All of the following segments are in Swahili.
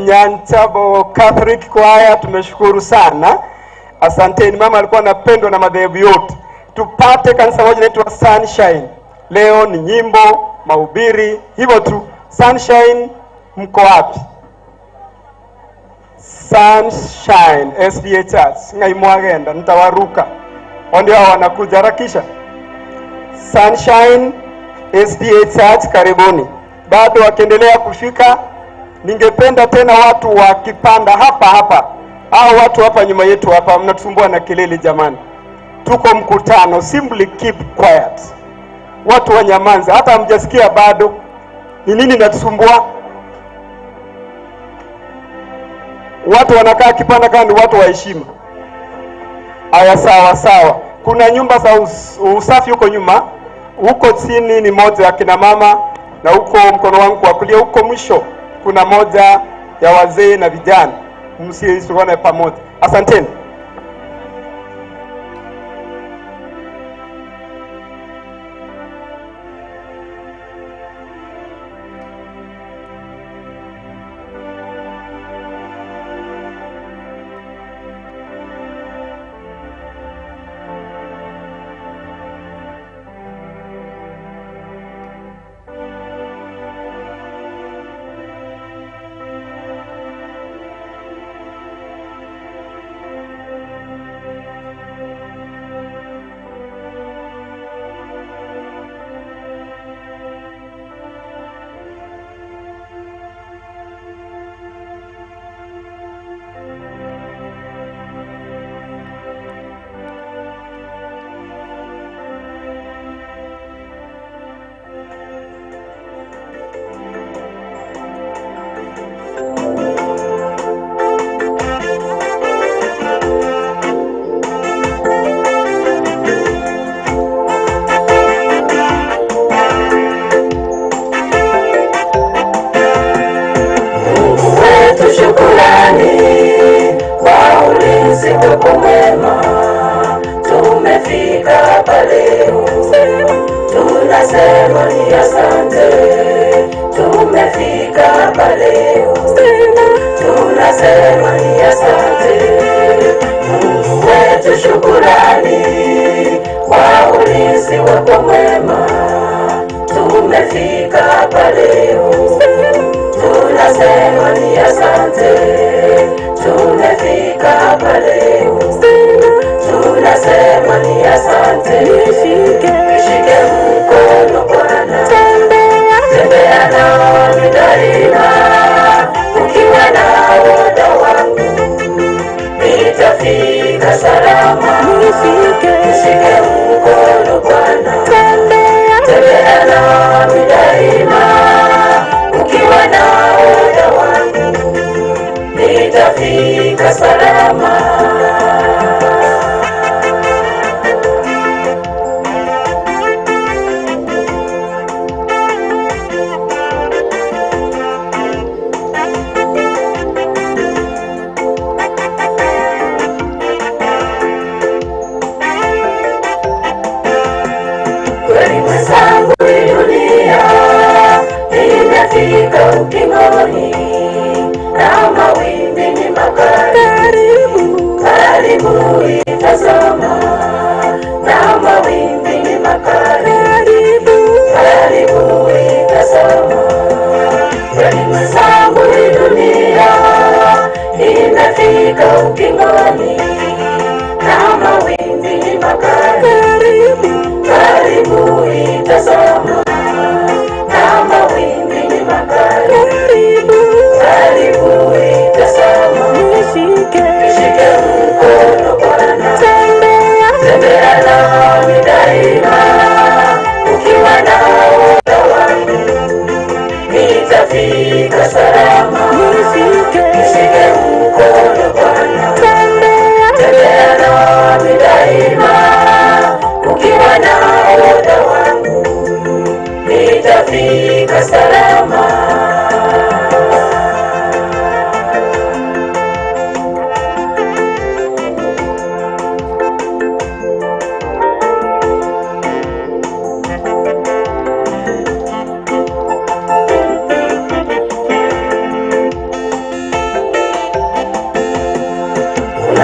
Nyanchabo Catholic Choir, tumeshukuru sana. Asanteni. Mama alikuwa anapendwa na madhehebu yote. Tupate kanisa moja inaitwa Sunshine. Leo ni nyimbo, mahubiri, hivyo tu. Sunshine, mko wapi? Sunshine SDA Church. Ngaimwagenda nitawaruka. Ndio hao wanakuja, harakisha. Sunshine SDA Church, karibuni. Bado wakiendelea kufika, ningependa tena watu wakipanda hapa hapa, au watu hapa nyuma yetu hapa, mnatusumbua na kelele jamani. Tuko mkutano, simply keep quiet. Watu wanyamanze, hata hamjasikia bado ni nini natusumbua. Watu wanakaa kipanda kama ni watu wa heshima. Aya, sawa sawa. Kuna nyumba za usafi huko nyuma, huko chini ni moja ya kina mama, na huko mkono wangu wa kulia huko mwisho kuna moja ya wazee na vijana. Msiisuane pamoja. Asanteni.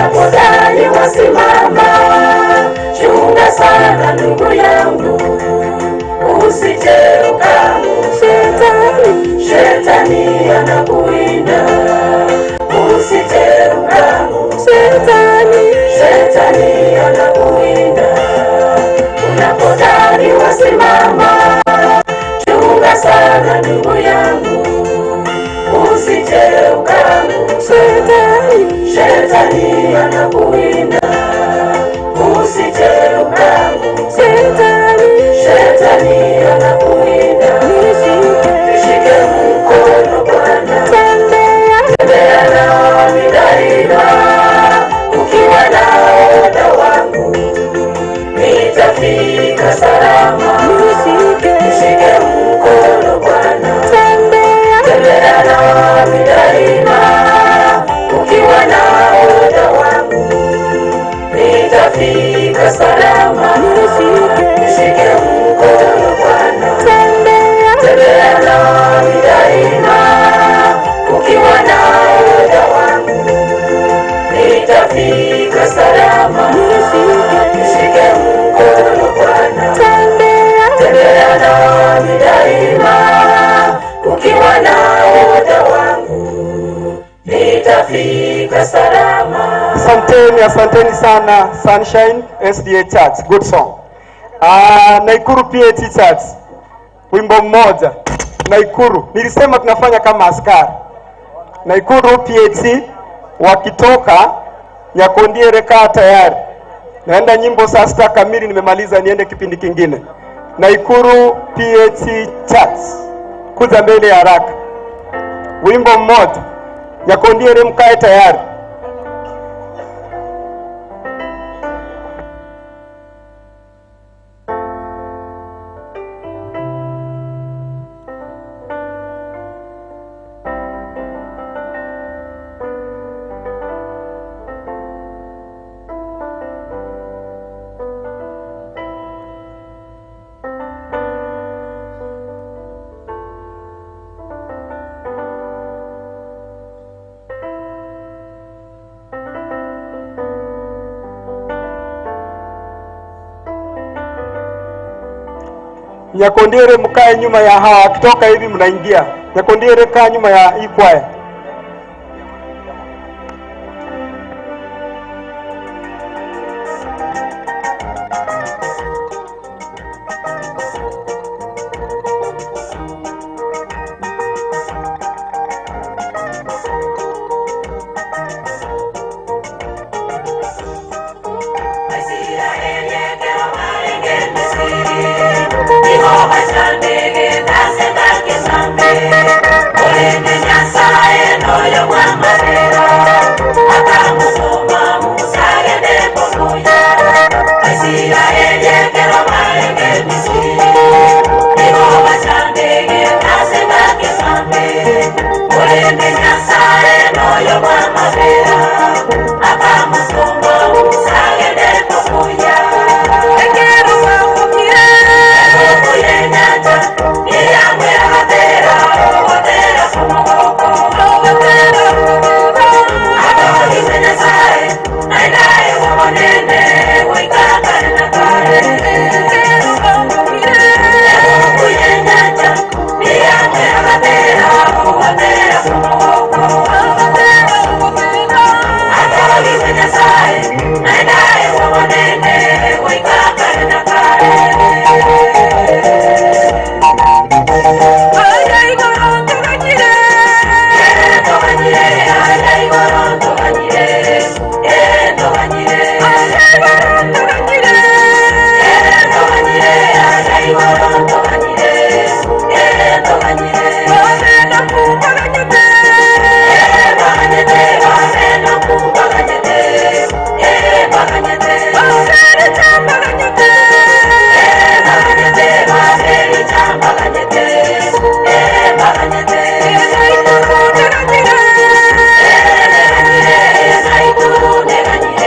Unapodhani wasimama, chunga sana ndugu yangu, usije ukaanguka. Shetani anakuwinda, usije ukaanguka. Shetani anakuwinda. Unapodhani wasimama, chunga sana ndugu yangu, usije ukaanguka. Shetani anakuwinda, usije ukaanguka. Shetani anakuwinda. Nishike mkono Bwana, tembea nami daima, ukiwa nahodha wangu nitafika salama. Nishike mkono Bwana, tembea nami daima, ukiwa nahodha wangu nitafika salama. Nishike mkono Bwana, tembea nami daima, ukiwa nahodha wangu nitafika salama. Nishike mkono Bwana, tembea nami daima, ukiwa nahodha wangu nitafika salama. Asanteni, asanteni sana Sunshine SDA Church. Good song. Naikuru PAT Church. Wimbo mmoja. Naikuru. Nilisema tunafanya kama askari. Naikuru PAT wakitoka Nyakondiere kaa tayari. Naenda nyimbo saa 6 kamili, nimemaliza niende kipindi kingine. Naikuru PAT Church. Kuja mbele haraka. Wimbo mmoja. Nyakondiere mkae tayari. Nyakondiere mkae nyuma ya hawa, akitoka hivi mnaingia. Nyakondiere kaa nyuma ya hii kwaya.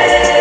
Yeah.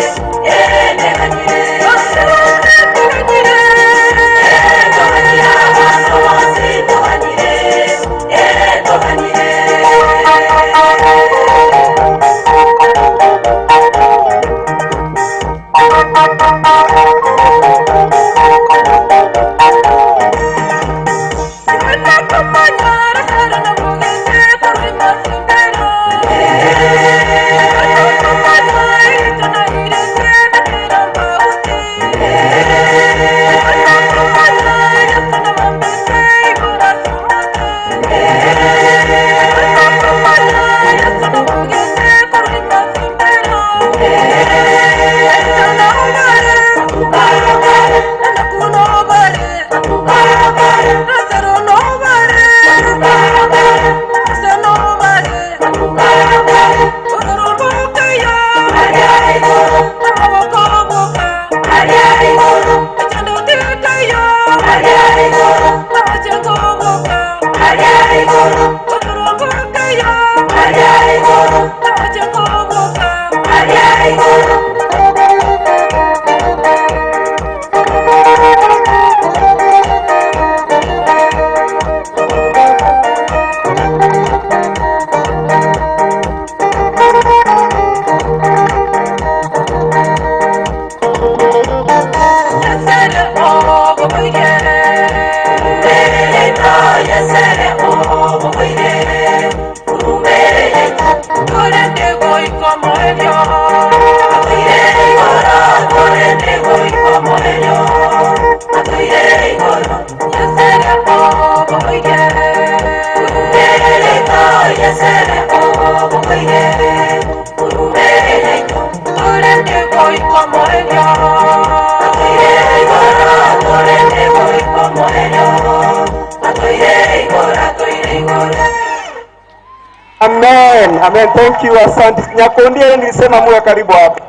Amen. Amen. Thank you. Asante. Nyakondia nilisema muwe karibu hapa.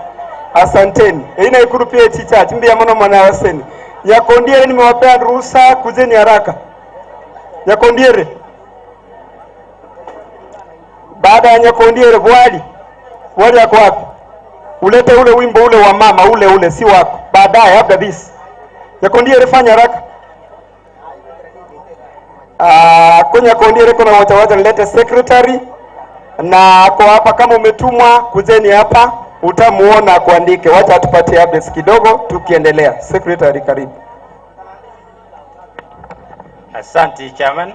Asanteni. Ina Ikuru PH Church mbia mwana mwana waseni. Nyakondiere nimewapea ruhusa, kujeni haraka. Nyakondiere. Baada ya Nyakondiere Bwali. Bwali yako wapi? Ulete ule wimbo ule wa mama ule ule si wako. Baadaye after this. Nyakondiere fanya haraka. Kwa Nyakondiere kuna wacha nilete secretary na kwa hapa kama umetumwa kujeni hapa utamuona kuandike. Wacha atupatie updates kidogo tukiendelea. Secretary karibu. Asante Chairman.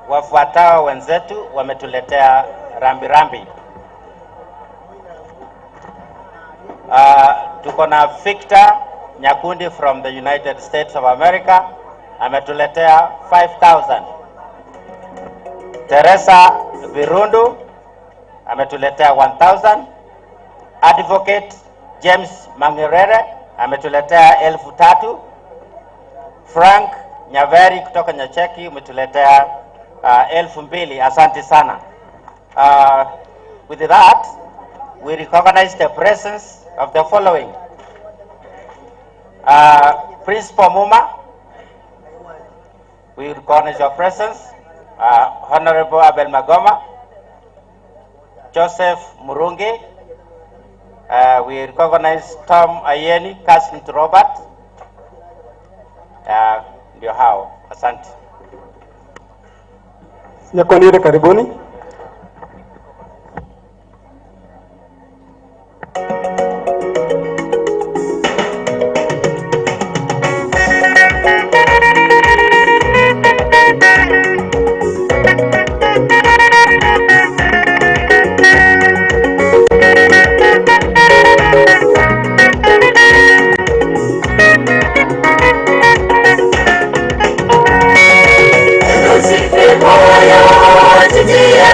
Wafuatao wenzetu wametuletea rambirambi. Tuko na Victor Nyakundi from the United States of America ametuletea 5,000. Teresa Virundu ametuletea 1,000. Advocate James Mangirere ametuletea 3,000. Frank Nyaveri kutoka Nyacheki umetuletea 2,000. Asante sana. With that, we recognize the presence of the following. Principal Muma, we recognize your presence. Honorable Abel Magoma, Joseph Murungi, we recognize Tom Ayeni, cousin to Robert. Ndio hao. Asante. Nyakondiere karibuni. Tusife moyo, tutie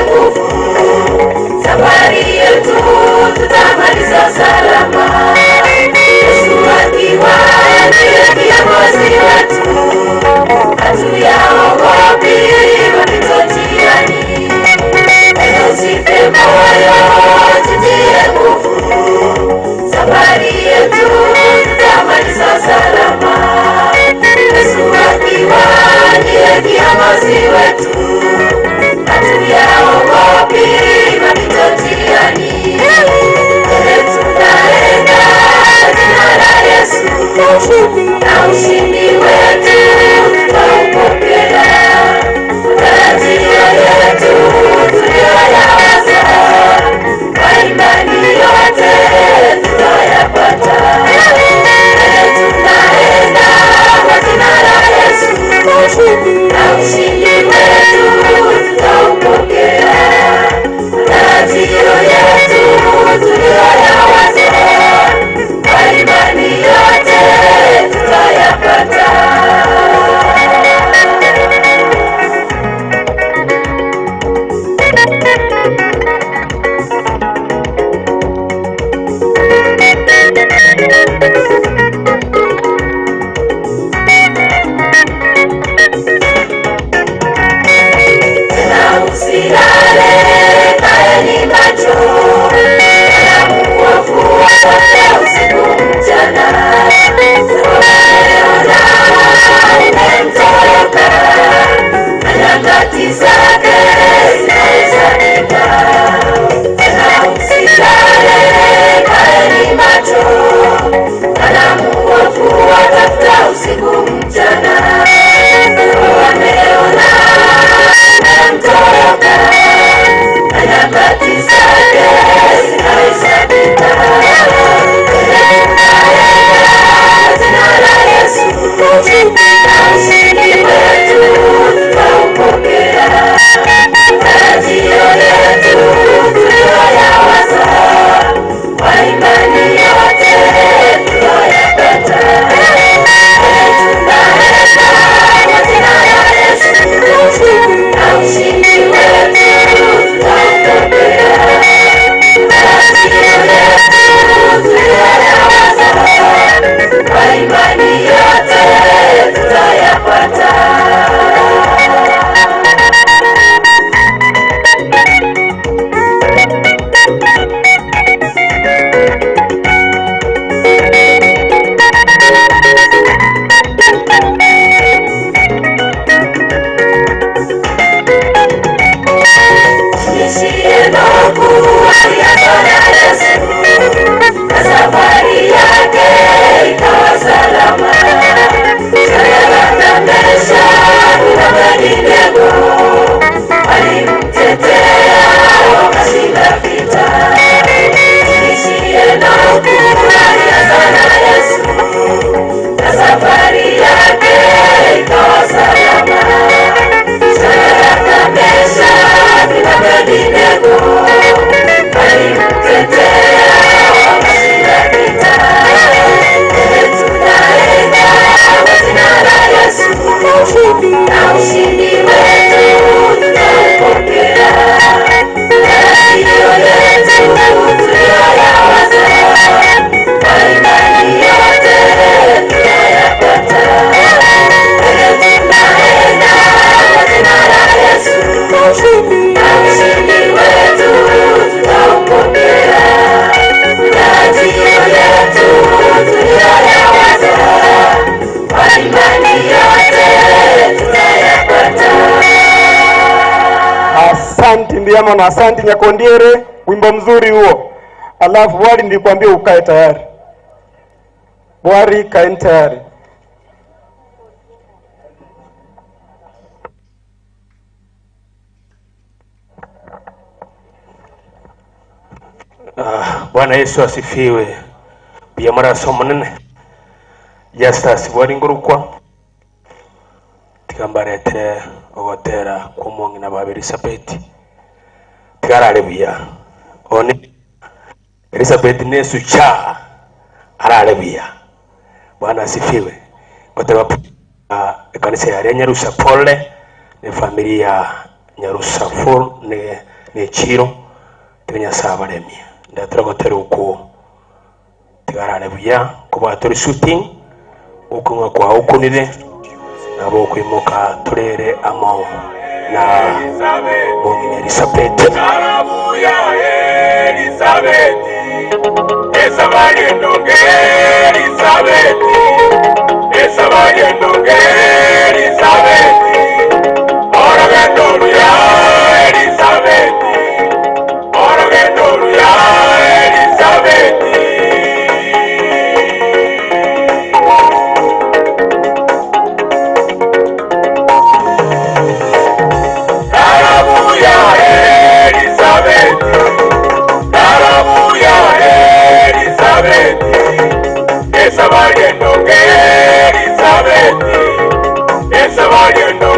Mbiamo na asanti Nyakondiere, wimbo mzuri huo. Alafu Bwari, nilikwambia ukae tayari. Bwari, kaeni tayari. Bwana Yesu asifiwe. Bia maraso munene. Justus Bwari ngurukwa. Tikambaretere ogotera kw'omong'ina ba Elizabeth. Tikarare buya. One Elizabeth nesu cha arare buya. Bwana asifiwe. Ngoteba kanisa ya Nyarusa pole ne familia Nyarusa full ne chiro tinya baremia. Ndatura uko tigarare buya kuba turi shooting uko kwa ukunire nabo kwimuka turere amo na mongine Elizabeth. Haleluya Elizabeth esabayendo Elizabeth esabayendo Elizabeth orogendo ya Elizabeth orogendo ya Elizabeth. Haleluya Elizabeth, haleluya Elizabeth, esabayendo Elizabeth, esabayendo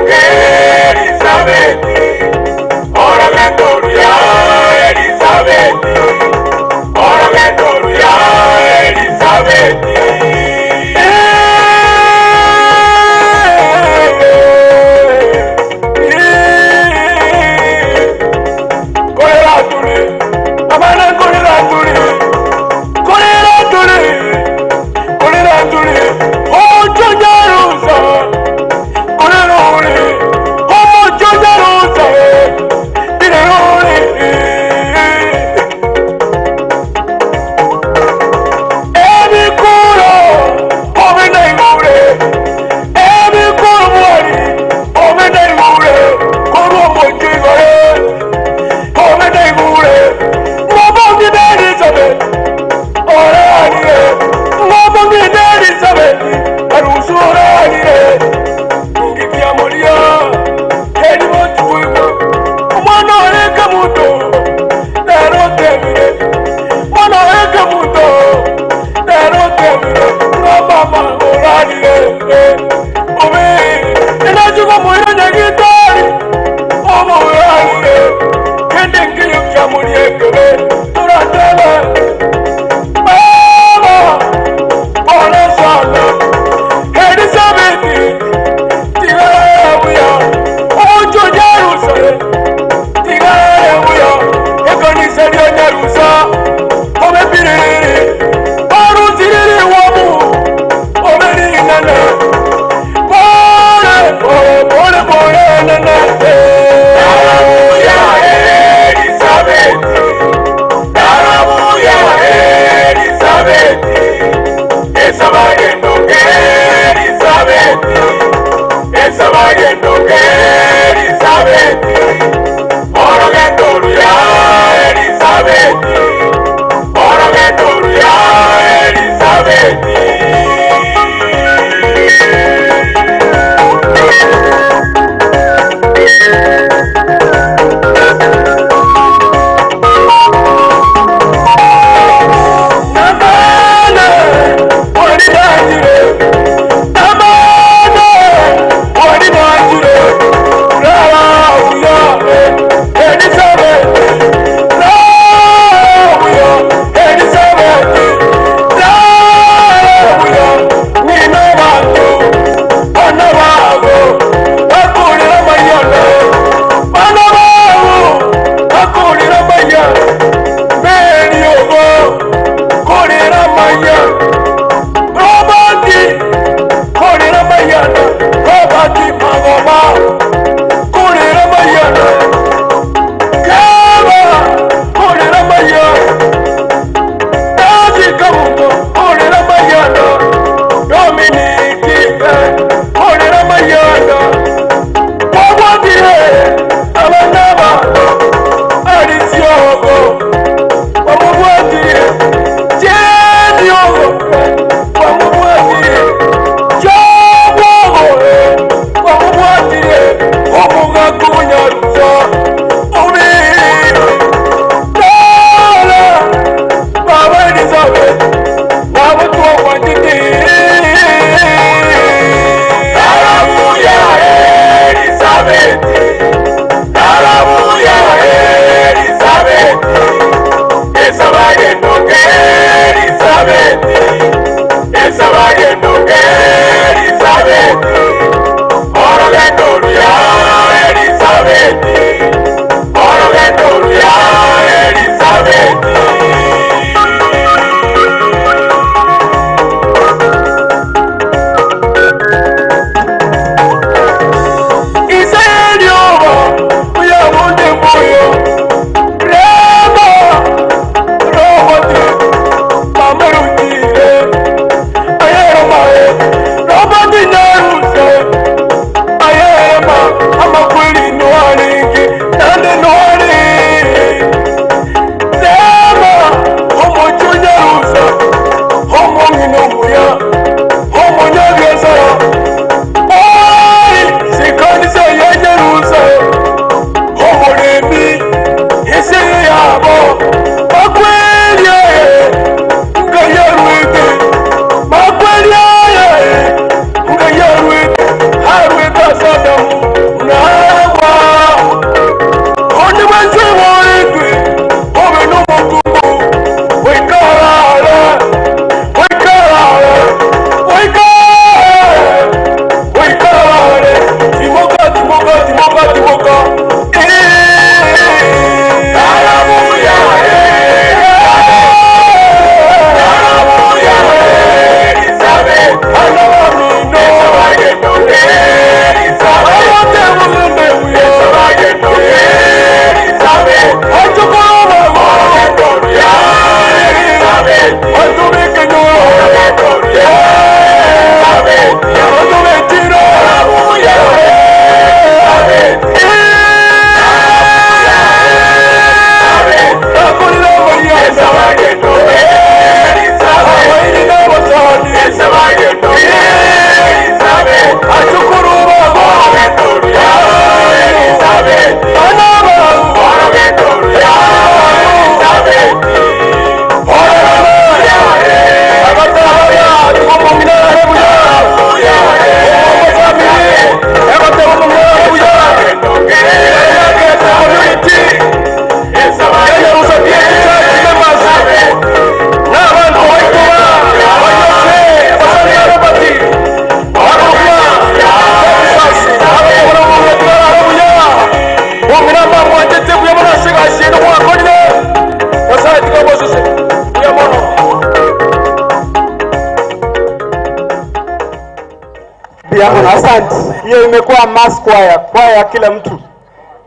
Asante. Hiyo imekuwa mass choir, kwaya kila mtu.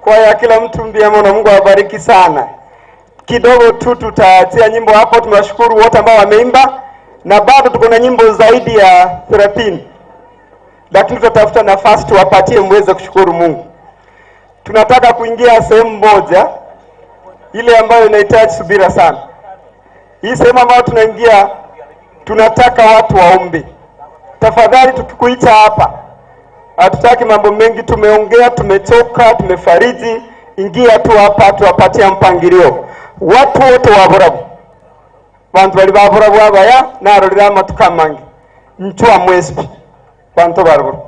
Kwaya kila mtu mbiamono, Mungu awabariki sana. Kidogo tu tutatia nyimbo hapo. Tunawashukuru wote ambao wameimba na bado tuko na nyimbo zaidi ya 30. Lakini tutatafuta nafasi tuwapatie mweze kushukuru Mungu. Tunataka kuingia sehemu moja ile ambayo inahitaji subira sana. Hii sehemu ambayo tunaingia tunataka watu waombe. Tafadhali tukikuita hapa, hatutaki mambo mengi, tumeongea, tumechoka, tumefariji. Ingia tu hapa tuwapatie mpangilio. Watu wote waborabu. Bantu bali baborabu abaya narorera amatuka mangi. Nchwa mwespi. Bantu baraburu.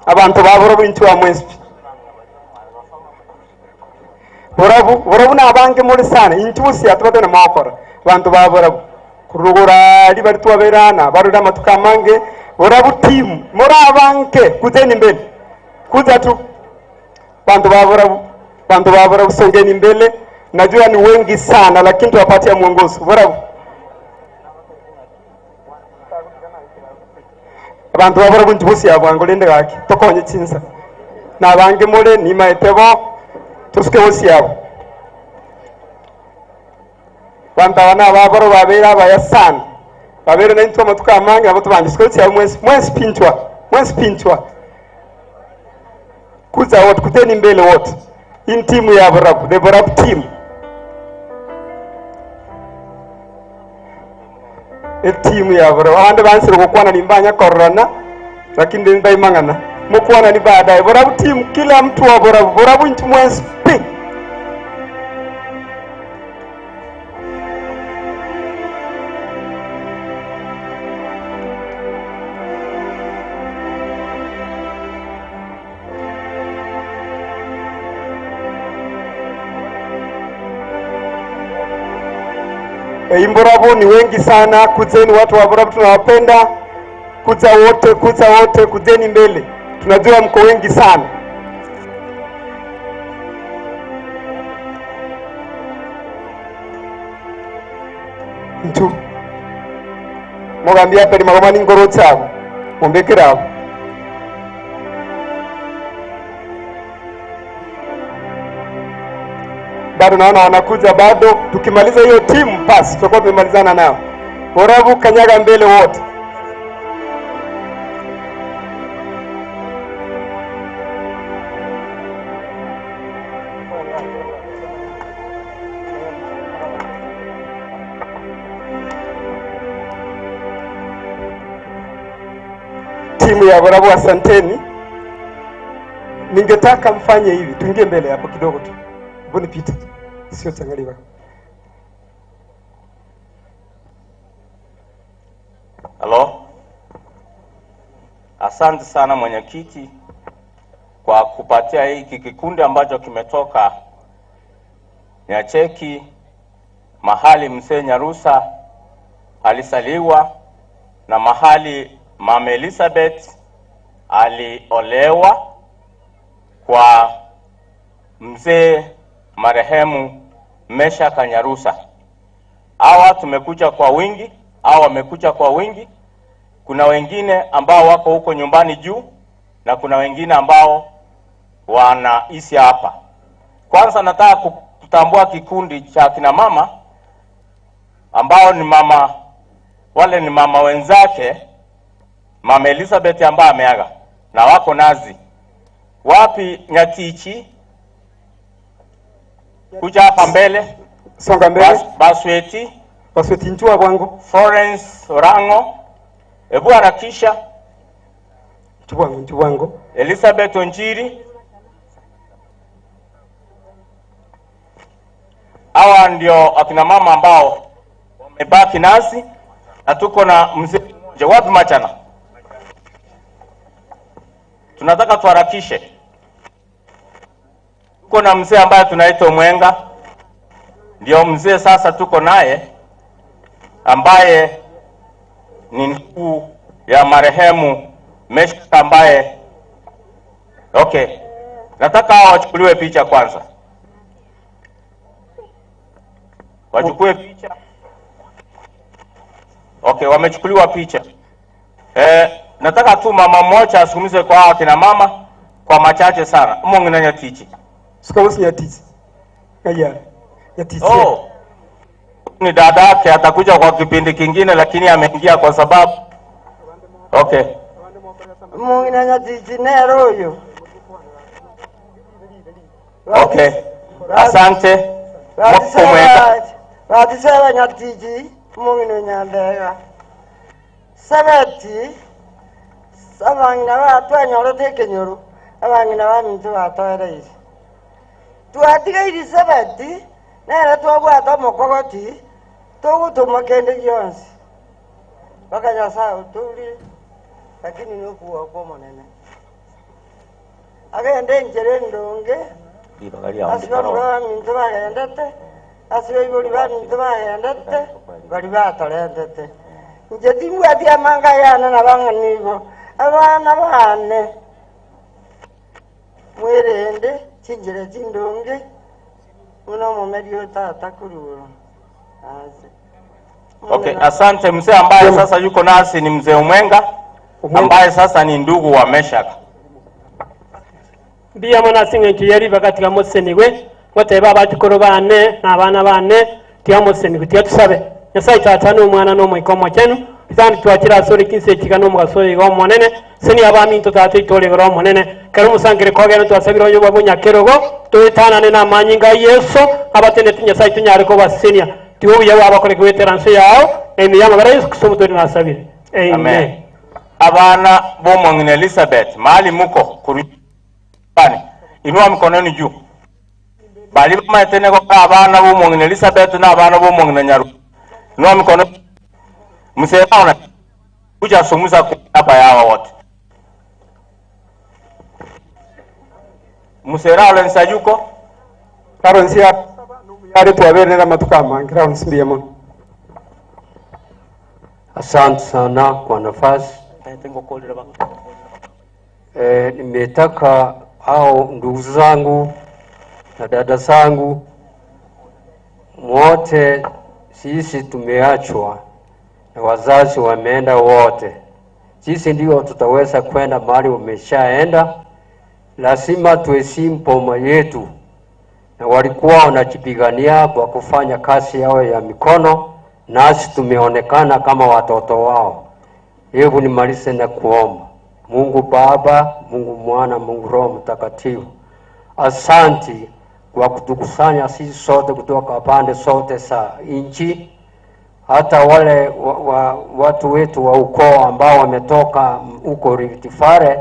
Abantu baborabu nchwa mwespi. Borabu, borabu na abange muri sana. Inchusi atubate na makora. Bantu baborabu. Kurugura libari tuwaberana barura amatuka mange borabu team mora abanke kuzeni mbele kuza tu bantu baborabu songeni mbele. Najua ni wengi sana lakini tuwapatia mwongozo. Borabu abantu baborabu ntibusi yabwango lende gaki tokonye chinsa na bange mole ni maetebo tusuke busi yabo bantu abana baboro babera abaya sana babera n'intwa amatuka amange abo tubanje sikoti ya mwezi pinchwa kuza wote kuteni mbele wote in team ya Borabu, the Borabu team. E team ya Borabu abandi bansire gukwana nimbanya corona lakini ndaimangana mukwana ni baadaye. Borabu team, kila mtu wa Borabu, Borabu nchi mwezi pi. Imborabu ni wengi sana, kuzeni watu wa Borabu tunawapenda. Kuza wote, kuza wote, kuzeni mbele. Tunajua mko wengi sana. Ntu mugambia peri magomani ngoro chabo mumbekera. Bado naona wanakuja bado. Tukimaliza hiyo timu basi tutakuwa tumemalizana nao. Borabu kanyaga mbele wote. Timu ya Borabu, asanteni. Ningetaka mfanye hivi, tuingie mbele hapo kidogo tu. Mbona pita? Sio tangaliwa. Halo. Asante sana mwenyekiti kwa kupatia hiki kikundi ambacho kimetoka Nyacheki, mahali mzee Nyarusa alisaliwa na mahali Mama Elizabeth aliolewa kwa mzee marehemu Mesha Nyarusa. Hawa tumekuja kwa wingi, hawa wamekuja kwa wingi. Kuna wengine ambao wako huko nyumbani juu na kuna wengine ambao wanaishi hapa. Kwanza nataka kutambua kikundi cha kina mama ambao ni mama, wale ni mama wenzake Mama Elizabeth ambaye ameaga na wako nazi. Wapi Nyatichi? Kuja hapa mbele. Songa mbele. Basweti. Basweti njua kwangu. Florence Orango. Ebu harakisha. Njua wangu. Elizabeth Onjiri. Hawa ndio akina mama ambao wamebaki nasi na tuko na mzee mmoja. Wapi Machana? Tunataka tuharakishe. Tuko na mzee ambaye tunaitwa Mwenga. Ndio mzee sasa tuko naye ambaye ni ndugu ya marehemu Mesha ambaye okay. Nataka hao wachukuliwe picha kwanza. Wachukue picha. Okay, wamechukuliwa picha. Nataka tu mama mmoja azungumze kwa hao kina mama kwa machache sana. Mungu na Nyatichi. Sikabusi Nyatichi. Kaya. Nyatichi. Oh. Ni dada yake atakuja kwa kipindi kingine lakini ameingia kwa sababu okay. Mungu na Nyatichi nero huyo. Okay. Asante. Ratisera Nyatichi Mungu na Nyambega. Sabati abangina batwanyoro tekenyoro abangina baminto batoereire twatigaire sabati nere twabwata mokogoti togutuma kende gionsi mpaka Nyasaye utulie, lakini nokuwa kwa monene agende njere ndonge asiba baminto bagendete asiba ibori baminto bagendete bari batorendete nje timbwati amanga yana na bang'anigo abana bane mwerende chinjire chindonge uno mumeri tata kururo. Okay, asante mzee ambaye sasa yuko nasi ni mzee Umwenga ambaye sasa ni ndugu wa Meshak. Bia mwana singe yari bakatika mosenigwe wateba abatukoro bane na abana bane tiya mosenigwe tiya tusabe Nyasaye tata n'umwana n'omwikomo chenu Isani tuachira sori kinse chikano mugasoyi go monene seni abami to tate itore go monene kero musangire kogena twasabiro yo babunya kerogo tuetanane na manyinga Yesu abatene Nyasaye tunyare ko basenia tiwo yawo abakore kweteranse yao emiyama bara Yesu Kristo muturi nasabire. Amen. Amen. Abana bomongine Elizabeth mahali muko kurubani inua mkononi juu bali maetene ko abana bomongine Elizabeth na abana bomongine Nyaru inua mkono mzee ona kuja sumuza hapa yao wote. Mzee Lawrence ayuko Lawrence ya ari tuwaberera matuka mangira nsimbiye mo. Asante sana kwa nafasi. Nimetaka au ndugu zangu na dada zangu wote, sisi tumeachwa na wazazi wameenda wote. Sisi ndio tutaweza kwenda mahali wameshaenda. Lazima tuheshimu boma yetu, na walikuwa wanajipigania kwa kufanya kazi yao ya mikono, nasi tumeonekana kama watoto wao. Hebu nimalize na kuomba. Mungu Baba, Mungu Mwana, Mungu Roho Mtakatifu, asanti kwa kutukusanya sisi sote kutoka pande sote za nchi, hata wale watu wetu wa ukoo ambao wametoka huko Rift Valley,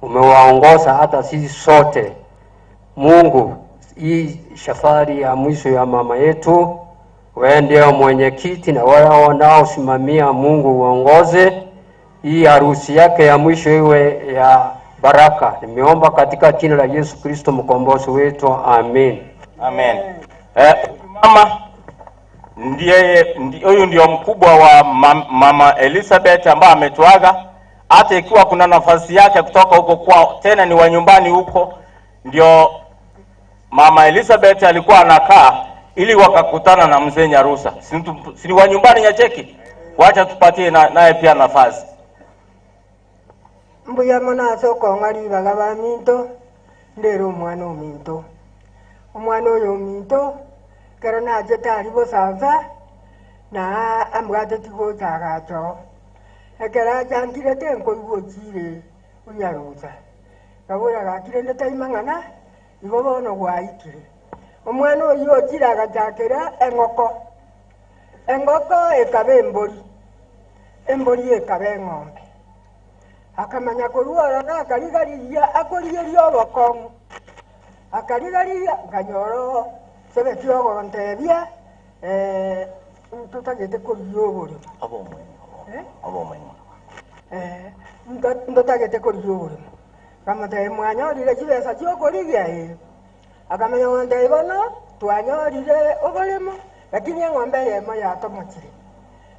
umewaongoza hata sisi sote. Mungu, hii safari ya mwisho ya mama yetu, wewe ndio mwenyekiti na wale wanaosimamia, Mungu uongoze hii harusi yake ya mwisho iwe ya baraka. Nimeomba katika jina la Yesu Kristo mkombozi wetu, amen. Amen. Mama ndiye huyu ndio mkubwa wa mama Elizabeth ambaye ametuaga. Hata ikiwa kuna nafasi yake kutoka huko kwao, tena ni wa nyumbani huko, ndio mama Elizabeth alikuwa anakaa ili wakakutana na mzee Nyarusa. Si wa nyumbani Nyacheki? Wacha tupatie naye pia nafasi. Mbuya mona soko ngari bagaba minto ndero mwana ominto. Omwana oyo ominto kero naje tari bosanza na ambwate tigochagacho. Ekero achangire tenkoigwa ochire onyarusa. Kabura gakire ndetaimang'ana igo bono gwaikire. Omwana oyo ochire agachakera eng'oko. Eng'oko ekaba embori. Embori ekaba eng'ombe. Akamanya korwara na akarigariria akorigeria obokong'u. Akarigariria nkanyoro sebeki ogontebia ntotagete korigia oborimo. Ntotagete korigia oborimo. Kamotebia mwanyorire chibesa chiokorigia ee. Akamanya gontebia bono twanyorire oborimo, lakini eng'ombe eyemo yatomochire.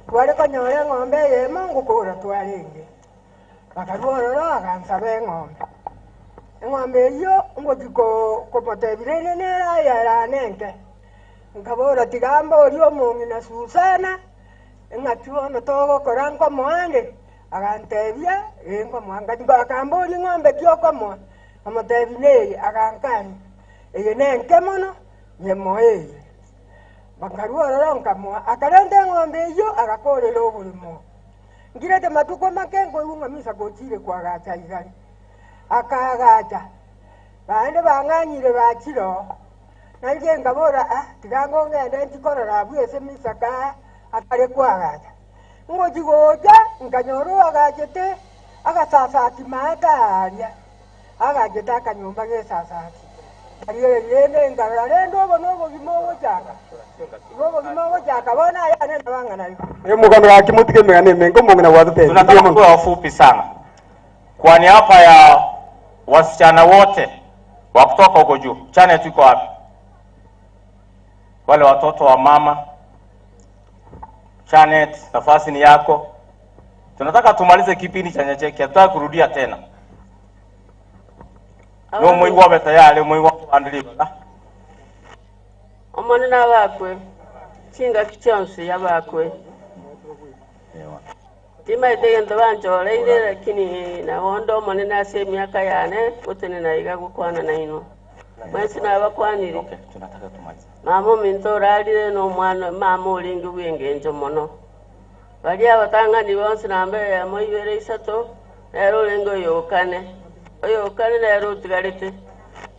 Tware konyora eng'ombe eyemo ngokora twarenge. Bakarwororo akansaba eng'ombe. Eng'ombe eyio ngochi komotebia ere nera yaranenke. Nkabora tigamba oria omong'ina Susana, eng'aki bono togokora nkomoa nde. Akantebia ee nkomoa. Akamboria eng'ombe ki okomoa, amotebia neye, akankania eye nenke mono nyemoa eye. Bakarwororo nkamoa. Akarenta eng'ombe eyio agakorera oborimo. Ngirete matuko make nkoigwa ng'a gochire kwagacha igari. Akagacha. Baende bang'anyire bachiro. Nainche nkabora tiga ngong'ende nchikorora abwo ase misaka akare kwagacha. Ngochi gocha nkanyora oagachete agasasati maete aria. Agachete akanyomba gesasati. Arigereria rende nkarora rende obo na obogima ogochaka. Igo obogima ogochaka bono ayane nabang'ana igo. Mugano gaki mutige emegano emenge omong'ina gwatotebia. Tunataka kuwa wafupi sana. Kwa niaba ya wasichana wote wa kutoka huko juu, chane tuko wapi? Wale watoto wa mama Janet, nafasi ni yako. Tunataka tumalize kipindi cha Nyacheki, hatutaki kurudia tena. No muigwa be tayari, muigwa andiliba. Omwana nabakwe chinga kichonsi yabakwe. Timaite gento banchoreire lakini nabondo omone nase emiaka yane gotene naiga gokwana naino. Mwesi nabakwanire. Okay, tunataka tumalize. Mama ominto orarire na omwana mama oringe bw'engencho mono. Baria abatang'ani bonsi nambere yamo ibere isato nere orenge oyokane. Oyokane nere otigarete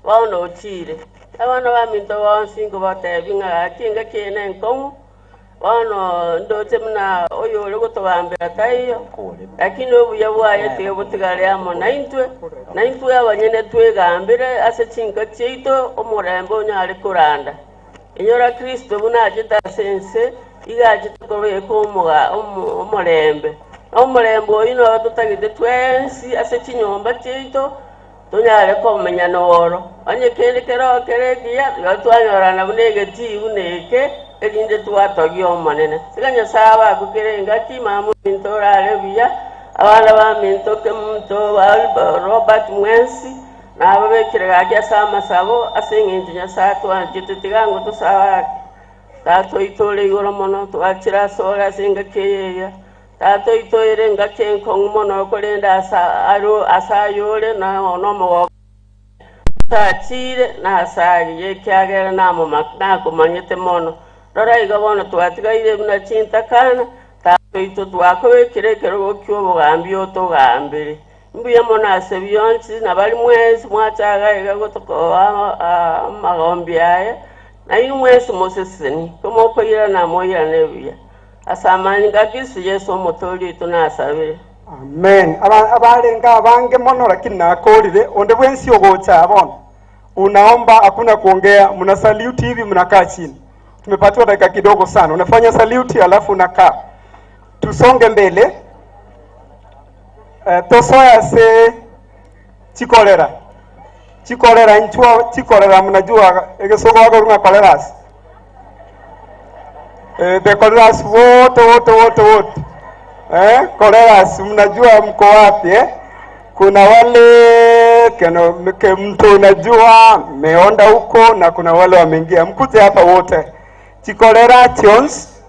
bono ochire. Abana baminto bonsi nkobatebia ng'a gaki engaki eye na enkong'u bono ndoche muna oyo ore gotobambera taiyo, lakini obuya bwaye tiga botigare amo naintwe, naintwe abanyene twegambire ase chinka chiaito omorembe onyare koranda. Enyora Kristo buna achete ase ense iga achete kobeka omorembe. Omorembe oyo nigo totagete twensi ase chinyomba chiaito tonyare komenya noro. Onye kende kero kere ekiya igo twanyorana buna egetii buna eke Elinde tuwatogia omonene tiga Nyasaye abagukere engaki mama ominto orare buya abana baminto Kemunto Robert Mwensi nababekire gaki ase amasabo ase eng'encho Nyasaye atwanchete tiga ngo tosabake Tato itore igoro mono twachira ase ore ase engaki eyeya Tato itoire engaki enkong'u mono okorenda ase ayore na onomogoko tachire na asagiye ekiagera nakomanyete mono rora iga bono twatigaire buna chintakana Tato ito twakobekire ekerogo kia obogambi otogambire mbuya mono ase bionsi nabari mwensi mwachaga iga gotokoa amagombi aya na inwe mwensi moseseni komokoirana moirane buya ase amani ga Kristo Yesu omotori oito nasabire. Amen. Abalenga abange mono lakini nakorire onde bwensi ogocha bono unaomba hakuna kuongea, mna salute hivi mnakaa chini. Tumepatiwa dakika kidogo sana. Unafanya salute alafu unakaa. Tusonge mbele. Tosoya se chikolera. Chikolera inchwa chikolera mnajua egesoko wako runga koleras. The koleras wote wote wote wote. Koleras mnajua mko wapi Kuna wale mtu unajua meonda huko na kuna wale wameingia. Mkute hapa wote. Chikolera tions.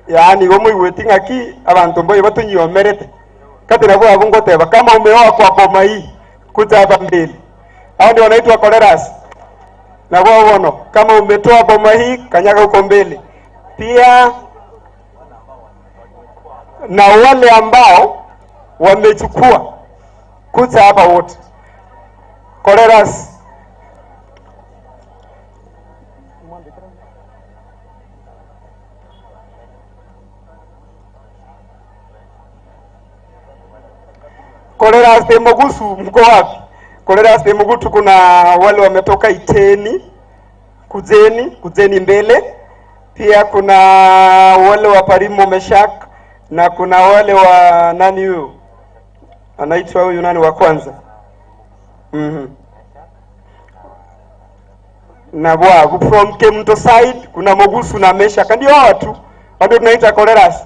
Yaani womu ngaki abantu mboye batunyomerete. Kati na kwa abungoteba kama umeoa kwa boma hii kuta hapa mbele. Hao ndio wanaitwa koleras. Na kwa wono kama umetoa boma hii kanyaga huko mbele. Pia na wale ambao wamechukua kuta hapa wote. Koleras. Koleras de Mogusu mko wapi? Koleras de Mogutu kuna wale wametoka Iteni, kuzeni mbele. Pia kuna wale wa Parimo Meshak na kuna wale wa nani huyu? Anaitwa huyu nani wa kwanza? Na bwa from Kemto side kuna Mogusu na Meshak. Ndio watu bado tunaita koleras.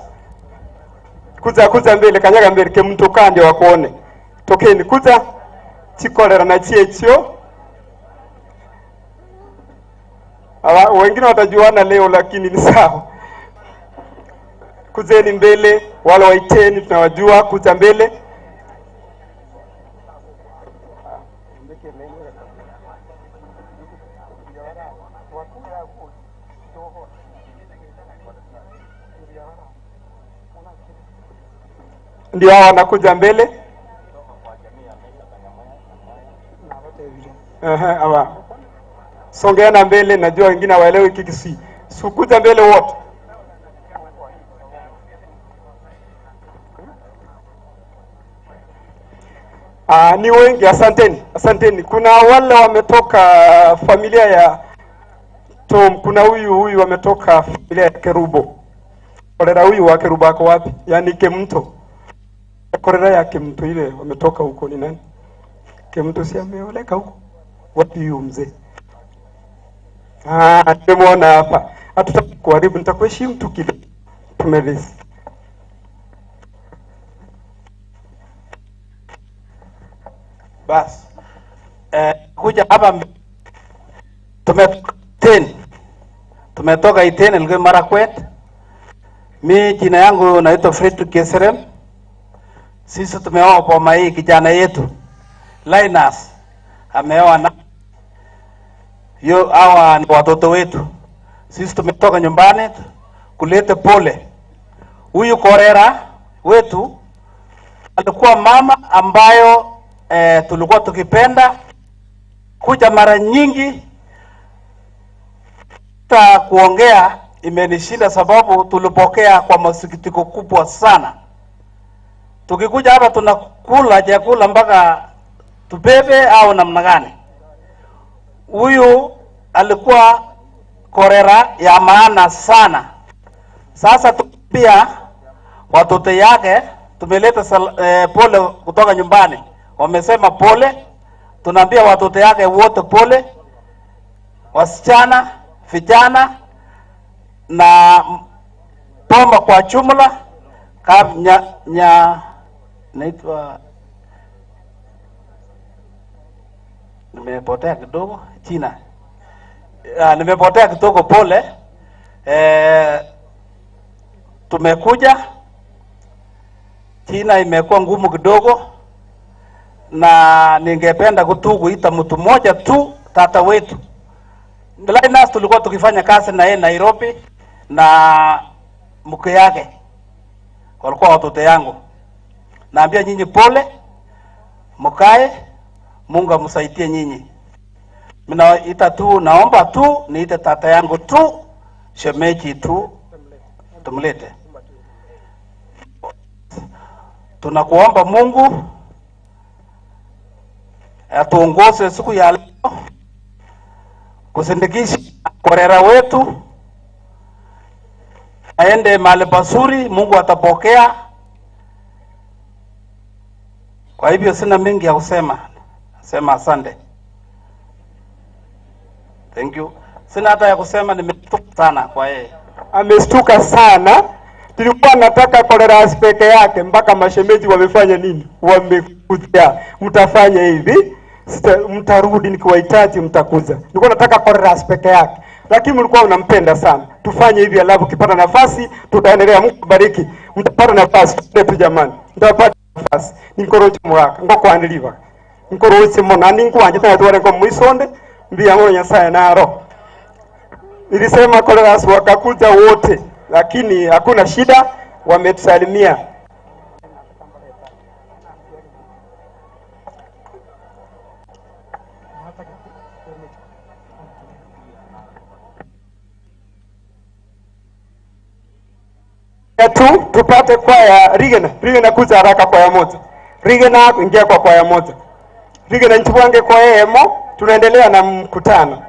Kuza mbele kanyaga mbele Kemto kande wakuone. Tokeni kuza chikolera na chiechio. Wengine watajuana leo lakini ni sawa. Kuzeni mbele wale waiteni tunawajua kuza mbele. Ndio hao wanakuja mbele. Awa. Songeana mbele, najua wengine hawaelewi Kikisii. Sukuja mbele wote. Ni wengi, asanteni, asanteni. Kuna wale wametoka familia ya Tom, kuna huyu wametoka familia ya Kerubo. Kolera huyu wa Kerubo ako wapi? Yaani Kemto. Kolera ya Kemto ile wametoka huko ni nani? Kemto si ameoleka huko. Wapi huyu mzee? Tumeona hapa. Hatutaki kuharibu, nitakuheshimu tu kidogo. Tumelisi. Bas. Kuja hapa tumetoka Iten Elgeyo Marakwet. Mi jina yangu naitwa Fredrick Keserem. Sisi tumeoa boma hii kijana yetu Linus ameoa na yo hawa ni watoto wetu. Sisi tumetoka nyumbani kulete pole. Huyu Korera wetu alikuwa mama ambayo tulikuwa tukipenda kuja mara nyingi. Hata kuongea imenishinda sababu tulipokea kwa masikitiko kubwa sana. Tukikuja hapa tunakula chakula mpaka tubebe au namna gani. Huyu alikuwa Korera ya maana sana. Sasa pia watoto yake tumeleta pole kutoka nyumbani. Wamesema pole. Tunaambia watoto yake wote pole. Wasichana, vijana na pomba kwa jumla nya, nya naitwa nimepotea kidogo China. Nimepotea kidogo, pole. Tumekuja China imekuwa ngumu kidogo, na ningependa tu kuita mtu mmoja tu, tata wetu Linus. Tulikuwa tukifanya kazi na yeye Nairobi, na mke yake walikuwa watoto yangu. Naambia nyinyi pole, mkae, Mungu amsaidie nyinyi. Mimi tu naomba tu niite tata yangu tu, shemeji tu, tumlete. Tunakuomba Mungu atuongoze siku ya leo kusindikisha korera wetu aende mahali pazuri, Mungu atapokea. Kwa hivyo sina mengi ya kusema, sema asante, thank you. Sina hata ya kusema, nimeshtuka sana kwa yeye. Amestuka sana. Tulikuwa nataka Koleras peke yake, mpaka mashemeji wamefanya nini? Wamekuja. Mtafanya hivi, mtarudi nikiwahitaji, mtakuja. Nilikuwa nataka Koleras peke yake, lakini mlikuwa unampenda sana. Tufanye hivi, alafu ukipata nafasi tutaendelea. Mungu bariki, mtapata nafasi tu jamani, mtapata nafasi. Ninkoroche mwaka ngokwaniliva nkoroche mona ninkwanje tena tuwale kwa mwisonde mbia ngo Nyasaye naro. Nilisema Koleras wakakuja wote, lakini hakuna shida, wametusalimia. Tu tupate kwaya Rigena, Rigena kuja haraka kwaya moja. Rigena ingia kwa kwaya moja. Rigena nchiwange kwa emo, tunaendelea na mkutano.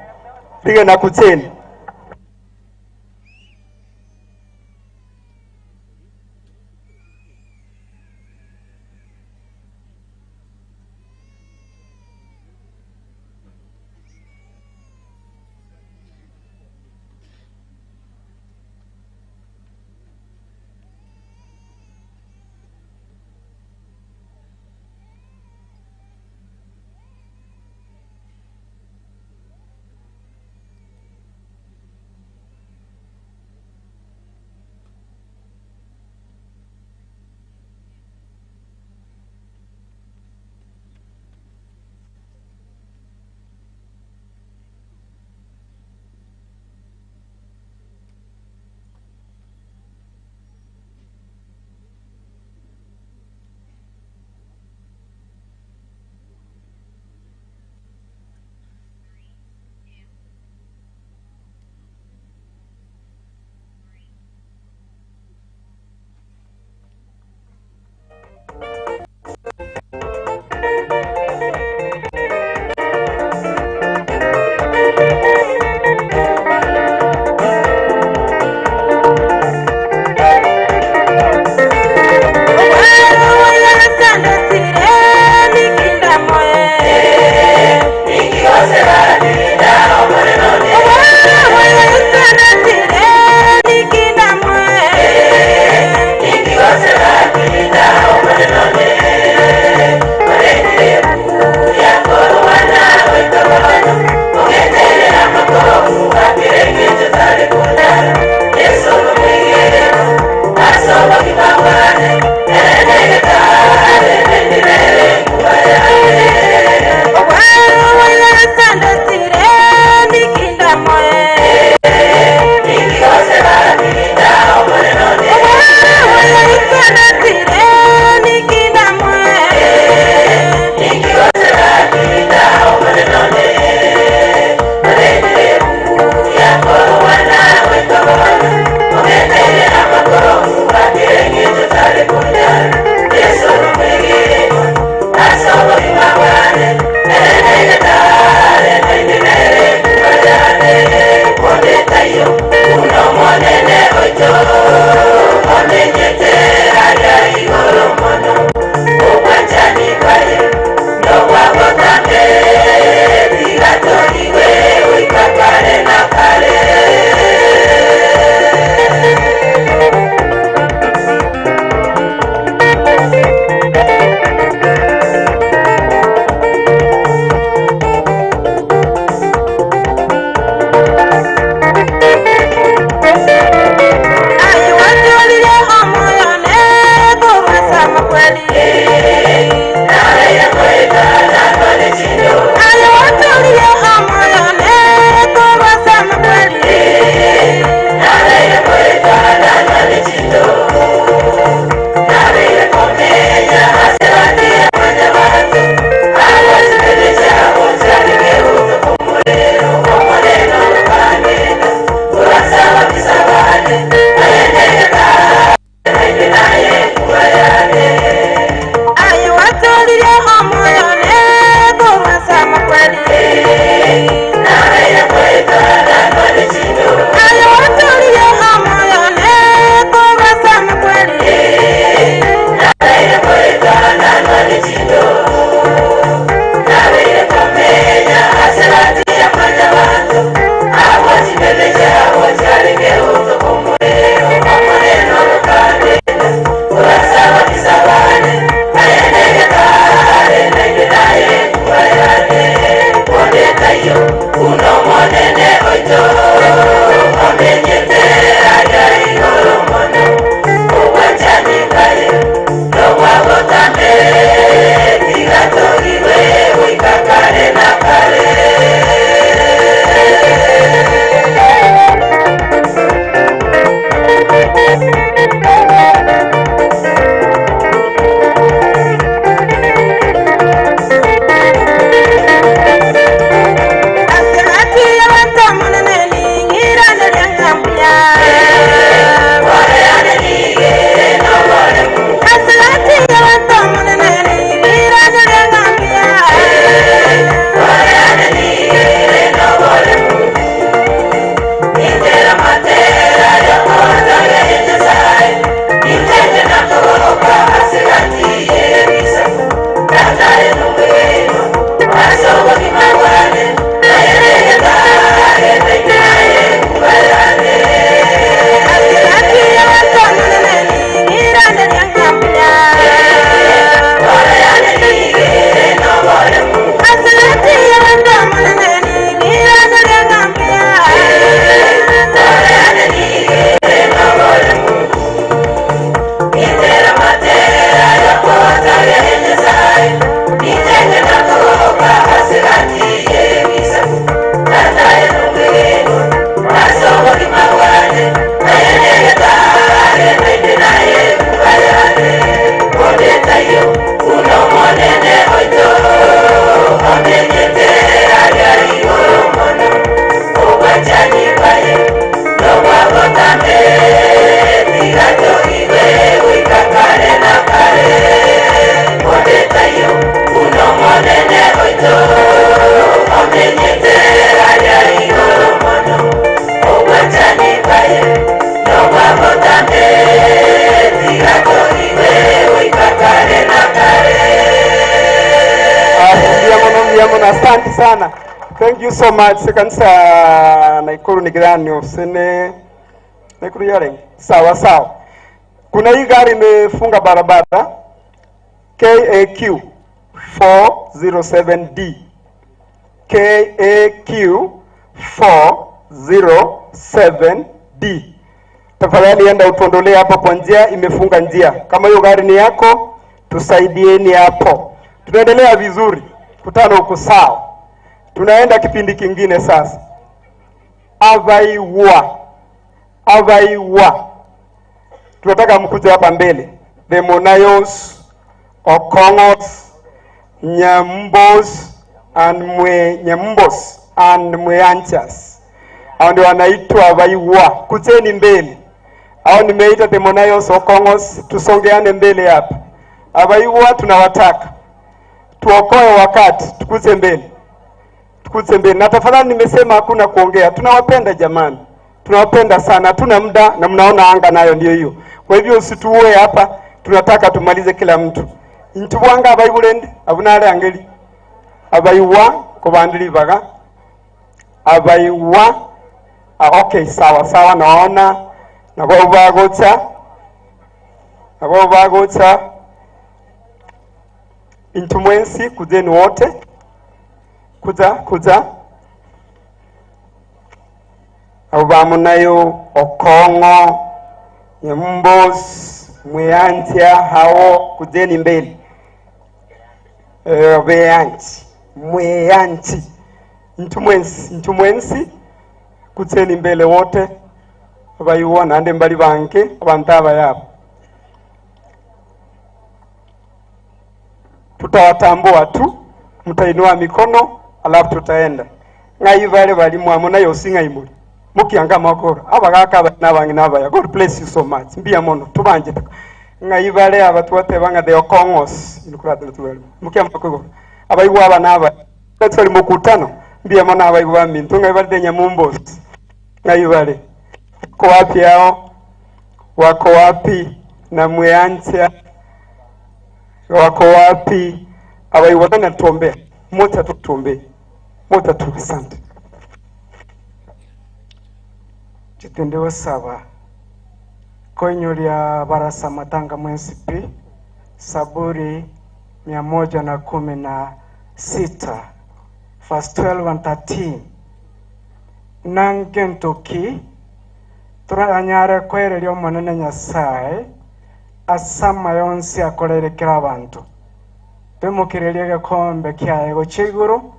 Rigena kucheni. Kare na kare. Asante sana. Thank you so much. Kanisa Nakuru ni gani ofisini? Nakuru yale. Sawa sawa. Kuna hii gari imefunga barabara KAQ 407D. KAQ 407D. Tafadhali enda utuondolee hapo kwa njia, imefunga njia. Kama hiyo gari ni yako, tusaidieni hapo. Tunaendelea vizuri. Kutano huko sawa. Tunaenda kipindi kingine sasa. Avaiwa. Avaiwa. Tunataka mkuje hapa mbele. The Monayos, Okongos, Nyambos and Nyambos and Mweanchas. Hao ndio wanaitwa Avaiwa. Kujeni mbele. Hao nimeita the Monayos, Okongos, tusongeane mbele hapa. Avaiwa tunawataka. Tuokoe wakati, tukuze mbele. Tukuze mbele. Na tafadhali nimesema hakuna kuongea. Tunawapenda jamani. Tunawapenda sana. Hatuna muda na mnaona anga nayo ndio hiyo. Kwa hivyo usituue hapa, tunataka tumalize kila mtu. Intubwanga abaibulende, abunale angeli. Abaiwa kubandili baga. Abaiwa. Okay, sawa sawa naona. Na kwa ubagocha. Na kwa ubagocha. Intumwensi kujeni wote. Kuja kuja. Abamunayo Okongo, Nyambos, Mweantia hao kujeni mbele. Beanchi, Mweanchi. Ntumwensi kujeni mbele wote. Abayuona ande mbali banke abantaba yabo. Tutawatambua tu, mtainua mikono alafu tutaenda. Ngai vale bali mwamona yosinga imuli. Mukianga makoro abagaka nabangi nabaya. God bless you so much. Mbia mono tubanje. Ngai vale abatuate banga the Okongos inukura tuwelu. Mukianga makoro abayuwa abanaba. Let's mukutano. Mbia mono abayuwa mintu ngai vale Nyamumbos. Ngai vale wako wapi hao? Wako wapi na Mweantia? Wako wapi? Abayuwa na tuombe. Mmoja tu tuombe. Mmoja tu, asante. Chitendewe saba koinyuria barasa matanga mwensipi Saburi 116 verse 12 and 13 nangentoki turanyare kwereria omonene Nyasaye asama yonsi akorerekera abantu twemukirerie gekombe kiaye gochia iguru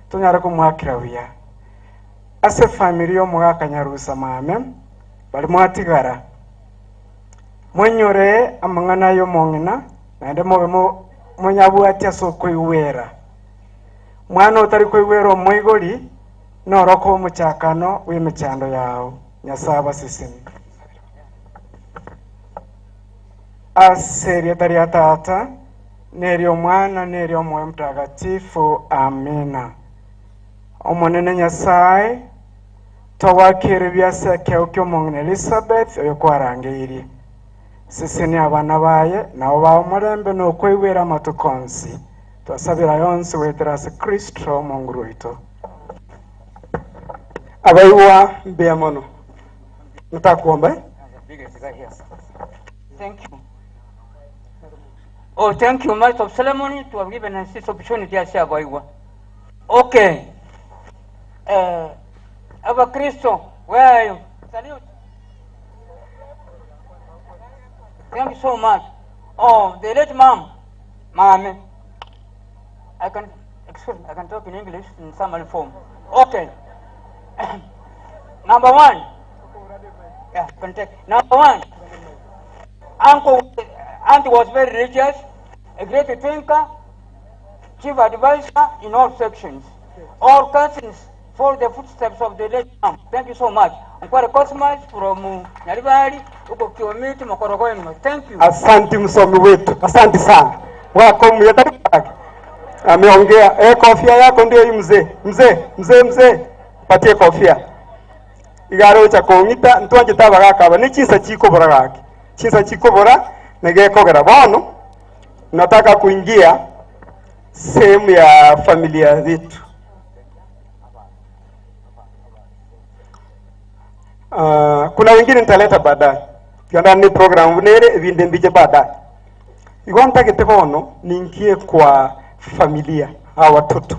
tunyare kumwakira buya ase family y'omugaka Nyarusa mame bari mwatigara mwenyore amang'ana y'omong'ina naende mobe monyabwati ase okoigwera mwana otari koigwera omoigori noroko omochakano w'emechando yao. Nyasaye abasesemi ase rieta ria Tata nerio Mwana nerio Moyo Mtakatifu. Amina. Omonene Nyasaye towakire byase keo ky'omong'ina Elizabeth oyo kwarangeirie sisini abana baye nabo bawe omorembe nokoigwera amatuko onsi twasabira yonsi wetera ase Kristo Mungu waitu. Abaiwa mbea mono nitakuomba eh? Thank you. Oh, thank you, Master of Ceremony, to have given us this opportunity as Abaiwa. Okay. Abba Kristo, where are you? Salute. Thank you so much. Oh, the late mom, Mame. I can, excuse me, I can talk in English in summary form. Okay. Number one. Yeah, can take. Number one. Uncle, auntie was very religious, a great thinker, chief advisor in all sections. All cousins follow the footsteps of the late mom. Thank you so much. Nkware Cosmas from Nyaribari, uko Kiomiti Mokorogoeni. Thank you. Asante msomi wetu. Asante sana. Wako myataki. Ameongea. Kofia yako ndio hii mzee. Mzee, mzee, mzee. Patie kofia. Igaro cha kongita ntwanje tabagaka ni chinsa chikobora gaki. Chinsa chikobora negekogera bono. Nataka kuingia sehemu ya familia zetu. Kuna wengine nitaleta baadaye. Kianda ni program nere vinde mbije baadaye. Igwanta kitebono niingie kwa familia hawa watoto.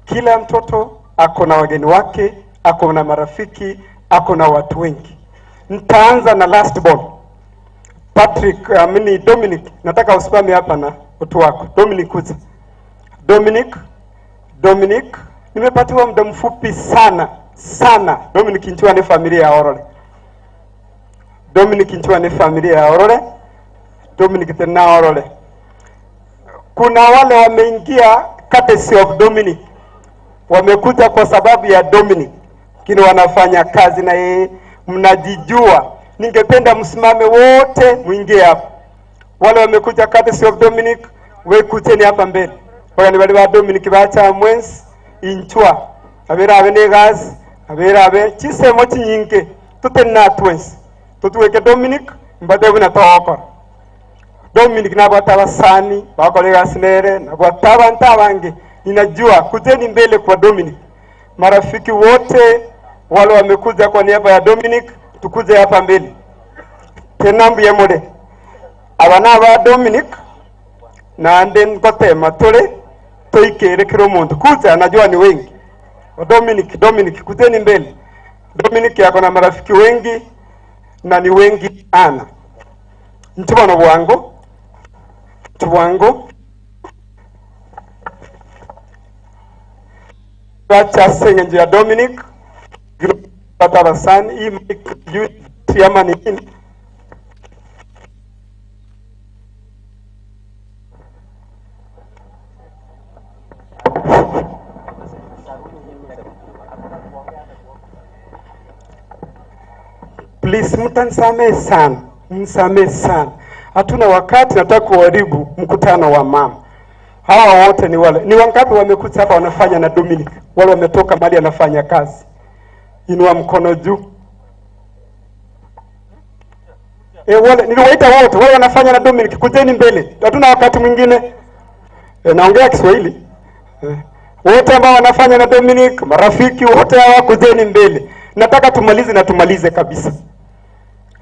Kila mtoto ako na wageni wake, ako na marafiki, ako na watu wengi. Nitaanza na last born. Patrick, Dominic, nataka usimame hapa na watu wako. Dominic kuja. Dominic, nimepatiwa muda mfupi sana. Sana. Dominic Nchua ni familia ya Orole. Dominic Nchua ni familia ya Orole. Dominic tena Orole. Kuna wale wameingia courtesy of Dominic. Wamekuja kwa sababu ya Dominic. Lakini wanafanya kazi na yeye, mnajijua. Ningependa msimame wote muingie hapa. Wale wamekuja courtesy of Dominic, wekuteni hapa mbele. Wale wale wa Dominic bacha mwenzi Inchua. Abera abe gas, abera abe chisemo chinyinge tutena twens. Tutuweke Dominic mbade buna tawakora. Dominic nabwata basani bakolega sinere nabwata abantu abange. Ninajua kuteni mbele kwa Dominic. Marafiki wote wale wamekuja kwa niaba ya Dominic tukuje hapa mbele. Tena mbuye mole. Abana ba Dominic na anden kotema tole toikere kiro muntu kuja anajua ni wengi. Dominic kuteni mbele. Dominic yako na marafiki wengi na ni wengi sana. Ntubano bwangu tubwangu bacha sengenjo ya Dominic batabasani yamani. Please, mtanisamehe sana, mnisamehe sana. Hatuna wakati, nataka kuharibu mkutano wa mama. Hawa wote ni wale. Ni wangapi wamekuja hapa wanafanya na Dominic? Wale wametoka mahali anafanya kazi. Inua mkono juu. Wale niliwaita wote, wale wanafanya na Dominic, kujeni mbele. Hatuna wakati mwingine. Naongea Kiswahili. Wote ambao wanafanya na Dominic, marafiki wote hawa, kujeni mbele. Nataka tumalize na tumalize kabisa.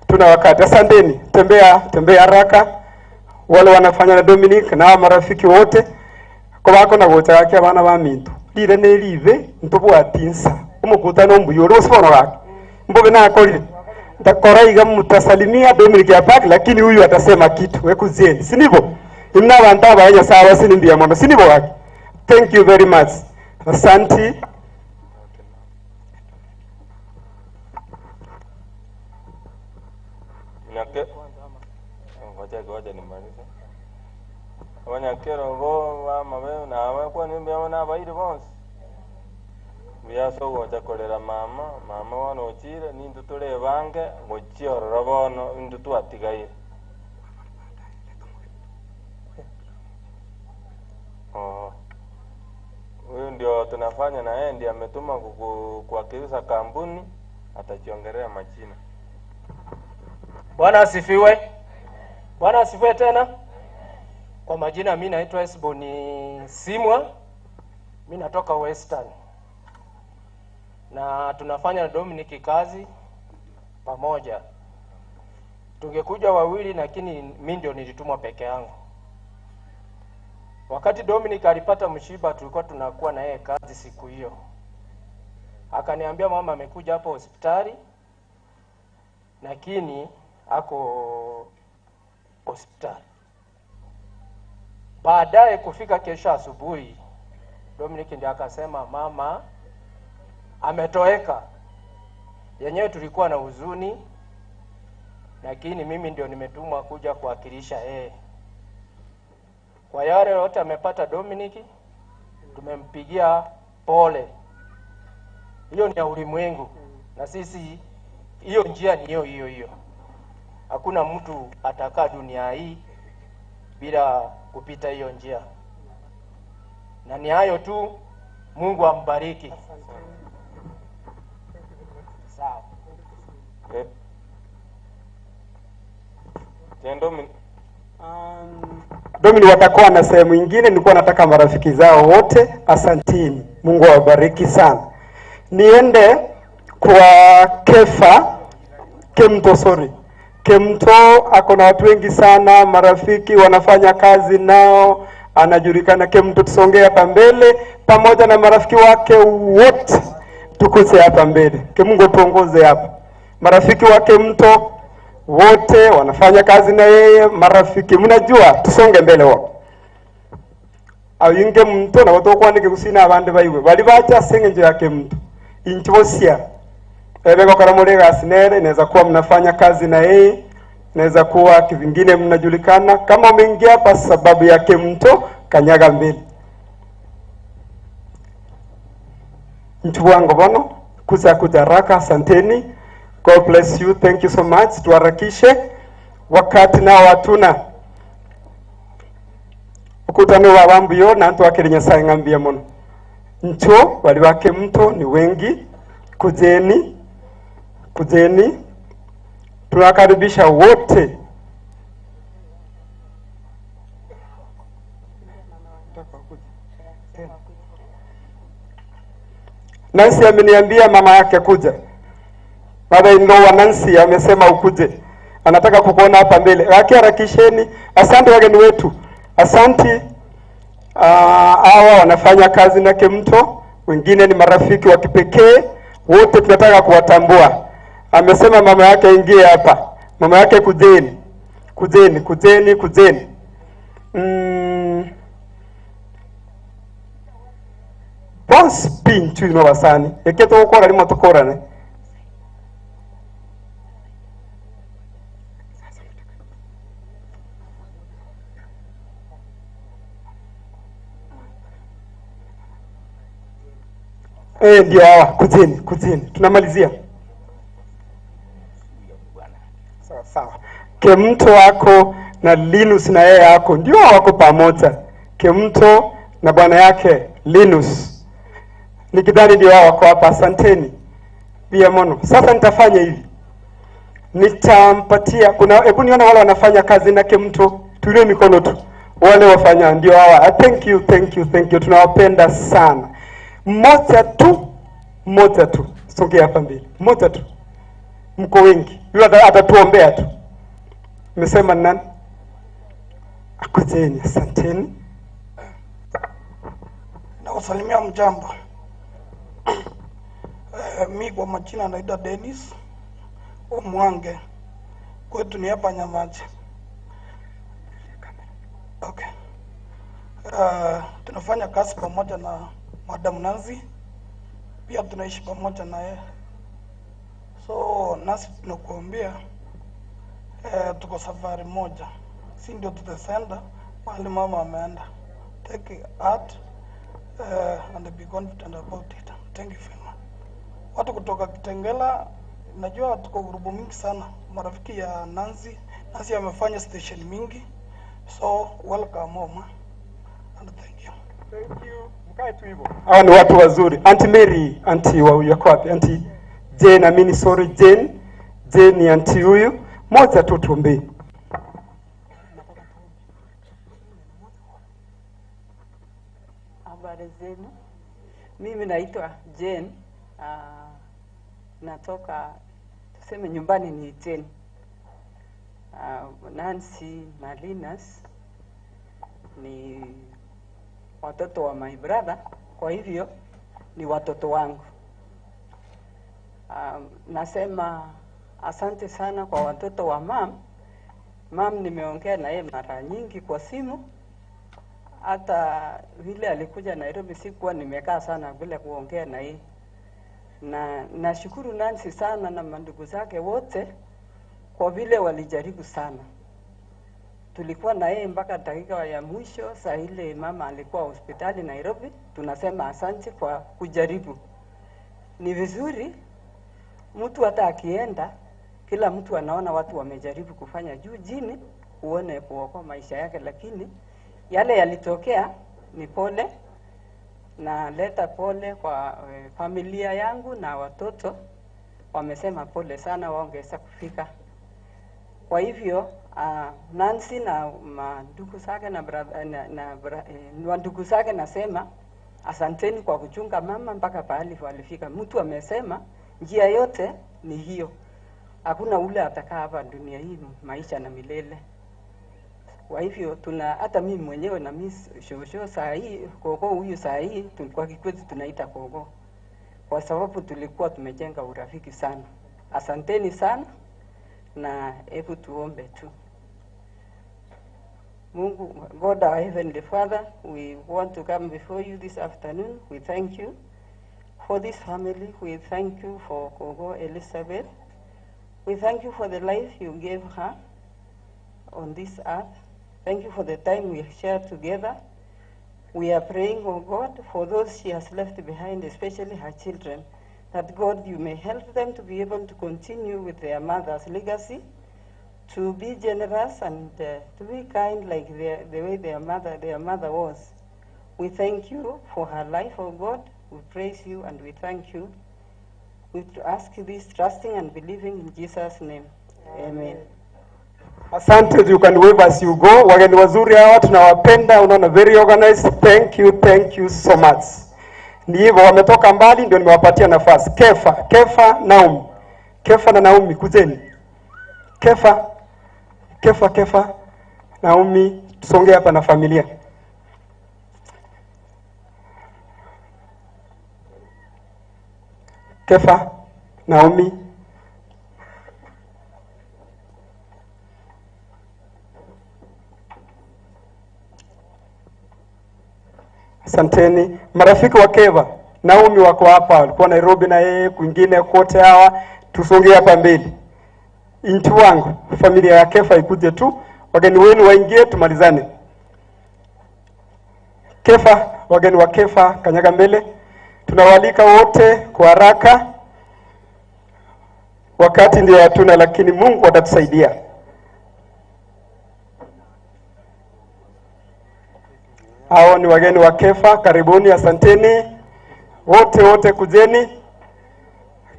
Tuna wakati. Asanteni. Tembea, tembea haraka. Wale wanafanya na Dominic na marafiki wote. Ko bako na gocha yake abana ba mintu. Lire ne live ntobwatinsa. Umukutano mbuyoro usibono gake. Mbobe na akorire. Ndakora iga mutasalimia Dominic ya park, lakini huyu atasema kitu. Wekuzeni. Si ndivyo? Imna abantu abanya sawa sinimbia mono. Si ndivyo gake? Thank you very much. Asante. Ngoja nimalize. Abanyakero bo bamabe nawe kwa nimbe abana abaire bonse. Biaso gocha korera mama, mama bono ochire nintu tore bange gochiorora bono intu twatigaire. Oh. Huyu ndio tunafanya na yeye ndiye ametuma kuwakilisha kampuni, atachiongelea majina. Bwana asifiwe. Bwana asifiwe tena. Kwa majina mimi naitwa Esboni Simwa. Mimi natoka Western. Na tunafanya na Dominic kazi pamoja. Tungekuja wawili lakini mimi ndio nilitumwa peke yangu. Wakati Dominic alipata mshiba tulikuwa tunakuwa na yeye kazi siku hiyo. Akaniambia mama amekuja hapo hospitali lakini ako hospitali. Baadaye kufika kesho asubuhi, Dominic ndiye akasema mama ametoweka. Yenyewe tulikuwa na huzuni, lakini mimi ndio nimetumwa kuja kuwakilisha yeye. Kwa yale yote amepata Dominic, tumempigia pole. Hiyo ni ya ulimwengu, na sisi hiyo njia ni hiyo hiyo hiyo. Hakuna mtu atakaa dunia hii bila kupita hiyo njia. Na ni hayo tu, Mungu ambariki. Sawa. Dominic watakuwa na sehemu nyingine, nilikuwa nataka marafiki zao wote. Asantini. Mungu awabariki sana. Niende kwa Kefa Kemto, sorry. Kemto ako na watu wengi sana, marafiki wanafanya kazi nao, anajulikana Kemto. Tusongee hapa mbele pamoja na marafiki wake wote, tukuse hapa mbele. Mungu tuongoze hapa. Marafiki wa Kemto wote wanafanya kazi na yeye, marafiki mnajua, tusonge mbele wao. Awinge mto na watu kwa ndike kusina abandi baiwe. Bali bacha sengenjo ya Kemto. Inchosia. Ebeko karamurega asinere, inaweza kuwa mnafanya kazi na yeye, inaweza kuwa kivingine mnajulikana. Kama umeingia hapa sababu ya Kemto, kanyaga mbele. Mtu wangu bono, kuza kujaraka, asanteni. God bless you, thank you so much. Tuharakishe wakati na watuna. Ukutano wa wambuyo na antu akiri Nyasaye ngambia mono. Ncho wali wa Kemto ni wengi. Kujeni, kujeni. Tunakaribisha wote. Nancy ameniambia mama yake kuja. Baba in-law Nancy amesema ukuje. Anataka kukuona hapa mbele. Harakisheni. Asante wageni wetu. Asante. Hawa wanafanya kazi na Kemto, wengine ni marafiki wa kipekee, Wote tunataka kuwatambua. Amesema mama yake ingie hapa. Mama yake kujeni. Kujeni, kujeni, kujeni. Bonse pintu ino basani. Eke tokora limo tokorane. Ndio hawa, kujeni, kujeni. Tunamalizia. Sawa sawa. Kemto wako na Linus na yeye yako ndio wako pamoja. Kemto na bwana yake Linus. Nikidhani ndio hao wako hapa. Asanteni. Pia mono. Sasa nitafanya hivi. Nitampatia kuna hebu niona wale wanafanya kazi na Kemto, tulie mikono tu. Wale wafanya ndio hawa. Thank you, thank you, thank you. Tunawapenda sana. Mmoja tu, mmoja tu. Songea hapa mbele. Mmoja tu. Mko wengi. Yule atatuombea tu. Nimesema nani? Akujeni, asanteni. Nakusalimia mjambo. Mi kwa majina naitwa Dennis Omwange. Kwetu ni hapa Nyamache. Okay. Tunafanya kazi pamoja na Madam Nancy. Pia tunaishi pamoja na yeye. So nasi tunakuambia tuko safari moja. Si ndio tutasenda mahali mama ameenda. Take heart and be confident about it. Thank you very much. Watu kutoka Kitengela, najua tuko grupu mingi sana. Marafiki ya Nancy. Nancy amefanya station mingi. So welcome home and thank you. Thank you. Mkae tu hivyo. Hawa ni watu wazuri. Auntie Mary, auntie wa huyu yuko wapi? Auntie Jane, amini sorry Jane. Jane ni auntie huyu. Moja tu tuombe. Habari zenu. Mimi naitwa Jane. Natoka tuseme nyumbani ni Jane. Nancy na Linus ni watoto wa my brother, kwa hivyo ni watoto wangu. Nasema asante sana kwa watoto wa mam. Mam nimeongea na yeye mara nyingi kwa simu. Hata vile alikuja Nairobi sikuwa nimekaa sana bila kuongea na yeye. Na nashukuru Nancy sana na mandugu zake wote kwa vile walijaribu sana. Tulikuwa na yeye mpaka dakika ya mwisho, saa ile mama alikuwa hospitali Nairobi. Tunasema asante kwa kujaribu. Ni vizuri mtu hata akienda, kila mtu anaona watu wamejaribu kufanya juu chini uone kuokoa maisha yake, lakini yale yalitokea ni pole. Na leta pole kwa familia yangu na watoto, wamesema pole sana, waongeza kufika. Kwa hivyo Nancy na ndugu zake na ndugu zake nasema asanteni kwa kuchunga mama mpaka pahali walifika. Mtu amesema njia yote ni hiyo. Hakuna ule atakaa hapa dunia hii maisha na milele. Kwa hivyo tuna hata mimi mwenyewe na mimi shosho saa hii koko huyu saa hii tulikuwa kikwetu tunaita koko. Kwa sababu tulikuwa tumejenga urafiki sana. Asanteni sana na hebu tuombe tu. Mungu, God our Heavenly Father, we want to come before you this afternoon. We thank you for this family. We thank you for Gogo Elizabeth. We thank you for the life you gave her on this earth. Thank you for the time we shared together. We are praying, oh God, for those she has left behind, especially her children, that God, you may help them to be able to continue with their mother's legacy, to be generous and to be kind like the way their mother was. We thank you for her life, oh God. We praise you and we thank you. We ask this trusting and believing in Jesus' name. Amen. Asante, you can wave as you go. Wageni wazuri hawa tunawapenda, unaona very organized. Thank you, thank you so much. Ni hivyo wametoka mbali ndio nimewapatia nafasi. Kefa, Kefa, Naomi. Kefa na Naomi kujeni. Kefa, Kefa, Kefa, Naomi, tusonge hapa na familia. Kefa, Naomi. Asanteni. Marafiki wa Kefa, Naomi wako hapa, walikuwa Nairobi na yeye kwingine kote hawa, tusongee hapa mbele. Inchi wangu, familia ya Kefa ikuje tu, wageni wenu waingie tumalizane. Kefa, wageni wa Kefa kanyaga mbele. Tunawalika wote kwa haraka. Wakati ndio hatuna, lakini Mungu atatusaidia. Hao ni wageni wa Kefa, karibuni, asanteni. Wote wote kujeni.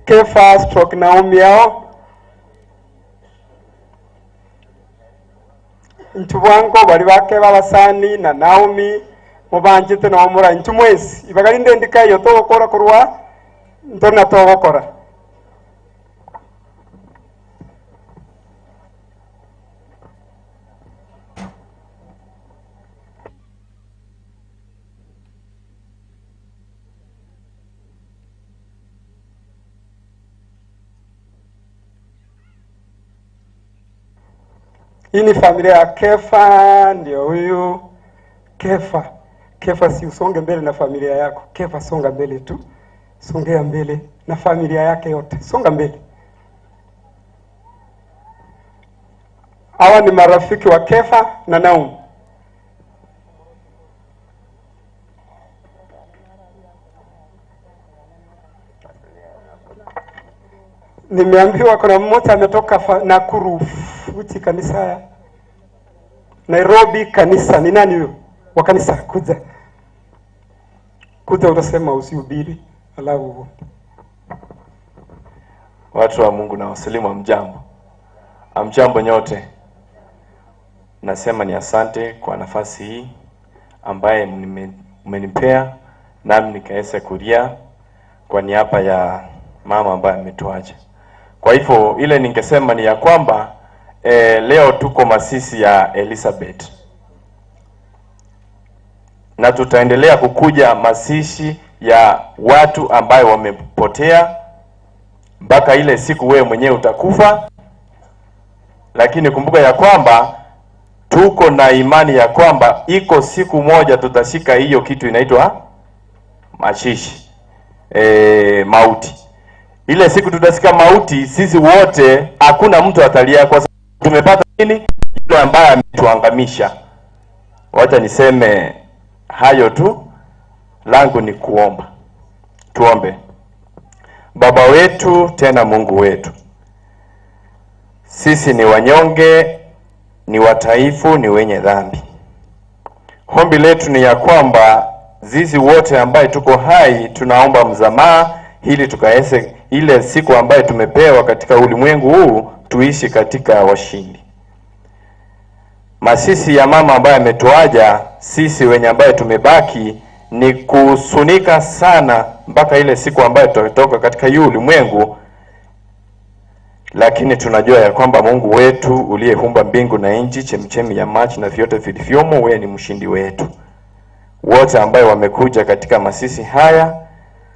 Kefa stroke Naomi yao. Ntu wango bali bake babasani na Naomi mubanjite na omura ntu mwesi ibagalinde ndikayo togokora kurwa ntona togokora. Hii ni familia ya Kefa, ndio huyu Kefa. Kefa, si usonge mbele na familia yako. Kefa, songa mbele tu. Songea mbele na familia yake yote. Songa mbele. Hawa ni marafiki wa Kefa na Naomi. Nimeambiwa kuna mmoja ametoka Nakuru uchi kanisa Nairobi kanisa. Ni nani huyo? Wa kanisa kuja. Kuja utasema usihubiri alafu. Watu wa Mungu na wasalimu, amjambo. Amjambo nyote. Nasema ni asante kwa nafasi hii ambaye mmenipea nami nikaweza kulia kwa niaba ya mama ambaye ametuacha. Kwa hivyo ile ningesema ni ya kwamba leo tuko masisi ya Elizabeth. Na tutaendelea kukuja masishi ya watu ambayo wamepotea mpaka ile siku wewe mwenyewe utakufa. Lakini kumbuka ya kwamba tuko na imani ya kwamba iko siku moja tutashika hiyo kitu inaitwa mashishi, mauti. Ile siku tutashika mauti, sisi wote hakuna mtu atalia kwa sababu tumepata nini? Yule ambaye ametuangamisha. Wacha niseme hayo tu, langu ni kuomba. Tuombe. Baba wetu tena Mungu wetu, sisi ni wanyonge, ni wataifu, ni wenye dhambi. Ombi letu ni ya kwamba sisi wote ambaye tuko hai tunaomba msamaha ili tukaese ile siku ambaye tumepewa katika ulimwengu huu tuishi katika washindi. Masisi ya mama ambaye ametuaja sisi wenye ambaye tumebaki ni kusunika sana mpaka ile siku ambayo tutatoka katika hii ulimwengu. Lakini tunajua ya kwamba Mungu wetu uliyeumba mbingu na nchi, chemchemi ya maji na vyote vilivyomo, wewe ni mshindi wetu. Wote ambaye wamekuja katika masisi haya,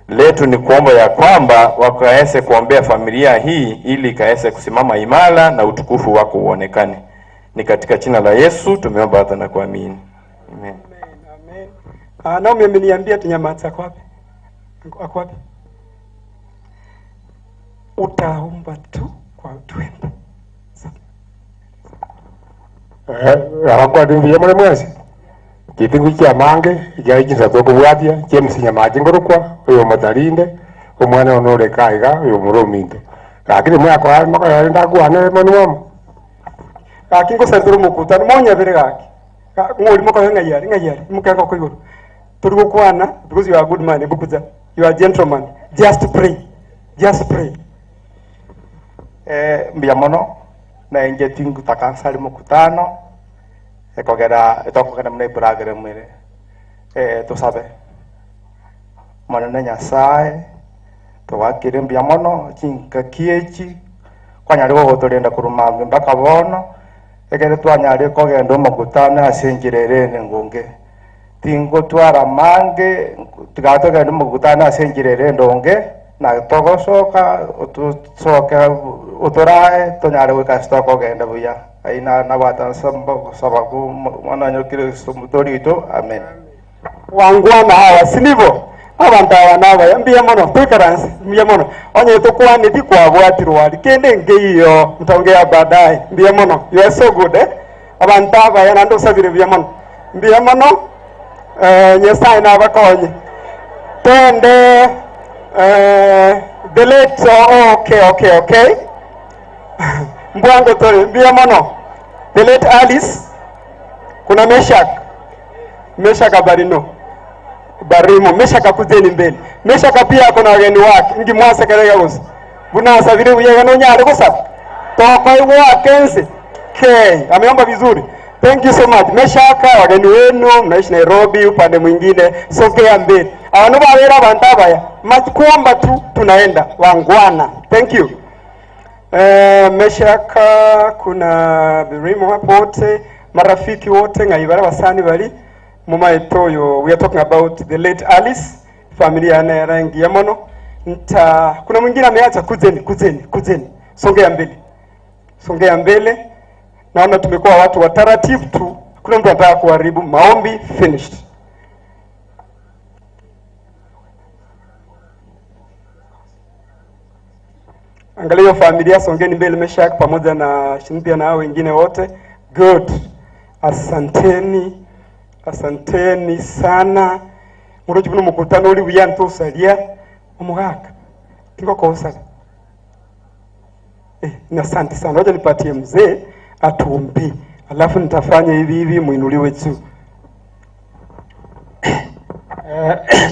letu ni kuomba ya kwamba wakaweze kuombea familia hii ili ikaweze kusimama imara na utukufu wako uonekane. Ni katika jina la Yesu tumeomba hata na kuamini. Amen. Amen. Amen. Naomi ameniambia tunyamaza kwa wapi? Kwa wapi? Utaomba tu kwa tuende. Akwa ndimbiye muri mwese. Kitingu kia mange igai jinsa tokubwatia James Nyamaji ngorokwa uyo matarinde omwana onore kaiga uyo murominto. Lakini mwako mako ndakwane manu. Gaki ngosentera omokutano monyabere gaki ng'ori mokoe ng'ayari ng'ayari mukeka ko igoro turi gukwana because you are a good man bukuza, you are a gentleman, just pray, just pray. Mbia mono na inje tingu takansari mukutano ekogera etokogera muna iburagere mwire tusabe monene Nyasaye towakire mbia mono chinka kiechi kwanyari gogotorenda kuruma mpaka bono ekere twanyari kogenda omokutano ase enchera ere ngonge tingotwara mange tigatogenda omokutano ase enchera ere ndonge Na togocoka utucoke uturae tunyare gwika citokogenda buya aina na bata sababu mwana nyokire mutori witu amen. Wangwana hawa si ndivyo? Abantu aba naba mbia mono tolerance mbia mono onye tukwane ti kwabwatirwa kende ngeiyo mtaongea baadaye mbia mono. You are so good eh? Abantu aba yana ndo sabire mbia mono mbia mono Nyasaye nabakonye tende the late okay mbwango tore mbia mono the late Alice. Kuna Meshak Barino Barimo Meshak kuzeni mbele. Meshak pia kuna wageni wake ngi mwasa kerega gusa bunasa vile uyega no nyare gusa toko iwa kense okay ameomba vizuri. Thank you so much Meshak, wageni wenu mnaishi Nairobi upande mwingine, sogea mbele. Abantu babera abantu abaya kuomba tu tunaenda wangwana. Thank you. Meshak, kuna Barimo hapo wote, marafiki wote ngaibara wasani bali mumaetoyo. We are talking about the late Alice, familia na rangi ya mono. Nta kuna mwingine ameacha kuzeni. Songea mbele. Songea mbele. Naona tumekuwa watu wa taratibu tu. Kuna mtu anataka kuharibu maombi finished. Angalia familia, songeni mbele Meshak pamoja na Cynthia na wengine wote. Good. Asanteni. Asanteni sana. Muroji buno mukutano uri wiyanto salia omugaka. Tingo kosa. Ni asante sana. Ngoja nipatie mzee atuombe. Alafu nitafanya hivi hivi muinuliwe juu.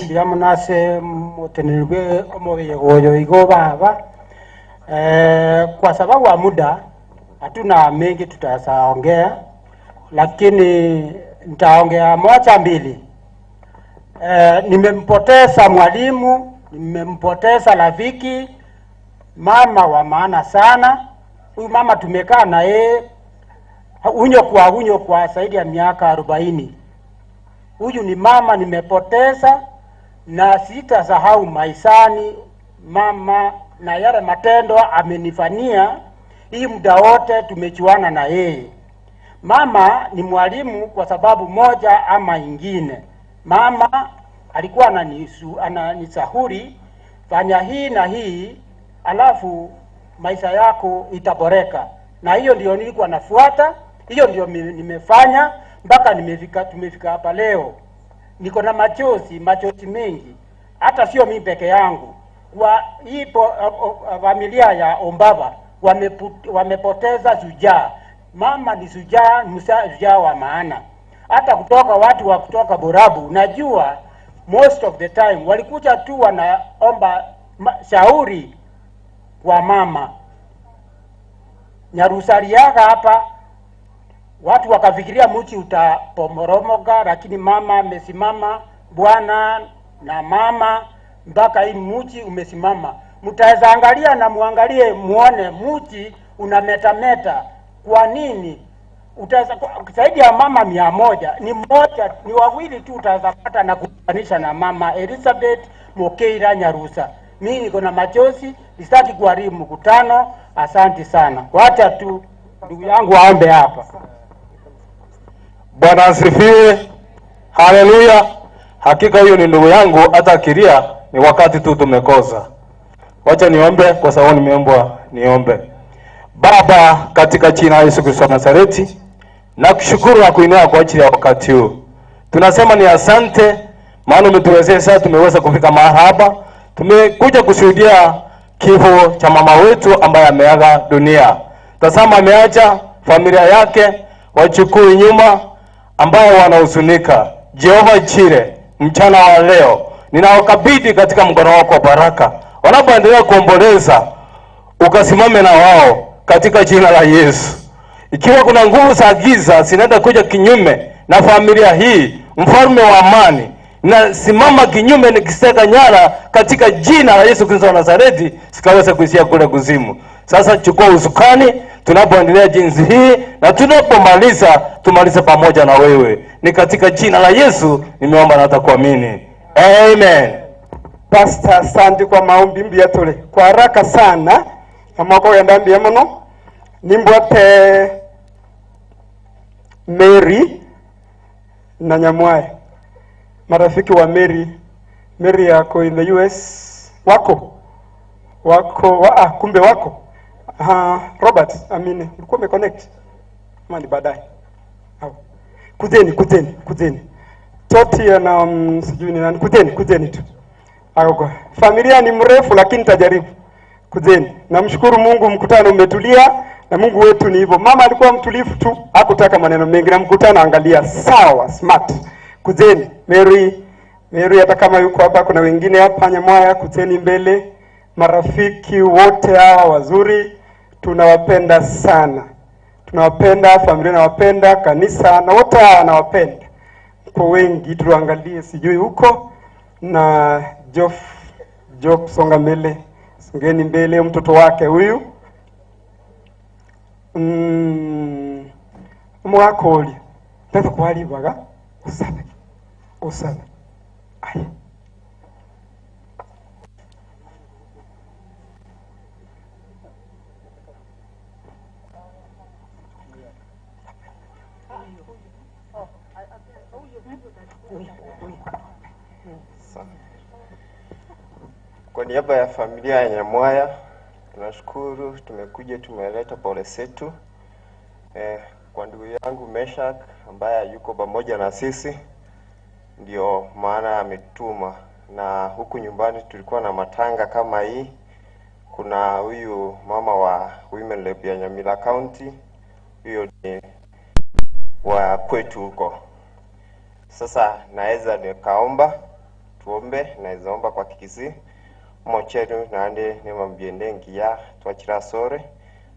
Ndiamunase mutenirwe omubiri goyo igo baba. Kwa sababu wa muda hatuna mengi tutasaongea, lakini nitaongea moja mbili. Nimempoteza mwalimu, nimempoteza rafiki, mama wa maana sana. Huyu mama tumekaa na yeye unyo kwa zaidi ya miaka 40. Huyu ni mama nimepoteza na sitasahau maishani mama, na yale matendo amenifanyia hii muda wote tumechuana na yeye. Mama ni mwalimu kwa sababu moja ama ingine. Mama alikuwa ananishauri fanya hii na hii, alafu maisha yako itaboreka. Na hiyo ndio nilikuwa nafuata, hiyo ndio nimefanya mpaka tumefika hapa leo. Niko na machozi mengi, hata sio mimi peke yangu. Kwa hii familia ya Ombaba wamepoteza shujaa. Mama ni shujaa, shujaa wa maana. Hata kutoka watu wa kutoka Borabu, najua most of the time walikuja tu wanaomba shauri kwa mama. Nyarusariaga hapa watu wakafikiria mchi utapomoromoka, lakini mama amesimama, bwana na mama, mpaka hii mchi umesimama. Mtaweza angalia na muangalie muone mchi unametameta. Kwa nini? Utaweza zaidi ya mama 100, ni mmoja, ni wawili tu utaweza pata na kufanisha na mama Elizabeth Mokeira Nyarusa. Mimi niko na machozi, sitaki kuharibu mkutano. Asante sana. Wacha tu ndugu yangu aombe hapa. Bwana asifiwe. Haleluya. Hakika huyo ni ndugu yangu, hata akilia ni wakati tu tumekosa. Wacha niombe kwa sababu nimeombwa niombe. Baba, katika jina la Yesu Kristo wa Nazareti, nakushukuru na kuinua kwa ajili ya wakati huu. Tunasema ni asante, maana umetuwezesha tumeweza kufika mahali hapa. Tumekuja kushuhudia kifo cha mama wetu ambaye ameaga dunia. Tazama, ameacha familia yake, wachukui nyuma ambayo wanahuzunika. Jehova Jire, mchana wa leo ninawakabidhi katika mkono wako wa baraka. Wanapoendelea kuomboleza, ukasimame na wao katika jina la Yesu. Ikiwa kuna nguvu za giza zinaenda kuja kinyume na familia hii, mfalme wa amani, na simama kinyume nikiseka nyara katika jina la Yesu Kristo wa Nazareti, sikaweza kuishia kule kuzimu. Sasa chukua usukani tunapoendelea jinsi hii, na tunapomaliza tumalize pamoja na wewe. Ni katika jina la Yesu nimeomba na hata kuamini. Amen. Pastor, asante kwa maombi mbiyatole kwa haraka sana amwako yandambia muno nimbwate Mary na Nyamwaya, marafiki wa Mary. Mary yako in the US, wako wako wa, kumbe wako. Robert, I mean, ulikuwa umeconnect ama ni baadaye? Kujeni, kujeni, kujeni. Toti na sijui ni nani, kujeni, kujeni tu. Akoko. Familia ni mrefu lakini tajaribu. Kujeni. Namshukuru Mungu, mkutano umetulia na Mungu wetu ni hivyo. Mama alikuwa mtulivu tu, hakutaka maneno mengi na mkutano angalia sawa, smart. Kujeni. Mary, Mary hata kama yuko hapa, kuna wengine hapa Nyamwaya, kujeni mbele. Marafiki wote hawa wazuri tunawapenda sana. Tunawapenda, familia nawapenda, kanisa na wote hawa nawapenda. Kwa wengi tuangalie sijui huko na Jof, Job songa mbele, songeni mbele, mtoto wake huyu. Mwakoli. Tata kwali baga usabe. Usabe. Aya. Kwa niaba ya familia ya Nyamwaya tunashukuru, tumekuja tumeleta pole zetu kwa ndugu yangu Meshak ambaye yuko pamoja na sisi, ndio maana ametuma. Na huku nyumbani tulikuwa na matanga kama hii. Kuna huyu mama wa Women Lab ya Nyamira County, huyo ni wa kwetu huko. Sasa naweza nikaomba tuombe, naweza omba kwa Kikisii mocheru nande nemambiende ngiya twachira sore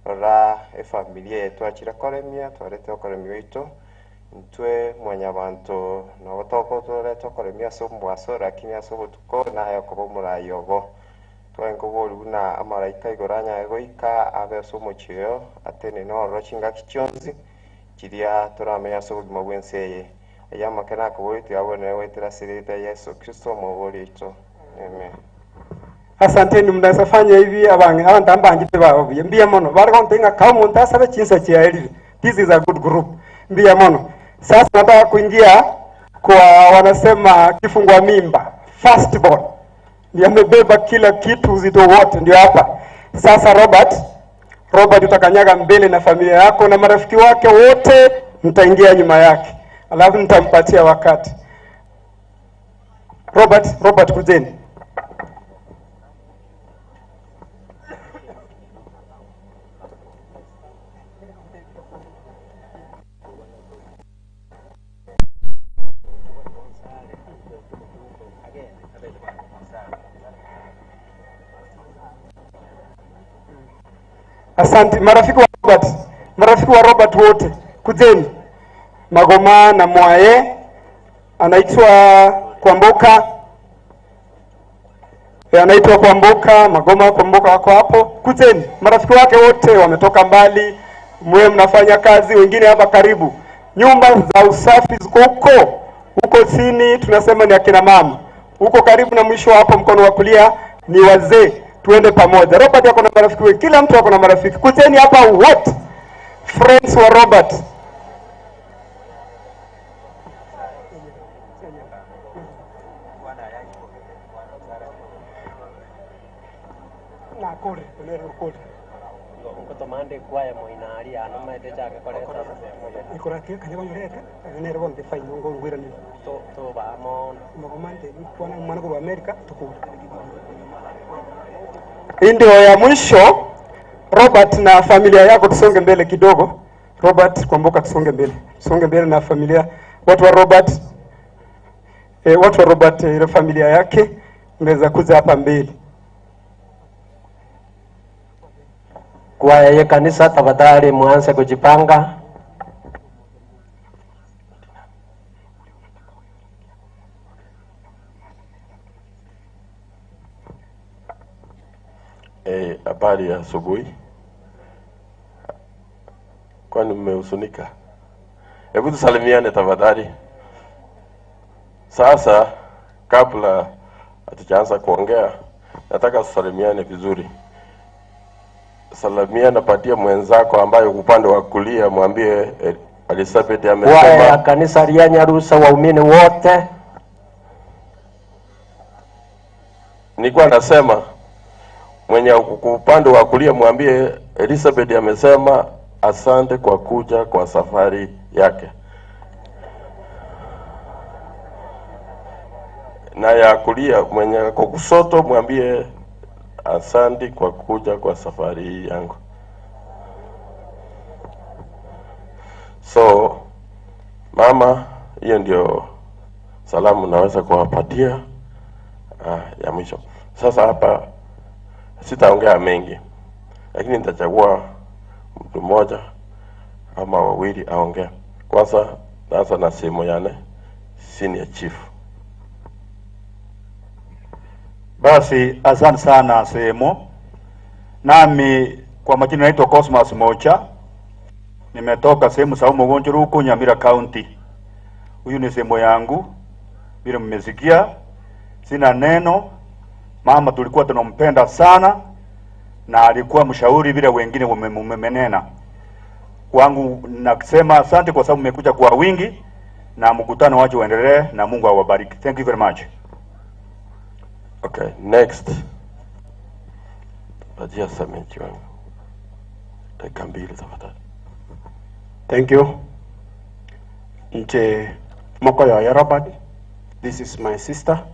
rora efamilia yetu twachira koremia twarete okoremia oito ntwe mwanyabanto nobotoko twarete okoremia ase omwaso lakini ase obotuko naye okoba omorai obo twaenga obori buna amaraika igoro anyaye goika abe ase omochio atene nororo chingaki chionsi chiria toramenya ase obogima bwa ense eye eyamake nakobori tuyabonere goetera ase erieta Yesu Kristo omobori oito. Amen. Asanteni, mnaweza fanya hivi abange abantambangite bao mbia mono bari kontenga kama mtasabe chinsa chia elvi. This is a good group. Mbia mono. Sasa nataka kuingia kwa wanasema kifungua mimba, first born. Ndiye amebeba kila kitu uzito wote ndio hapa. Sasa Robert utakanyaga mbele na familia yako na marafiki wake wote mtaingia nyuma yake. Alafu nitampatia wakati. Robert kujeni. Asante marafiki wa Robert, marafiki wa Robert wote kujeni. Magoma na Mwaye anaitwa Kwamboka, anaitwa Kwamboka, Magoma Kwamboka wako hapo. Kujeni, marafiki wake wote wametoka mbali, mwe mnafanya kazi, wengine hapa karibu. Nyumba za usafi ziko huko huko chini, tunasema ni akina mama. Huko karibu na mwisho hapo mkono wa kulia ni wazee. Tuende pamoja. Robert yako na marafiki wengi, kila mtu ako na marafiki. Kuteni hapa wote. Friends wa Robert. Hii ndio ya mwisho. Robert na familia yako tusonge mbele kidogo. Robert Kwamboka tusonge mbele. Tusonge mbele na familia. Watu wa Robert, watu wa Robert ile familia yake mnaweza kuja hapa mbele. Kwa yeye kanisa tafadhali muanze kujipanga. Habari ya asubuhi. Kwani mmehuzunika? Hebu tusalimiane tafadhali. Sasa kabla hatujaanza kuongea, nataka tusalimiane vizuri. Salimiana, patia mwenzako ambaye upande wa kulia, mwambie Elizabeth amesema. Kwaya ya kanisa lya Nyarusa, waumini wote. Nilikuwa nasema mwenye upande wa kulia mwambie Elizabeth amesema asante kwa kuja kwa safari yake. Na ya kulia mwenye kwa kusoto mwambie asante kwa kuja kwa safari hii yangu. So mama, hiyo ndio salamu naweza kuwapatia ya mwisho. Sasa hapa sitaongea mengi, lakini nitachagua mtu mmoja ama wawili aongea. Kwanza naanza na sehemu yane senior chief. Basi asante sana sehemu. Nami kwa majina naitwa Cosmas Mocha. Nimetoka sehemu za Umugonjoro huko Nyamira County. Huyu ni sehemu yangu. Vile mmesikia, sina neno. Mama tulikuwa tunampenda sana na alikuwa mshauri vile wengine wamenena. Kwangu nasema asante kwa sababu mmekuja kwa wingi na mkutano wache uendelee na Mungu awabariki. Thank you very much. Okay, next. Patia semeji wangu. Dakika mbili tafadhali. Thank you. Nche Mokoyoya Robert. This is my sister,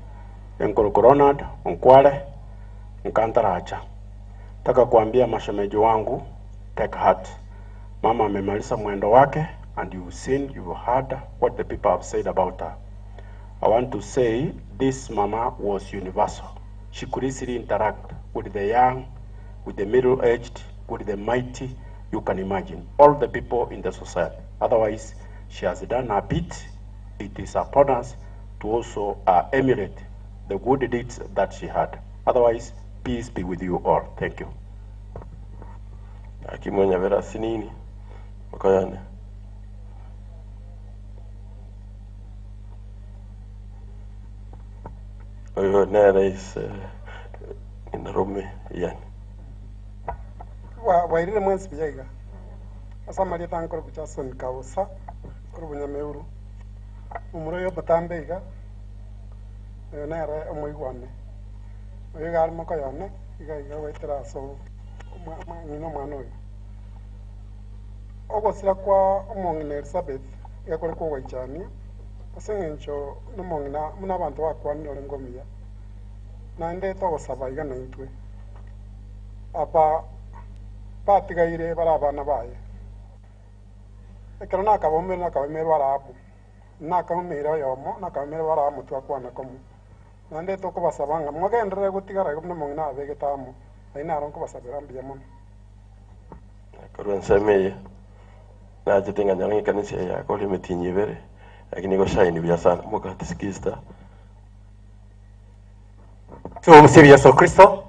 Nkuruku Ronald Nkwale Nkantaracha. Taka kuambia mashemeji wangu, take heart. Mama amemaliza mwendo wake and you've seen, you've heard what the people have said about her. I want to say this mama was universal. She could easily interact with the young, with the middle-aged, with the mighty, you can imagine, all the people in the society. Otherwise, she has done her bit. It is upon us to also emulate the good deeds that she had. Otherwise, peace be with you all. Thank you. Akimonya vera sinini. Makoyane. Oyo nere is in Rome yani. Wa wairire mwensi biyaiga. Asamaria tankoro buchason kausa koro bunyameuru. Umuro yo batambe iga. Oyo nere omoigwane. Oyo gar makoyane iga iga wetera so ngino mwana oyo. Ogosira kwa omong'ina Elizabeth igakore kogwaichania ase eng'encho nomong'ina muna abanto bakwanire ore ngomiya naende togosaba iga naintwe aba batigaire bare abana baye ekero nakabaumire nakabaumire barabu nakaumire oyomo nakabaumire baramu twakwana komo naende tokobasaba ng'a mwagenderere gotigara igo nomong'ina abegete amo naende naro nkobasabera mbuya mono. Korwa nsemeye nachete nganyala ngekanisa yakole emitinyi ibere lakini iko shine buya sana mukatisikista. Tumsifu Yesu Kristo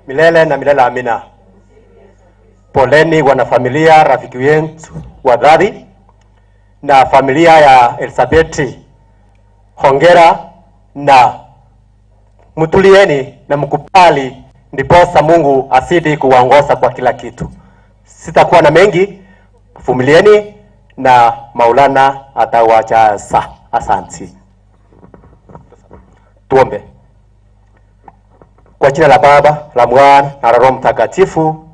milele na milele, amina. Poleni wanafamilia, rafiki wetu wa dhati na familia ya Elizabeth, hongera na mtulieni na mkubali, ndiposa Mungu azidi kuwaongoza kwa kila kitu. Sitakuwa na mengi, vumilieni na Maulana atawajaza. Asante. Tuombe. Kwa jina la Baba, la Mwana na la Roho Mtakatifu,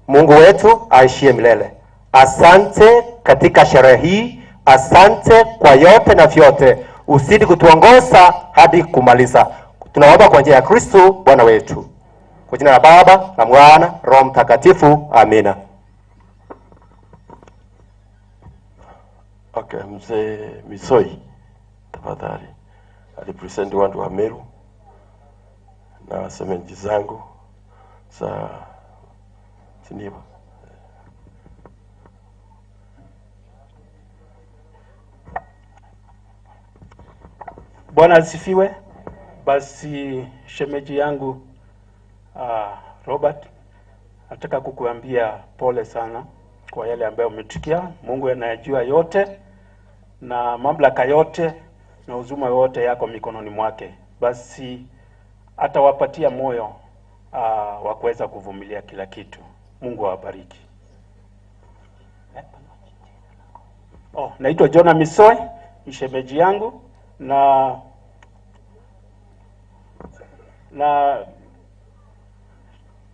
Mungu wetu aishie milele. Asante katika sherehe hii, asante kwa yote na vyote. Usidi kutuongoza hadi kumaliza. Tunaomba kwa njia ya Kristo Bwana wetu. Kwa jina la Baba, la Mwana, Roho Mtakatifu, amina. Okay, mzee Misoi tafadhali alipresent watu wa Meru na semeji zangu za siniba. Bwana asifiwe. Basi shemeji yangu Robert, nataka kukuambia pole sana kwa yale ambayo umetukia. Mungu anayajua yote na mamlaka yote na uzima yote yako mikononi mwake. basi atawapatia moyo wa kuweza kuvumilia kila kitu. Mungu awabariki. Oh, naitwa Jonah Misoi, ni shemeji yangu na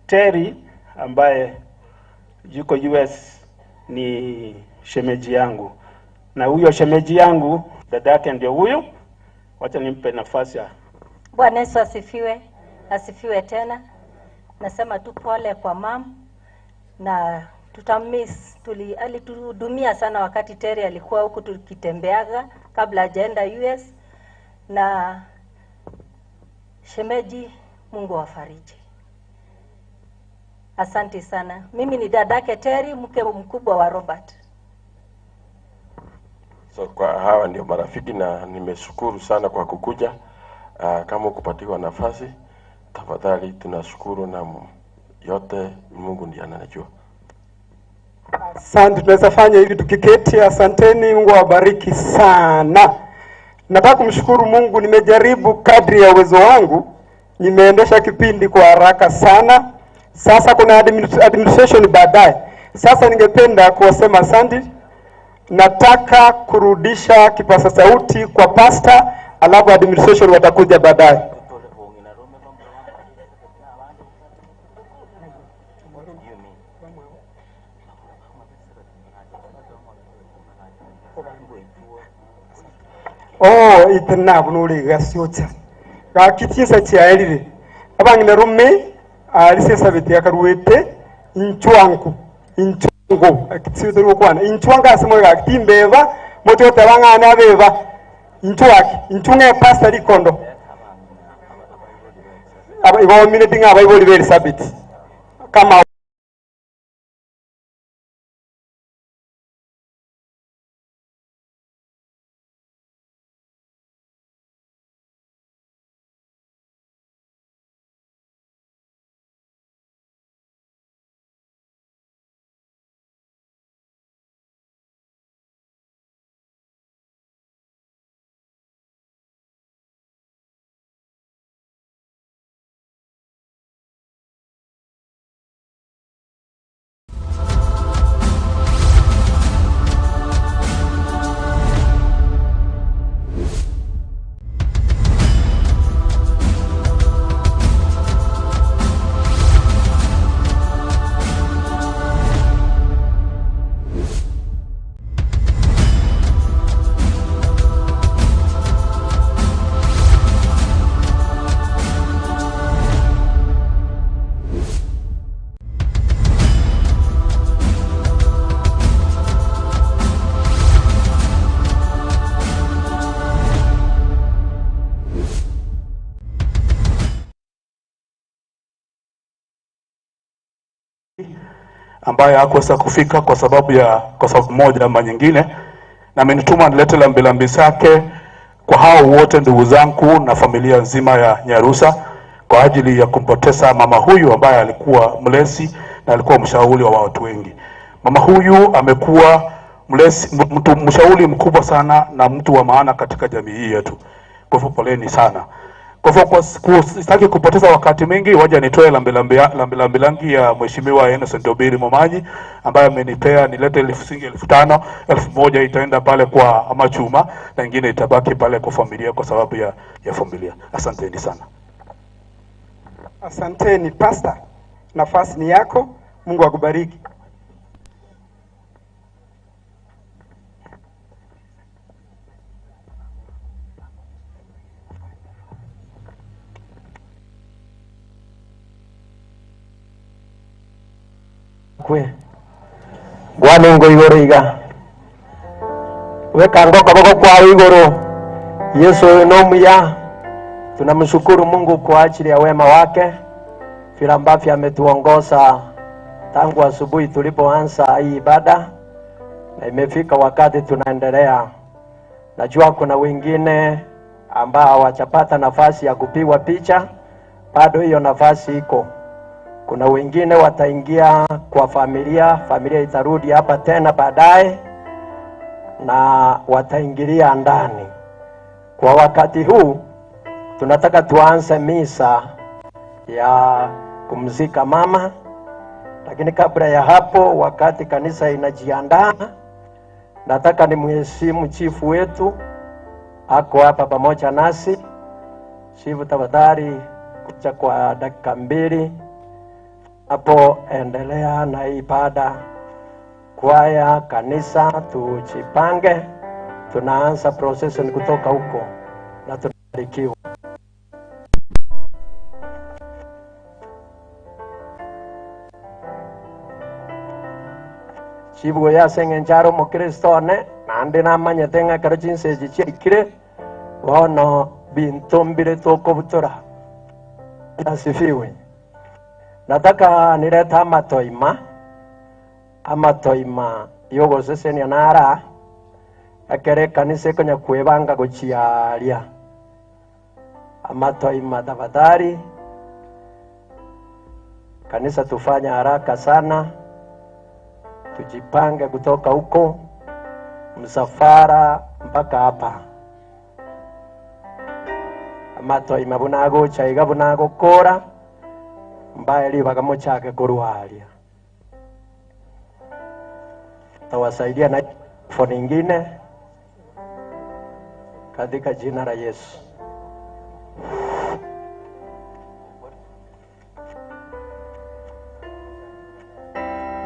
Terry ambaye yuko US ni shemeji yangu. Na huyo shemeji yangu dada yake ndio huyo. Wacha nimpe nafasi. Bwana Yesu asifiwe. Asifiwe tena. Nasema tu pole kwa mam na tutamiss. Alituhudumia sana wakati Terry alikuwa huku tukitembeaga kabla hajaenda US. Na shemeji, Mungu awafariji. Asante sana. Mimi ni dadake Terry, mke mkubwa wa Robert. So kwa hawa ndio marafiki na nimeshukuru sana kwa kukuja. Kama ukupatiwa nafasi, tafadhali tunashukuru na yote Mungu ndiye anajua. Asante, tunaweza fanya hivi tukiketi. Asanteni, Mungu awabariki sana. Nataka kumshukuru Mungu, nimejaribu kadri ya uwezo wangu. Nimeendesha kipindi kwa haraka sana. Sasa kuna administration baadaye. Sasa ningependa kuwasema asante. Nataka kurudisha kipaza sauti kwa pastor, alafu administration watakuja baadaye. Oh, itena bunuli gasiocha. Gakitinsa chiaelire. Abangine rume alisesa beti akaruwete inchwangu. Inchwangu akitsiro kwana. Inchwanga asimo gakitimbeva moto tabangana beva. Inchwaki, inchunge pastor likondo. Aba ibo minute ngaba ibo Elizabeth. Kama ambaye hakuweza kufika kwa sababu moja ama nyingine, na amenituma nilete lambilambi zake kwa hao wote ndugu zangu na familia nzima ya Nyarusa kwa ajili ya kumpoteza mama huyu ambaye alikuwa mlezi na alikuwa mshauri wa watu wengi. Mama huyu amekuwa mlezi, mtu mshauri mkubwa sana na mtu wa maana katika jamii hii yetu. Kwa hivyo poleni sana. Kwa hivyo sitaki kupoteza wakati mwingi, waje nitoe lambilambi ya Mheshimiwa Innocent Obiri Momanyi ambaye amenipea nilete 5,000, 1,000 itaenda pale kwa Amachuma na nyingine itabaki pale kwa familia kwa sababu ya familia. Asanteni sana. Asanteni Pastor. Nafasi ni yako. Mungu akubariki. Kwe gwanengo igoro iga weka ngoko boko kwa igoro. Yesu nomuya, tunamshukuru Mungu kwa ajili ya wema wake, vile ambavyo ametuongoza tangu asubuhi tulipoanza hii ibada, na imefika wakati tunaendelea. Najua kuna wengine ambao hawajapata nafasi ya kupigwa picha, bado hiyo nafasi iko. Kuna wengine wataingia kwa familia, familia itarudi hapa tena baadaye na wataingilia ndani. Kwa wakati huu Tunataka tuanze misa ya kumzika mama, lakini kabla ya hapo, wakati kanisa inajiandaa, nataka nimheshimu chifu wetu, ako hapa pamoja nasi. Chifu, tafadhali kuja kwa dakika 2 hapo, endelea na ibada. Kwaya, kanisa, tujipange. Tunaanza procession kutoka huko na tunabarikiwa. Chibu ya sengenjaro mokristo ne nande namanyete ng'akero chinsechi chiaikire bono binto mbire tokobutora. Asifiwe. Nataka nileta amatoima yogosesenia nara akere kanisa ekonya kwebanga gochiaria amatoima. Tafadhali kanisa, tufanya haraka sana, tujipange kutoka huko msafara mpaka hapa. Amatoima bunago chaiga bunago kora mbaye libaga korwaria. Tawasaidia na phone nyingine katika jina la Yesu.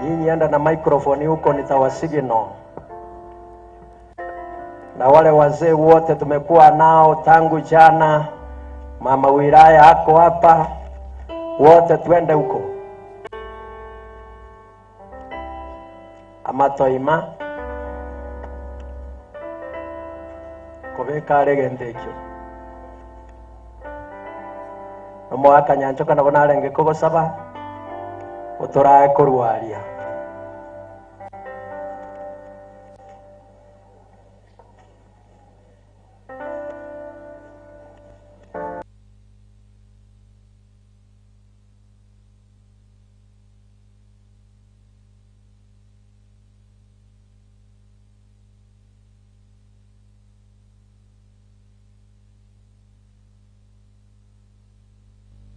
Nyinyi enda na microphone huko, nitawasigino. Na wale wazee wote tumekuwa nao tangu jana, mama wilaya ako hapa, wote twende huko. Amatoima kobeka aregende ekio omwaka nyanchoka nabo narenge kogosaba otorae korwaria.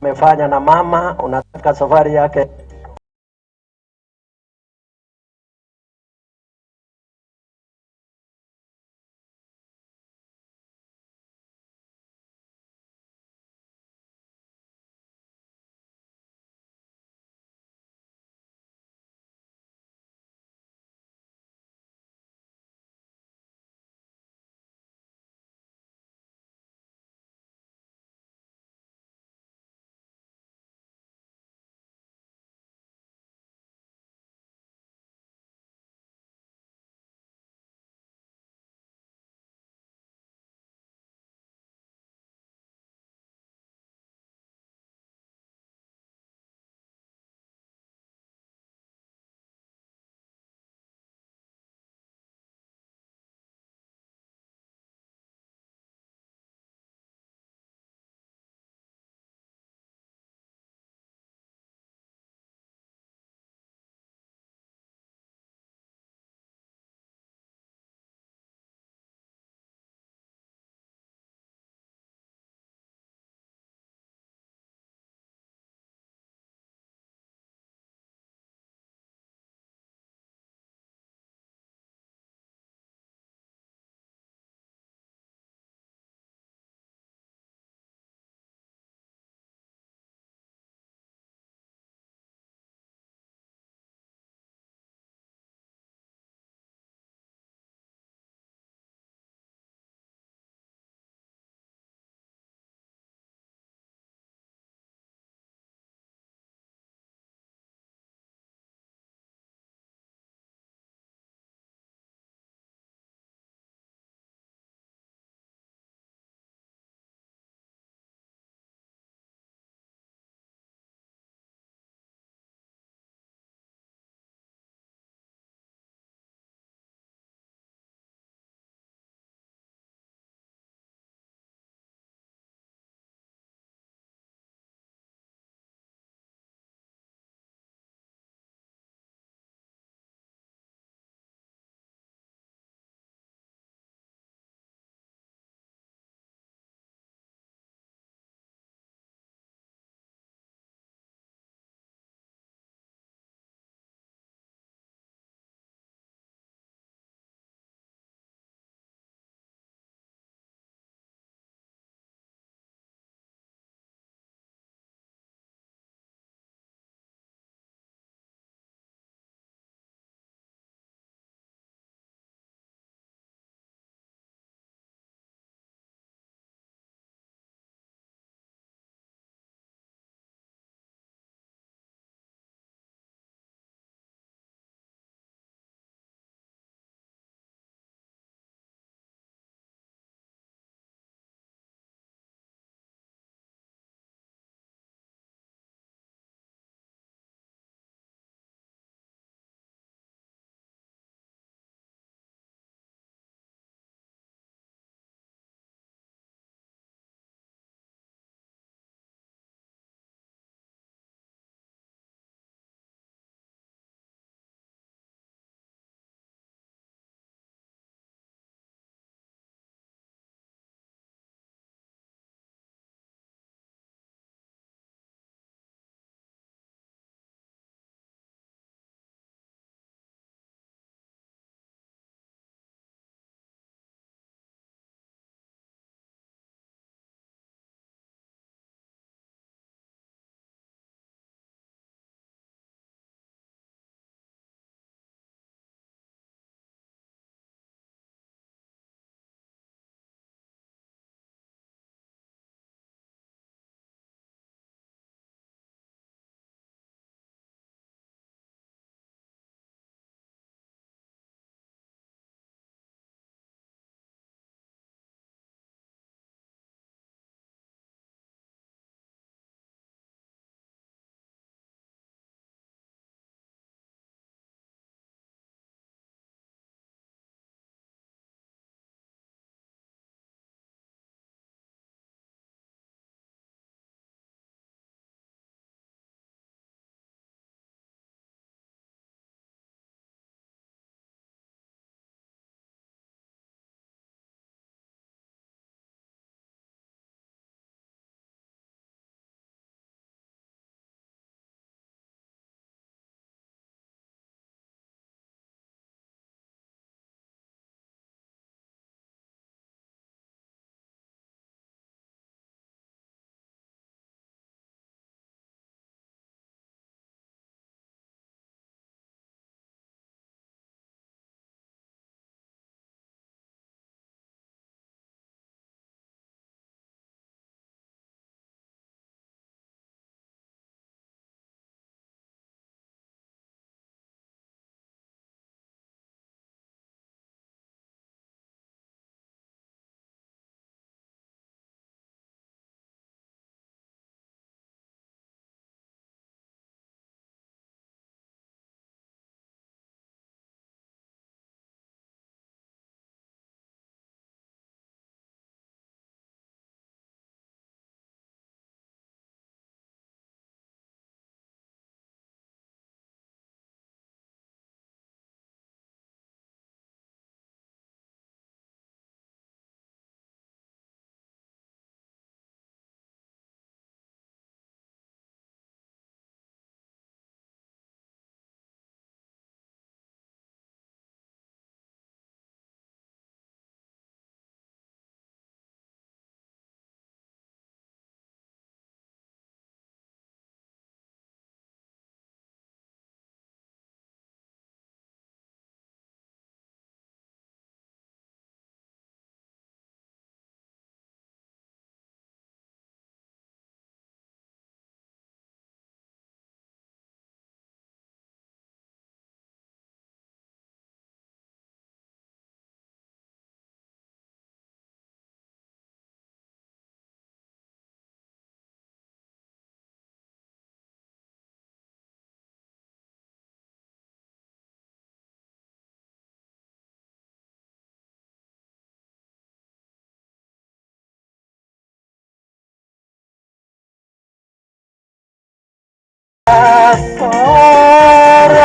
Umefanya na mama, unataka safari yake.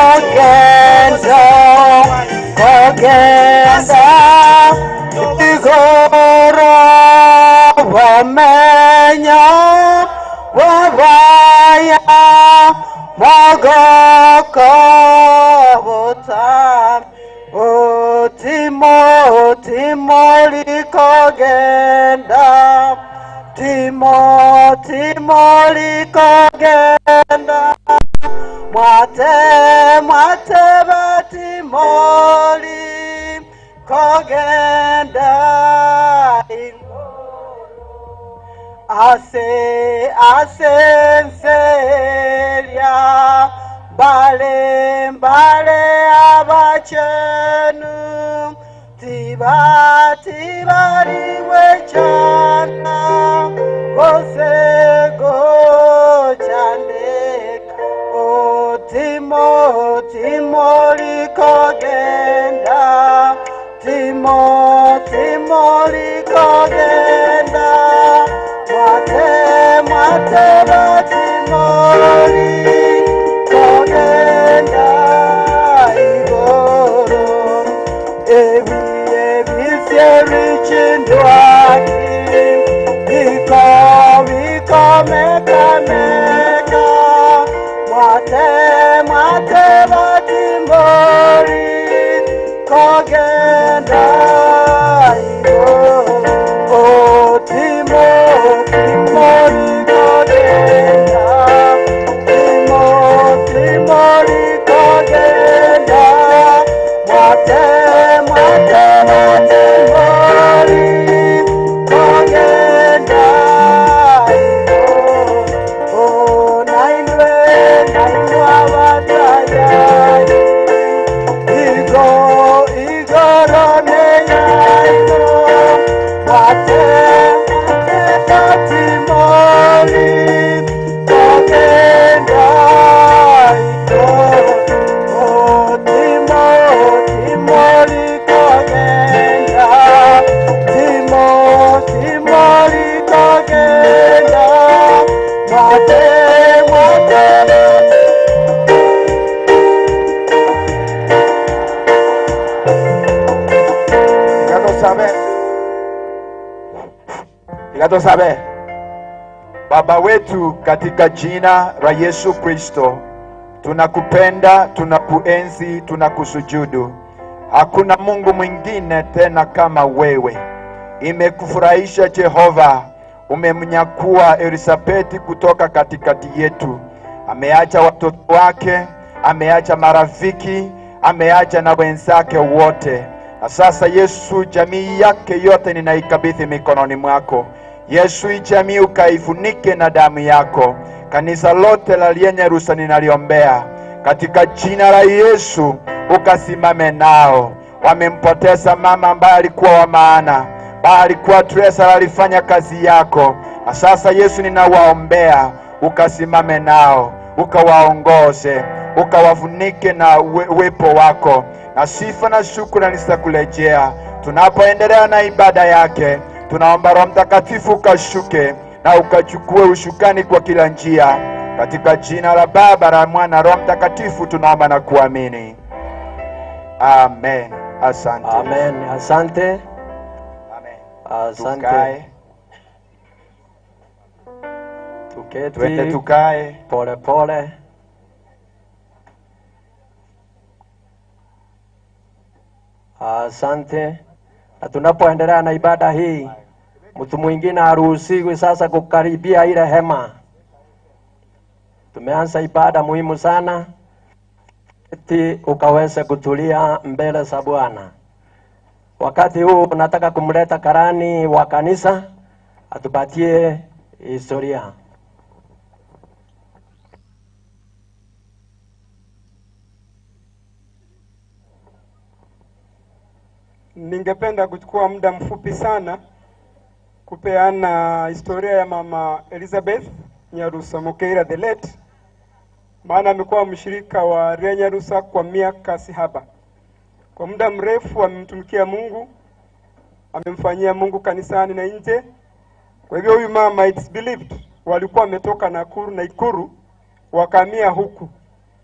Asorogendo kogenda igoro wamenya wabaya magoko butam Timo Timo likogenda Timo Timo likogenda Mwate mwate batimoli kogenda Ase asenselia Bale bale abachenu Tiba tiba liwechana Gose gochandeka O Timo Timo likogenda Timo Timo likogenda Mwate mwate batimoli kogenda igoro Ebi ebi serichindwaki Biko biko meka meka Mwate mwate batimoli kogenda igoro O Timo Timo likogenda Timo Timo likogenda Mwate mwate batimoli kogenda igoro O nainwe nainwe abatayari Igo igoro neyaino Mwate batimoli kogenda igoro O Timo Timo likogenda Timo Timo likogenda Mwate mwate Tigato sabe. Baba wetu katika jina la Yesu Kristo, tunakupenda, tunakuenzi, tunakusujudu. Hakuna Mungu mwingine tena kama wewe. Imekufurahisha Jehova, umemnyakua Elisabeti kutoka katikati yetu. Ameacha watoto wake, ameacha marafiki, ameacha na wenzake wote. Na sasa Yesu, jamii yake yote ninaikabidhi mikononi mwako. Yesu, hii jamii ukaifunike na damu yako. Kanisa lote la Nyarusa ninaliombea katika jina la Yesu, ukasimame nao. Wamempoteza mama ambaye alikuwa wa maana, ambaye alikuwa treasure, alifanya kazi yako. Na sasa Yesu, ninawaombea ukasimame nao, ukawaongoze, ukawafunike na uwepo wako. Na sifa na shukrani zitakurejea tunapoendelea na ibada yake. Tunaomba Roho Mtakatifu ukashuke na ukachukue ushukani kwa kila njia. Katika jina la Baba, la Mwana, Roho Mtakatifu tunaomba na kuamini. Amen. Asante. Amen. Asante. Amen. Asante. Tukae. Tuketi. Twende tukae. Pole pole. Asante. Na tunapoendelea na ibada hii, mtu mwingine haruhusiwi sasa kukaribia ile hema. Tumeanza ibada muhimu sana, eti ukaweze kutulia mbele za Bwana. Wakati huu nataka kumleta karani wa kanisa atupatie historia. Ningependa kuchukua muda mfupi sana kupeana historia ya Mama Elizabeth Nyarusa Mokeira the late, maana amekuwa mshirika wa Ria Nyarusa kwa miaka sihaba. Kwa muda mrefu amemtumikia Mungu, amemfanyia Mungu kanisani na nje. Kwa hivyo huyu mama, it's believed, walikuwa wametoka Nakuru na Ikuru Wakahamia huku,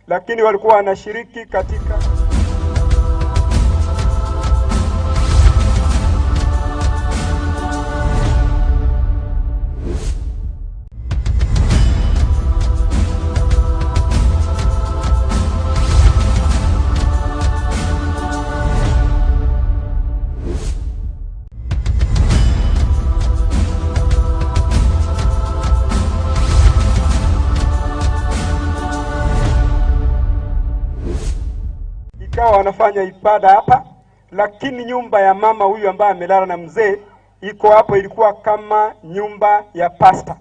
lakini walikuwa wanashiriki katika wanafanya ibada hapa, lakini nyumba ya mama huyu ambaye amelala na mzee iko hapo, ilikuwa kama nyumba ya pasta.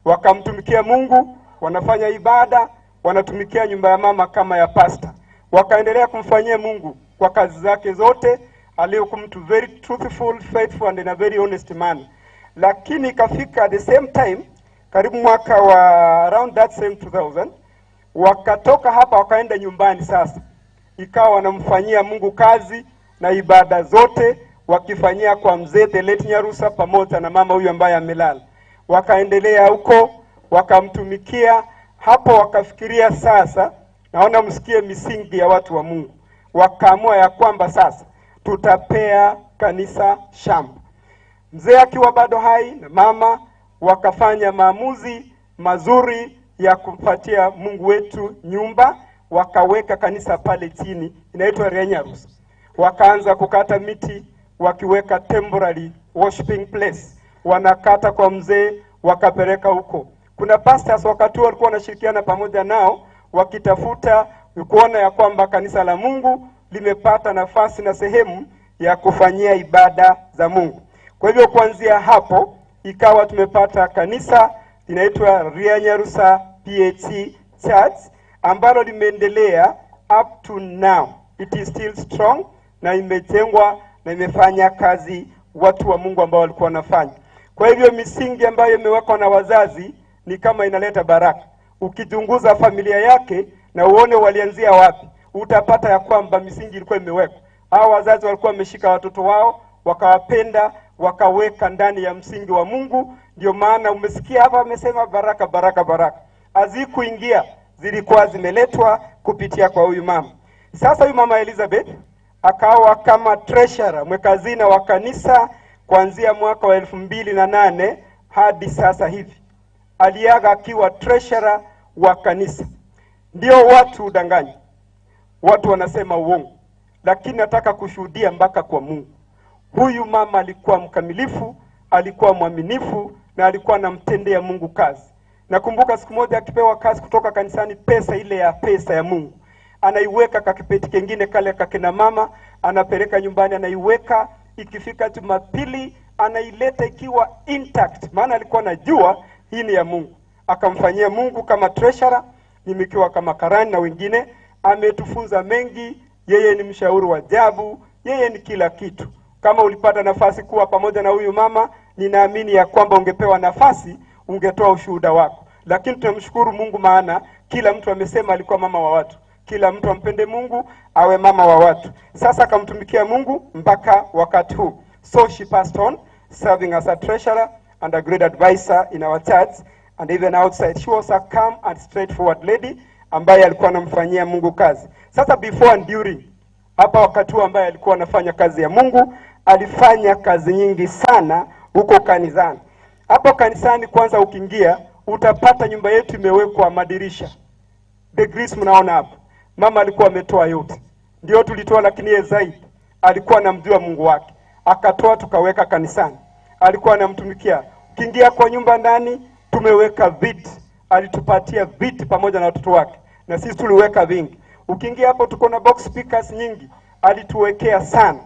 Wakamtumikia Mungu, wanafanya ibada, wanatumikia nyumba ya mama kama ya pasta. Wakaendelea kumfanyia Mungu kwa kazi zake zote, aliyokuwa mtu very truthful, faithful and a very honest man. Lakini ikafika the same time, karibu mwaka wa around that same 2000, wakatoka hapa wakaenda nyumbani sasa. Ikawa wanamfanyia Mungu kazi na ibada zote wakifanyia kwa mzee the late Nyarusa pamoja na mama huyu ambaye amelala. Wakaendelea huko, wakamtumikia hapo, wakafikiria sasa, naona msikie misingi ya watu wa Mungu. Wakaamua ya kwamba sasa tutapea kanisa shamba. Mzee akiwa bado hai na mama wakafanya maamuzi mazuri ya kumpatia Mungu wetu nyumba, wakaweka kanisa pale chini inaitwa Renyarusa. Wakaanza kukata miti wakiweka temporary worshiping place. Wanakata kwa mzee wakapeleka huko. Kuna pastors wakati walikuwa wanashirikiana pamoja nao wakitafuta kuona ya kwamba kanisa la Mungu limepata nafasi na sehemu ya kufanyia ibada za Mungu. Kwa hivyo kuanzia hapo ikawa tumepata kanisa inaitwa Renyarusa PAC Church ambalo limeendelea up to now. It is still strong na imejengwa na imefanya kazi watu wa Mungu ambao walikuwa wanafanya. Kwa hivyo misingi ambayo imewekwa na wazazi ni kama inaleta baraka. Ukichunguza familia yake na uone walianzia wapi, utapata ya kwamba misingi ilikuwa imewekwa. Hao wazazi walikuwa wameshika watoto wao, wakawapenda, wakaweka ndani ya msingi wa Mungu. Ndio maana umesikia hapa amesema baraka, baraka, baraka. Hazikuingia, zilikuwa zimeletwa kupitia kwa huyu mama. Sasa huyu mama Elizabeth akawa kama treasurer, mwekazina wa kanisa kuanzia mwaka wa 2008 hadi sasa hivi. Aliaga akiwa treasurer wa kanisa. Ndio watu udanganya, watu wanasema uongo, lakini nataka kushuhudia mpaka kwa Mungu. Huyu mama alikuwa mkamilifu, alikuwa mwaminifu na alikuwa anamtendea Mungu kazi. Nakumbuka siku moja akipewa kazi kutoka kanisani, pesa ile ya pesa ya Mungu anaiweka kakipeti kengine kale kakina mama, anapeleka nyumbani, anaiweka. Ikifika Jumapili anaileta ikiwa intact, maana alikuwa anajua hii ni ya Mungu. Akamfanyia Mungu kama treasurer, nimekiwa kama karani na wengine. Ametufunza mengi, yeye ni mshauri wa ajabu, yeye ni kila kitu. Kama ulipata nafasi kuwa pamoja na huyu mama, ninaamini ya kwamba ungepewa nafasi ungetoa ushuhuda wako. Lakini tunamshukuru Mungu, maana kila mtu amesema alikuwa mama wa watu. Kila mtu ampende Mungu, awe mama wa watu. Sasa akamtumikia Mungu mpaka wakati huu. So she passed on, serving as a treasurer and a great advisor in our church and even outside. She was a calm and straightforward lady ambaye alikuwa anamfanyia Mungu kazi. Sasa before and during, hapa wakati huu ambaye alikuwa anafanya kazi ya Mungu, alifanya kazi nyingi sana huko kanisani. Hapo kanisani kwanza ukiingia, utapata nyumba yetu imewekwa madirisha. The grease mnaona hapo. Mama alikuwa ametoa yote. Ndio tulitoa, lakini yeye zaidi alikuwa anamjua Mungu wake. Akatoa tukaweka kanisani. Alikuwa anamtumikia. Ukiingia kwa nyumba ndani tumeweka viti. Alitupatia viti pamoja na watoto wake. Na sisi tuliweka vingi. Ukiingia hapo tuko na box speakers nyingi. Alituwekea sana.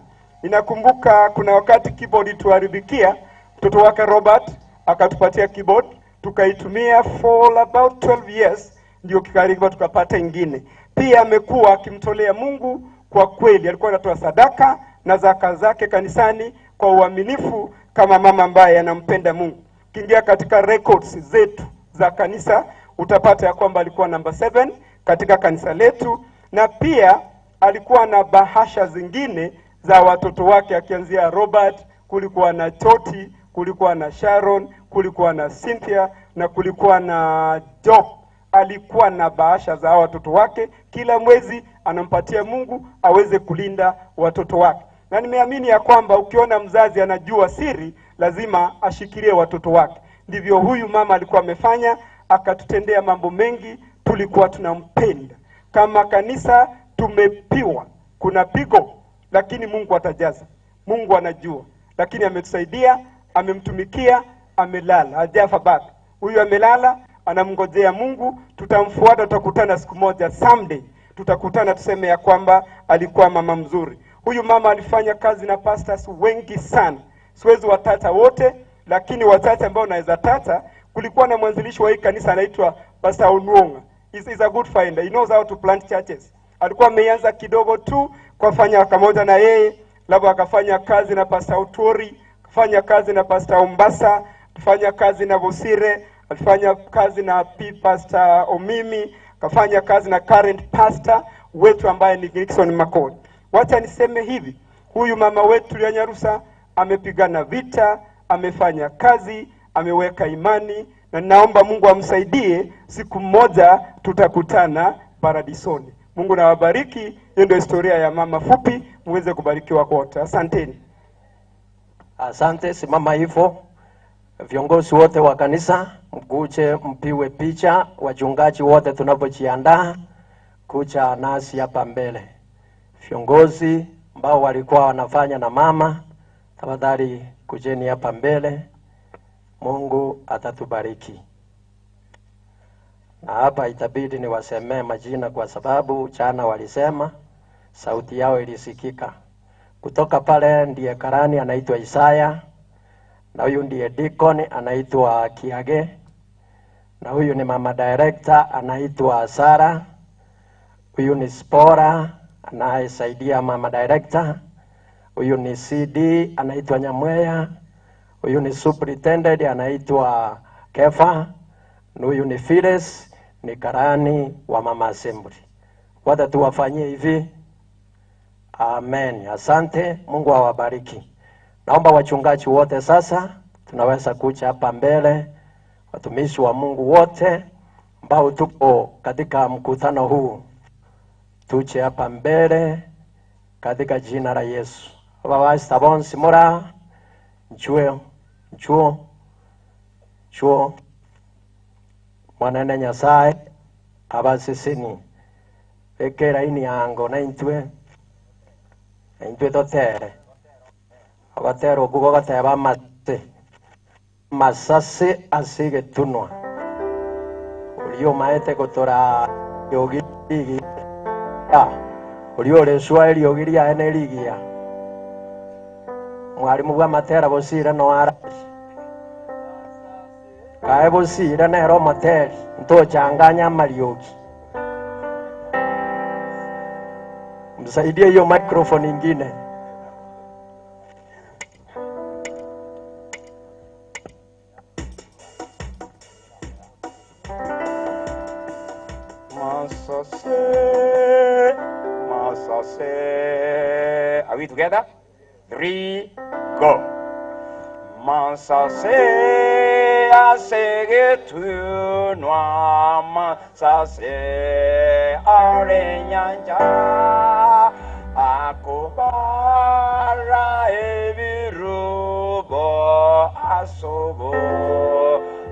Ninakumbuka kuna wakati keyboard tuharibikia, mtoto wake Robert akatupatia keyboard, tukaitumia for about 12 years ndio kikaribu tukapata ingine. Pia amekuwa akimtolea Mungu kwa kweli. Alikuwa anatoa sadaka na zaka zake kanisani kwa uaminifu kama mama ambaye anampenda Mungu. Ukiingia katika records zetu za kanisa utapata ya kwamba alikuwa number 7 katika kanisa letu, na pia alikuwa na bahasha zingine za watoto wake, akianzia Robert, kulikuwa na Choti, kulikuwa na Sharon, kulikuwa na Cynthia na kulikuwa na Job. Alikuwa na bahasha za watoto wake, kila mwezi anampatia Mungu aweze kulinda watoto wake. Na nimeamini ya kwamba ukiona mzazi anajua siri, lazima ashikilie watoto wake. Ndivyo huyu mama alikuwa amefanya, akatutendea mambo mengi, tulikuwa tunampenda. Kama kanisa tumepiwa, kuna pigo, lakini Mungu atajaza. Mungu anajua, lakini ametusaidia, amemtumikia, amelala, hajafa bado. Huyu amelala, anamngojea Mungu, tutamfuata, tutakutana siku moja, someday tutakutana tuseme ya kwamba alikuwa mama mzuri. Huyu mama alifanya kazi na pastors wengi sana, siwezi watata wote, lakini wachache ambao naweza tata, kulikuwa na mwanzilishi wa hii kanisa anaitwa Pastor Onuonga. He's a good finder. He knows how to plant churches. Alikuwa ameanza kidogo tu kwa fanya pamoja na yeye, labda akafanya kazi na Pastor Utori, akafanya kazi na Pastor Ombasa, alifanya kazi na Bosire, alifanya kazi na Pastor Omimi, akafanya kazi na current pastor wetu ambaye ni Nixon Makoni. Wacha niseme hivi, huyu mama wetu ya Nyarusa amepigana vita, amefanya kazi, ameweka imani, na naomba Mungu amsaidie, siku moja tutakutana paradisoni. Mungu na wabariki. Hiyo ndio historia ya mama fupi, muweze kubarikiwa wote. Asanteni. Asante, simama hivyo. Viongozi wote wa kanisa mkuje mpiwe picha, wachungaji wote tunapojiandaa kuja nasi hapa mbele. Viongozi ambao walikuwa wanafanya na mama, tafadhali kujeni hapa mbele. Mungu atatubariki. Na hapa itabidi niwasemee majina kwa sababu jana walisema sauti yao ilisikika. Kutoka pale ndiye karani anaitwa Isaya, na huyu ndiye deacon anaitwa Kiage, na huyu ni mama director anaitwa Sara, huyu ni Spora anayesaidia mama director, huyu ni CD anaitwa Nyamweya, huyu ni superintendent anaitwa Kefa, na huyu ni Phyllis, ni karani wa mama assembly. Wacha tuwafanyie hivi. Amen. Asante, Mungu awabariki. Naomba wachungaji wote sasa tunaweza kuja hapa mbele, watumishi wa Mungu wote ambao tupo katika mkutano huu, tuje hapa mbele katika jina la Yesu. Baba bonsi mora nchuo nchuo chuo mwanene Nyasaye abasisini ekera ini yango na intwe totere abatero kuko gateba mase masase asige tunwa ulio maete kotora yogi ya ulio reswa eliogiria ene ligia mwalimu bwa matera bosira no ara kae bosira nero materi ntochanganya mariogi. Msaidie hiyo microphone ingine. Masase, masase. Are we together? 3, go. Masase, asege tunwa, masase, are nyanja, akubara ebirubo, asobo,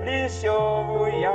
lisyobuya.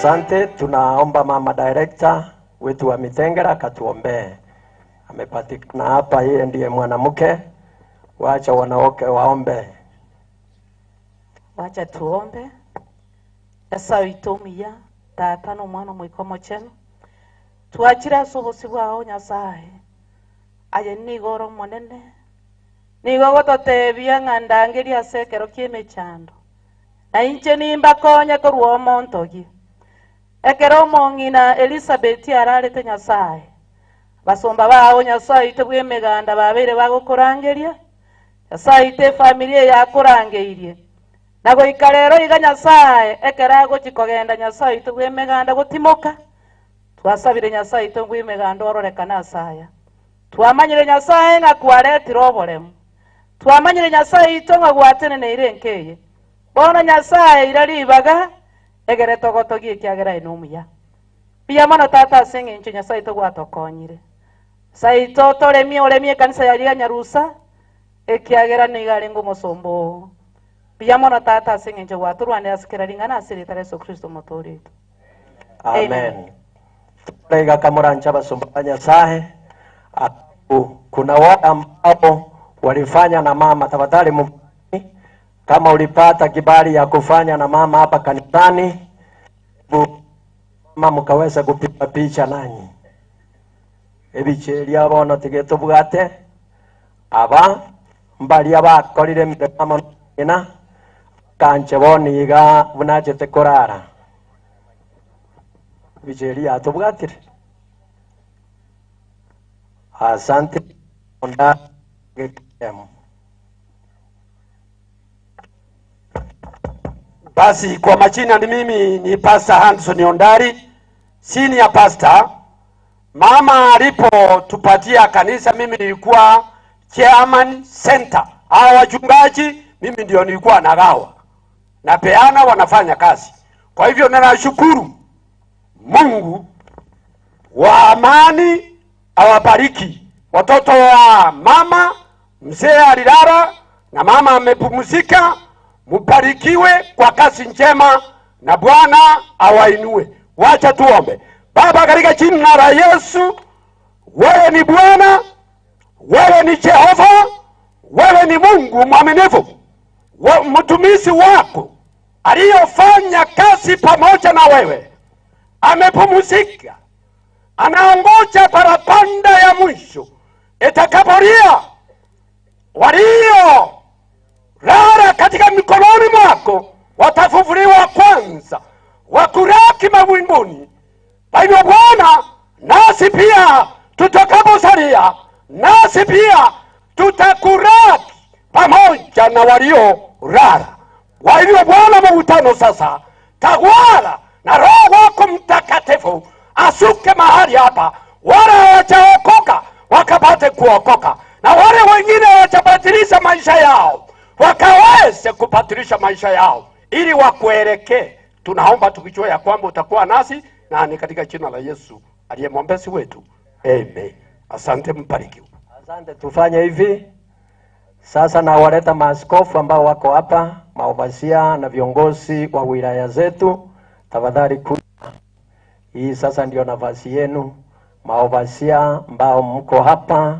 Asante, tunaomba mama director wetu wa Mitengera akatuombee. Amepatikana hapa, yeye ndiye mwanamke. Wacha wanawake waombe. Wacha tuombe. Nyasaye itomiya tata no mwana mwikomo chenu twachira ase obosi bwao Nyasaye aye nigoro monene nigo gototebia ng'a ndangeria ase ekero kia emechando na inche nimbakonye korwa omontogi ekero omong'ina Elizabeth ararete Nyasaye basomba bao Nyasaye ite bwa emeganda babeire bagokorangeria Nyasaye ite efamilia yakorangeirie na goika rero iga Nyasaye ekero agochikogenda Nyasaye ite bwa emeganda gotimoka twasabire Nyasaye ite bwa emeganda ororekana asaya twamanyire Nyasaye ng'a kwaretire oboremu twamanyire Nyasaye ito ng'a gwateneneire nkeye bono Nyasaye ira ribaga egere togotogie ekiagera ine omuya mbuya mono tata ase eng'encho Nyasaye ito gwatokonyire saito toremie oremie ekanisa yaria Nyarusa ekiagera nigo arenge omosomba oo mbuya mono tata ase eng'encho gwatorwanera ase kera ring'ana ase erieta ria Yesu Kristo omotoori oito. Amen. Tulega kamurancha basomba ba Nyasaye. Kuna wale ambao walifanya na mama, tafadhali kama ulipata kibali ya kufanya na mama hapa kanisani, mama mkaweza kupiga picha nanyi ebicheria bono tigetobwate aba mbaria bakorire mbere mama na kanche boniga bunachete korara ebicheria tobwatire. Asante. Onda Basi kwa majina ni mimi ni Pastor Hanson Ondari, senior pastor. Mama alipotupatia kanisa mimi nilikuwa chairman center. Hawa wachungaji mimi ndio nilikuwa nagawa. Napeana wanafanya kazi. Kwa hivyo ninashukuru Mungu wa amani awabariki watoto wa mama. Mzee alilala na mama amepumzika. Mubarikiwe kwa kazi njema na Bwana awainue. Wacha tuombe. Baba, katika jina la Yesu, wewe ni Bwana, wewe ni Jehova, wewe ni Mungu mwaminifu. Mtumishi wako aliyofanya kazi pamoja na wewe amepumzika, anaongoja parapanda ya mwisho itakapolia. Walio rara katika mikononi mwako watafufuliwa kwanza, wakuraki mawinguni. Kwa hivyo Bwana, nasi pia tutakaposalia, nasi pia tutakuraki pamoja na walio rara. Kwa hivyo Bwana, mkutano sasa tawala na Roho wako Mtakatifu asuke mahali hapa, wale hawajaokoka wakapate kuokoka, na wale wengine hawajabadilisha maisha yao wakaweze kubadilisha maisha yao ili wakuelekee. Tunaomba tukijua ya kwamba utakuwa nasi, na ni katika jina la Yesu aliye mwombezi wetu. Amen. Asante, mbarikiwe. Asante. Tufanye hivi sasa, nawaleta maaskofu ambao wako hapa, maovasia na viongozi wa wilaya zetu. Tafadhali kuja. Hii sasa ndio nafasi yenu, maovasia ambao mko hapa,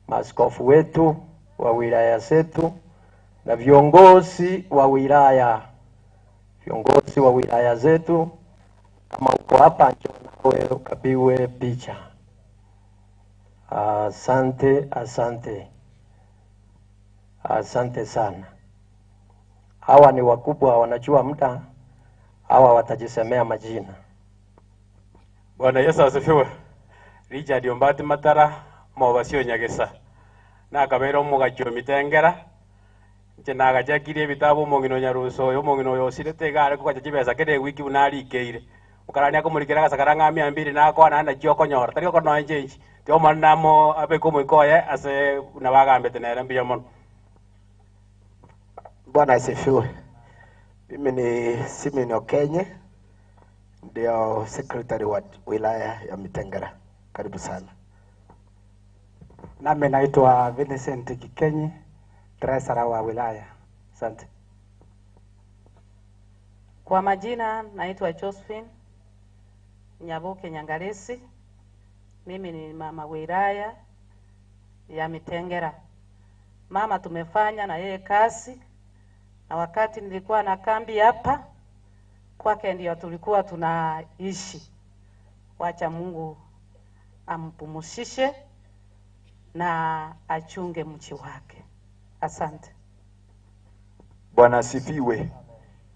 maaskofu wetu wa wilaya zetu na viongozi wa wilaya, viongozi wa wilaya zetu. Kama uko hapa njoo nawe ukapiwe picha. Asante, asante, asante sana. Hawa ni wakubwa, wanajua muda. Hawa watajisemea majina. Bwana Yesu asifiwe. Richard Ombati Matara mobasio Nyagesa nakabera omogacho Mitengera nche nagachakirie ebitabu omong'ina Nyarusa oyo omong'ina oyo osirete iga are kogacha chibesa kere ewiki buna arikeire okarania komorikera agasakara ng'a mia mbili nakoana nakio okonyora tari okonoa inche inche tiomana namo abeke omoika oye ase buna bagambete nere mbuya mono. Bwana asifiwe. Mimi ni Simeon Okenye, ndio secretary wa wilaya ya Mitengera. Karibu sana. Nami naitwa Vincent Kikenyi, treasurer wa wilaya. Asante. Kwa majina naitwa Josephine Nyaboke Nyangalesi. Mimi ni mama wilaya ya Mitengera. Mama tumefanya na yeye kazi, na wakati nilikuwa na kambi hapa kwake ndio tulikuwa tunaishi. Wacha Mungu ampumusishe na achunge mchi wake. Asante. Bwana asifiwe.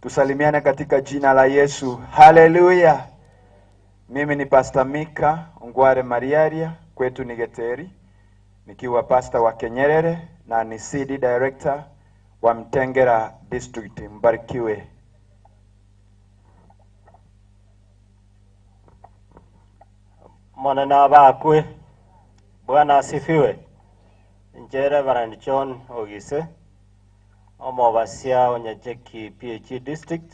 Tusalimiane katika jina la Yesu. Haleluya. Mimi ni Pastor Mika Ongware Mariaria, kwetu ni Geteri, nikiwa pastor wa Kenyerere na ni CD Director wa Mtengera District. Mbarikiwe. Mwanana bakwe. Bwana asifiwe. Nje Reverend John Ogise, omobasia onyacheki PHE District,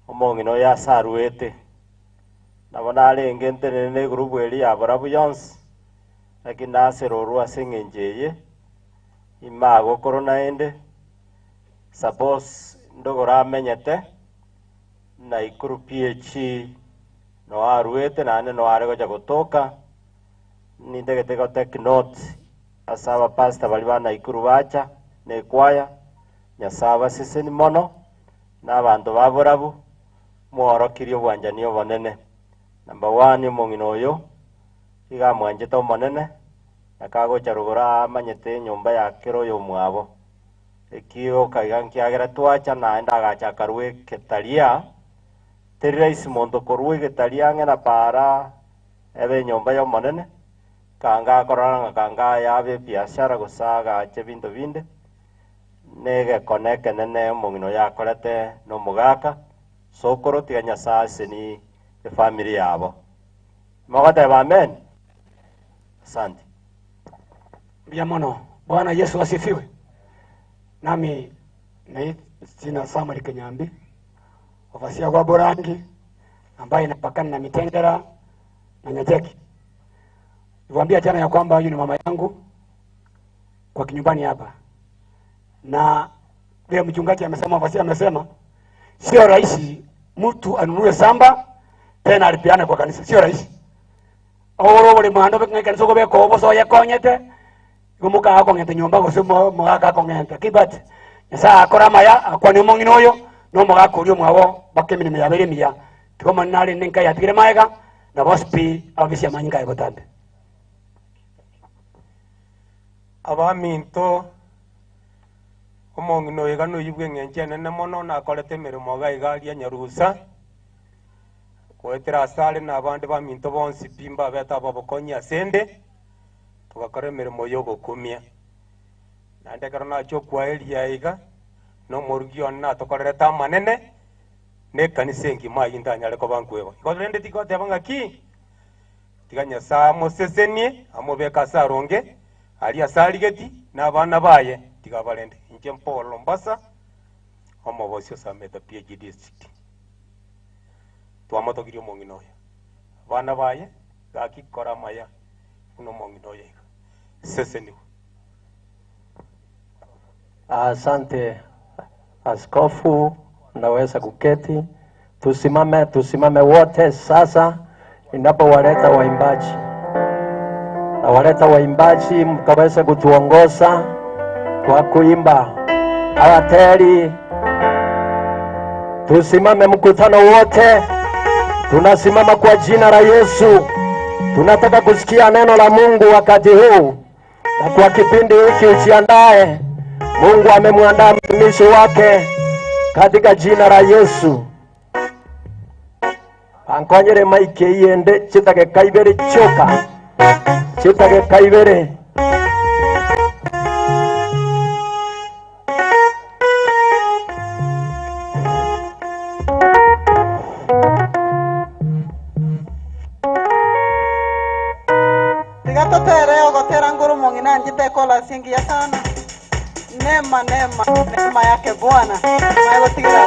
omong'ino ya saruete. Nabo narenge ntenene egroup eri ya borabu yonsi, lakini naserorwa ase eng'encho eye imagokoro naende suppose ndogoro amenyete na ikuru PHE no aruete naende no are gocha gotoka nindegete go take note ase abapastor bari ba Naikuru bacha na ekwaya. Nyasaye abaseseni mono na abanto ba borabu mworokirie obwanchani obonene. Number 1, omong'ina oyo iga amwanchete omonene akagocha rogoro amanyete enyomba yake oyo omwabo ekio kaiga nkiagera twacha naende agacha akarwa eketaria teri rahisi monto korwa egetaria ang'e na para ebe enyomba ya omonene kanga akorora ng'a kanga yabe ebiashara gose agache binto binde negekone ekenene omong'ina oyo akorete na omogaka sokoro tiga Nyasaye aseni efamily yabo. Mogoteba amen. Asante. Mono. Bwana Yesu asifiwe. Nami na jina Samuel Kenyambi, ofasia kwa Borangi ambaye inapakana na Mitengera na Nyajeki. Niwaambia jana ya kwamba huyu ni mama yangu kwa kinyumbani hapa. Na vile mchungaji amesema, ofasia amesema, sio rahisi mtu anunue samba tena alipiane kwa kanisa, sio rahisi. Oro buli mwando beknga kanisa ko beko boso yakonyete gumuka akong'ete nyomba gose mugaka akong'ete kibati Nyasaye akora maya akwane omong'ina oyo no omogaka oria omwabo baka emirimo yabere emiya tigo omonene arende enka yatigire maega na bospi ababisia amanyinga aye botambe. Abaminto omong'ina oyo iga noyibwa eng'encho enene mono nakorete emirimo iga iga aria Nyarusa goetera asare na abande baminto bonsi pi mbabete ababokonyi asende tugakora emirimo yogokumia naende ekero nacha okwaeria iga na omorugi one natokorerete amanene na ekanisa engima aywo ntanyare koba nkweba. Igo rende tigoteba ng'aki tiga Nyasaye amosesenie amobeke ase aronge aria ase arigeti na abana baye tiga barende. Inche Paul Mombasa omobosi osamete PHE District twamotogirie omong'ina oyo abana baye gaki kora maya buna omong'ina oyo iga seseniwe. Asante askofu, naweza kuketi. Tusimame, tusimame wote sasa ninapowaleta waimbaji. Nawaleta waimbaji mkaweze kutuongoza kwa kuimba. Awateri, tusimame mkutano wote. Tunasimama kwa jina la Yesu. Tunataka kusikia neno la Mungu wakati huu. Na kwa kipindi hiki ujiandae. Mungu amemwandaa mtumishi wake katika jina la Yesu. Ankonyere maike iyende chitake kaibere choka. Chitake kaibere. Tigatotere ogotera nguru mong'ina njite kola singia sana. Neema, neema, neema yake Bwana. Magotigera.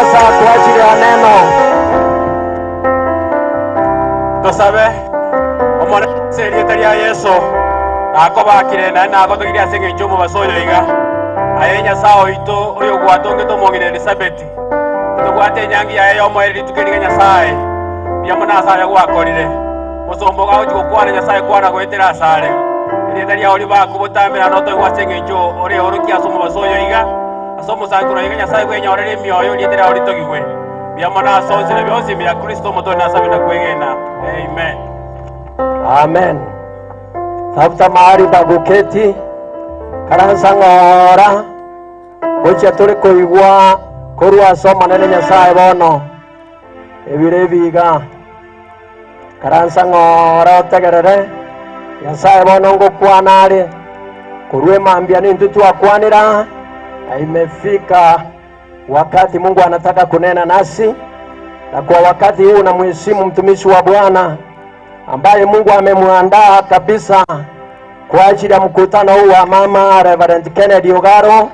sasa kwa ajili ya neno. Tosabe omone serieta ria Yesu akobakire na nagotogiria ase eng'encho omobaso oyo iga aye Nyasaye oito oyo gwatongete omong'ina Elizabeth togwate enyangi yaye yomoere rituko riga Nyasaye mbuya mono ase aya gwakorire mosombo gagochi gokwana Nyasaye kwana goetera asare erieta riao ribakobotamera notoigwa ase eng'encho ore orokia ase omobaso oyo iga ase omosanguro iga Nyasaye bwenyorere emioyo erieta riao ritogigwe mbuya mono ase onsi na bionsi mbuya Kristo omotoni asabe na kwegena. Amen. Amen. Tafuta mahali pa kuketi karansa ng'ora gochia turi koigwa korwa ase omonene Nyasaye bono ebiro ebiga karansa ng'ora otegerere Nyasaye bono ngokwana are korwa emambia nintwe twakwanera na imefika wakati Mungu anataka kunena nasi, na kwa wakati huu namheshimu mtumishi wa Bwana ambaye Mungu amemwandaa kabisa kwa ajili ya mkutano huu wa mama Reverend Kennedy Ogaro.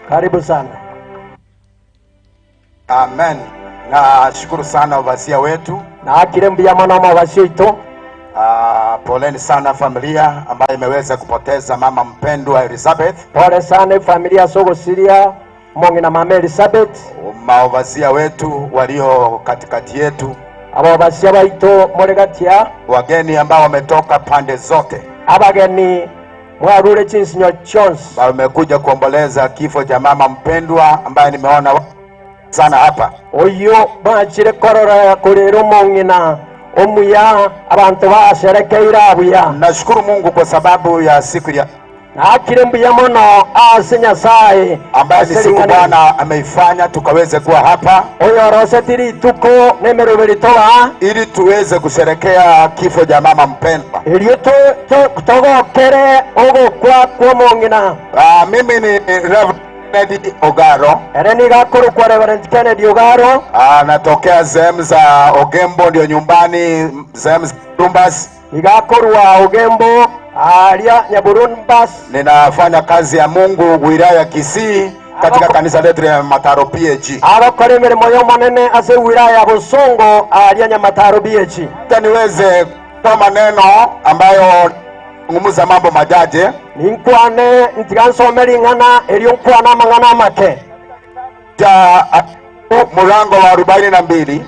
Karibu sana. Amen. Nashukuru sana wasia wetu na akire mbuya mono mawasia ito. Poleni sana familia ambayo imeweza kupoteza mama mpendwa Elizabeth. Pole sana familia sogosiria mong'ina mama Elizabeth. Maovasia wetu walio katikati yetu, ababasia baito moregatia, wageni ambao wametoka pande zote, abageni mwarure chinsinyo chonsi wamekuja kuomboleza kifo cha mama mpendwa ambaye nimeona sana hapa. Oyo bachire korora kurero mong'ina omuya abantu basherekeira abuya. Nashukuru Mungu kwa sababu ya siku ya akire mbuya mono ase Nyasaye ambaye ni siku Bwana ameifanya tukaweze kuwa hapa oyo rosetiri tuko nemeroberi toba ili tuweze kusherekea kifo cha mama mpendwa ili togokere ogokwa kwa mong'ina. Mimi ni Reverend Kennedy Ogaro. Ere nigakuru kwa Reverend Kennedy Ogaro. Natokea sehemu za Ogembo, ndio nyumbani, sehemu za Rumbas. Nigakuru wa Ogembo aria Nyaburumbas. Ninafanya kazi ya Mungu wilaya ya Kisii katika kanisa letu la Mataro PAG. Abakora emirimo y'omonene ase wilaya ya Bosongo aria Nyamataro PAG. Hata niweze kutoa maneno ambayo ngumuza mambo majaje. Ninkwane ntigansomeri ng'ana erio nkwana amang'ana make. Ja mulango wa 42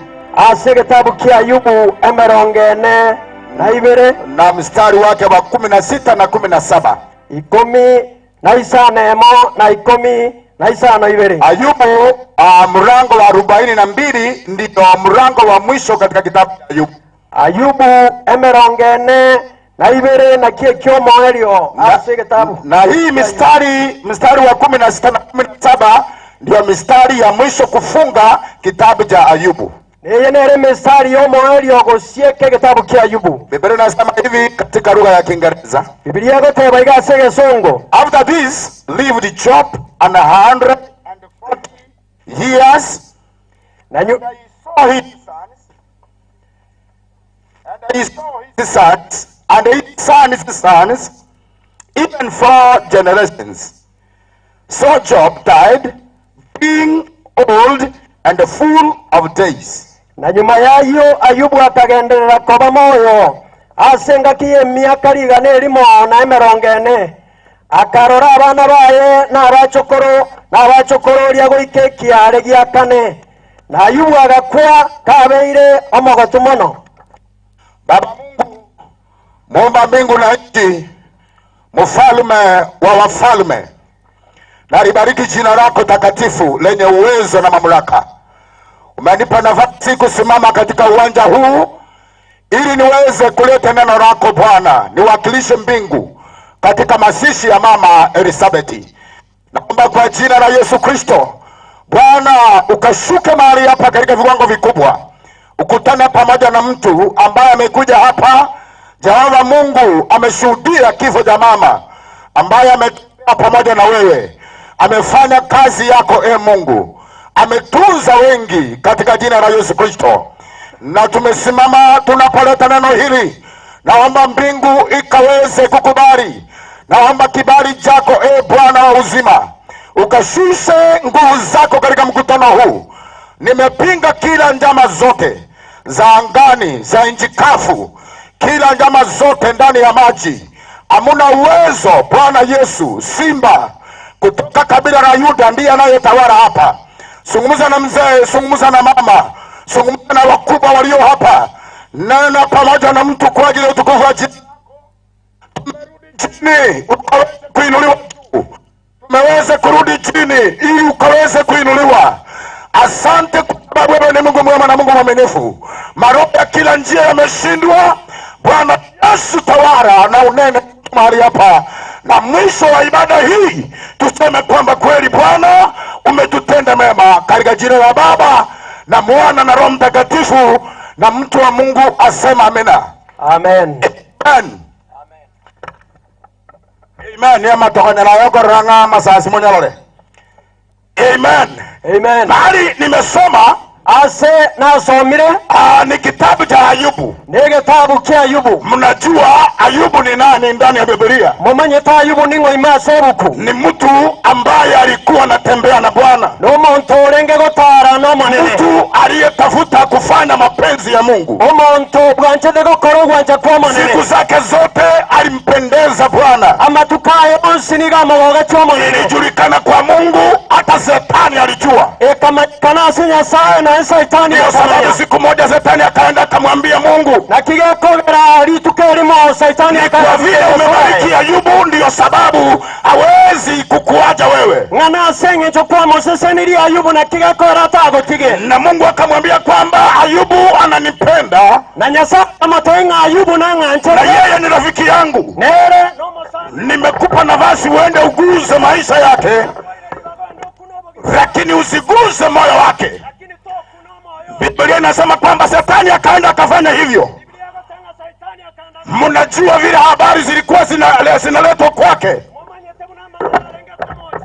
ase kitabu kia Ayubu emerongo ene na ibere na mstari wake wa 16 na 17. 15 emo na 15 2. Ayubu mlango wa 42 ndio mlango wa mwisho katika kitabu cha Ayubu. Ayubu 42 na kie kyomo elio ase kitabu. Na hii mstari wa 16 na 17 ndio mistari ya mwisho kufunga kitabu cha Ayubu. Neye mistari yomo elio gosieke kitabu kia Ayubu. Biblia inasema hivi katika lugha ya Kiingereza. Biblia goteba igase gesongo. After this lived Job an 140 years. Na he saw his sons, and he saw his sons, and his sons' sons, even 4 generations. So Job died, being old and full of days. Na nyuma yayo Ayubu akagenderera koba moyo asengakiye miaka 140 akarora abana baye n'abachokoro n'abachokoro goike kiare gia kane na Ayubu agakwa kabeire omogotu mono. Baba Mungu muumba mbingu na nchi, mfalme wa wafalme, nalibariki jina lako takatifu lenye uwezo na mamlaka. Umenipa nafasi kusimama katika uwanja huu ili niweze kuleta neno lako Bwana, niwakilishe mbingu katika mazishi ya mama Elizabeth. Naomba kwa jina la Yesu Kristo Bwana, ukashuke mahali hapa katika viwango vikubwa, ukutane pamoja na mtu ambaye amekuja hapa. Jehova Mungu ameshuhudia kifo cha mama ambaye ametembea pamoja na wewe, amefanya kazi yako e Mungu, ametunza wengi katika jina la Yesu Kristo. Na tumesimama tunapoleta neno hili, naomba mbingu ikaweze kukubali. Naomba kibali chako e Bwana wa uzima, ukashushe nguvu zako katika mkutano huu. Nimepinga kila njama zote za angani, za nchi kavu, kila njama zote ndani ya maji. Hamuna uwezo. Bwana Yesu, simba kutoka kabila la Yuda ndiye anayetawala hapa. Zungumza na mzee, zungumza na mama, zungumza na wakubwa walio hapa. Nena pamoja na mtu kwa ajili ya utukufu wa jina. Tumerudi chini ukaweze kuinuliwa juu. Tumeweza kurudi chini ili ukaweze kuinuliwa. Asante kwa sababu wewe ni Mungu mwema na Mungu mwaminifu. Maroho ya kila njia yameshindwa. Bwana Yesu, tawala na unene mahali hapa, na mwisho wa ibada hii tuseme kwamba kweli Bwana umetutenda mema, katika jina la Baba na Mwana na Roho Mtakatifu, na mtu wa Mungu asema amina. Amen. Amen. Amen. Ya matokanya yako ranga masasi monyalole. Amen. Amen. Mahali nimesoma ase nasomire ni kitabu cha Ayubu. Ni kitabu cha Ayubu. Mnajua Ayubu ni nani ndani ya Biblia? Mumanyete Ayubu ni ngoima sebuku. Ni mtu ambaye alikuwa anatembea na Bwana. No muntu orenge gotara no monene. Mtu aliyetafuta kufanya mapenzi ya Mungu. Omuntu bwanchete gokora gwancha kwa monene. Siku zake zote alimpendeza Bwana. Amatukaye onsi niga magoga cha monene. Ilijulikana kwa Mungu, hata Shetani alijua. Ekamakana ase Nyasaye na Saitani. Ndio sababu siku moja Shetani akaenda akamwambia Mungu, na kigekogera rituke limo Saitani kwa vile umebariki Ayubu, ndio sababu hawezi kukuacha wewe. Ngana senge chokwa moseseni Ayubu na kigekora tagotige. Na Mungu akamwambia kwamba Ayubu ananipenda na Nyasaye amatenga Ayubu na ng'anche, na yeye ni rafiki yangu. Nere nimekupa nafasi uende uguze maisha yake, lakini usiguze moyo wake. Biblia inasema kwamba Shetani akaenda akafanya hivyo. Mnajua vile habari zilikuwa zinaletwa kwake.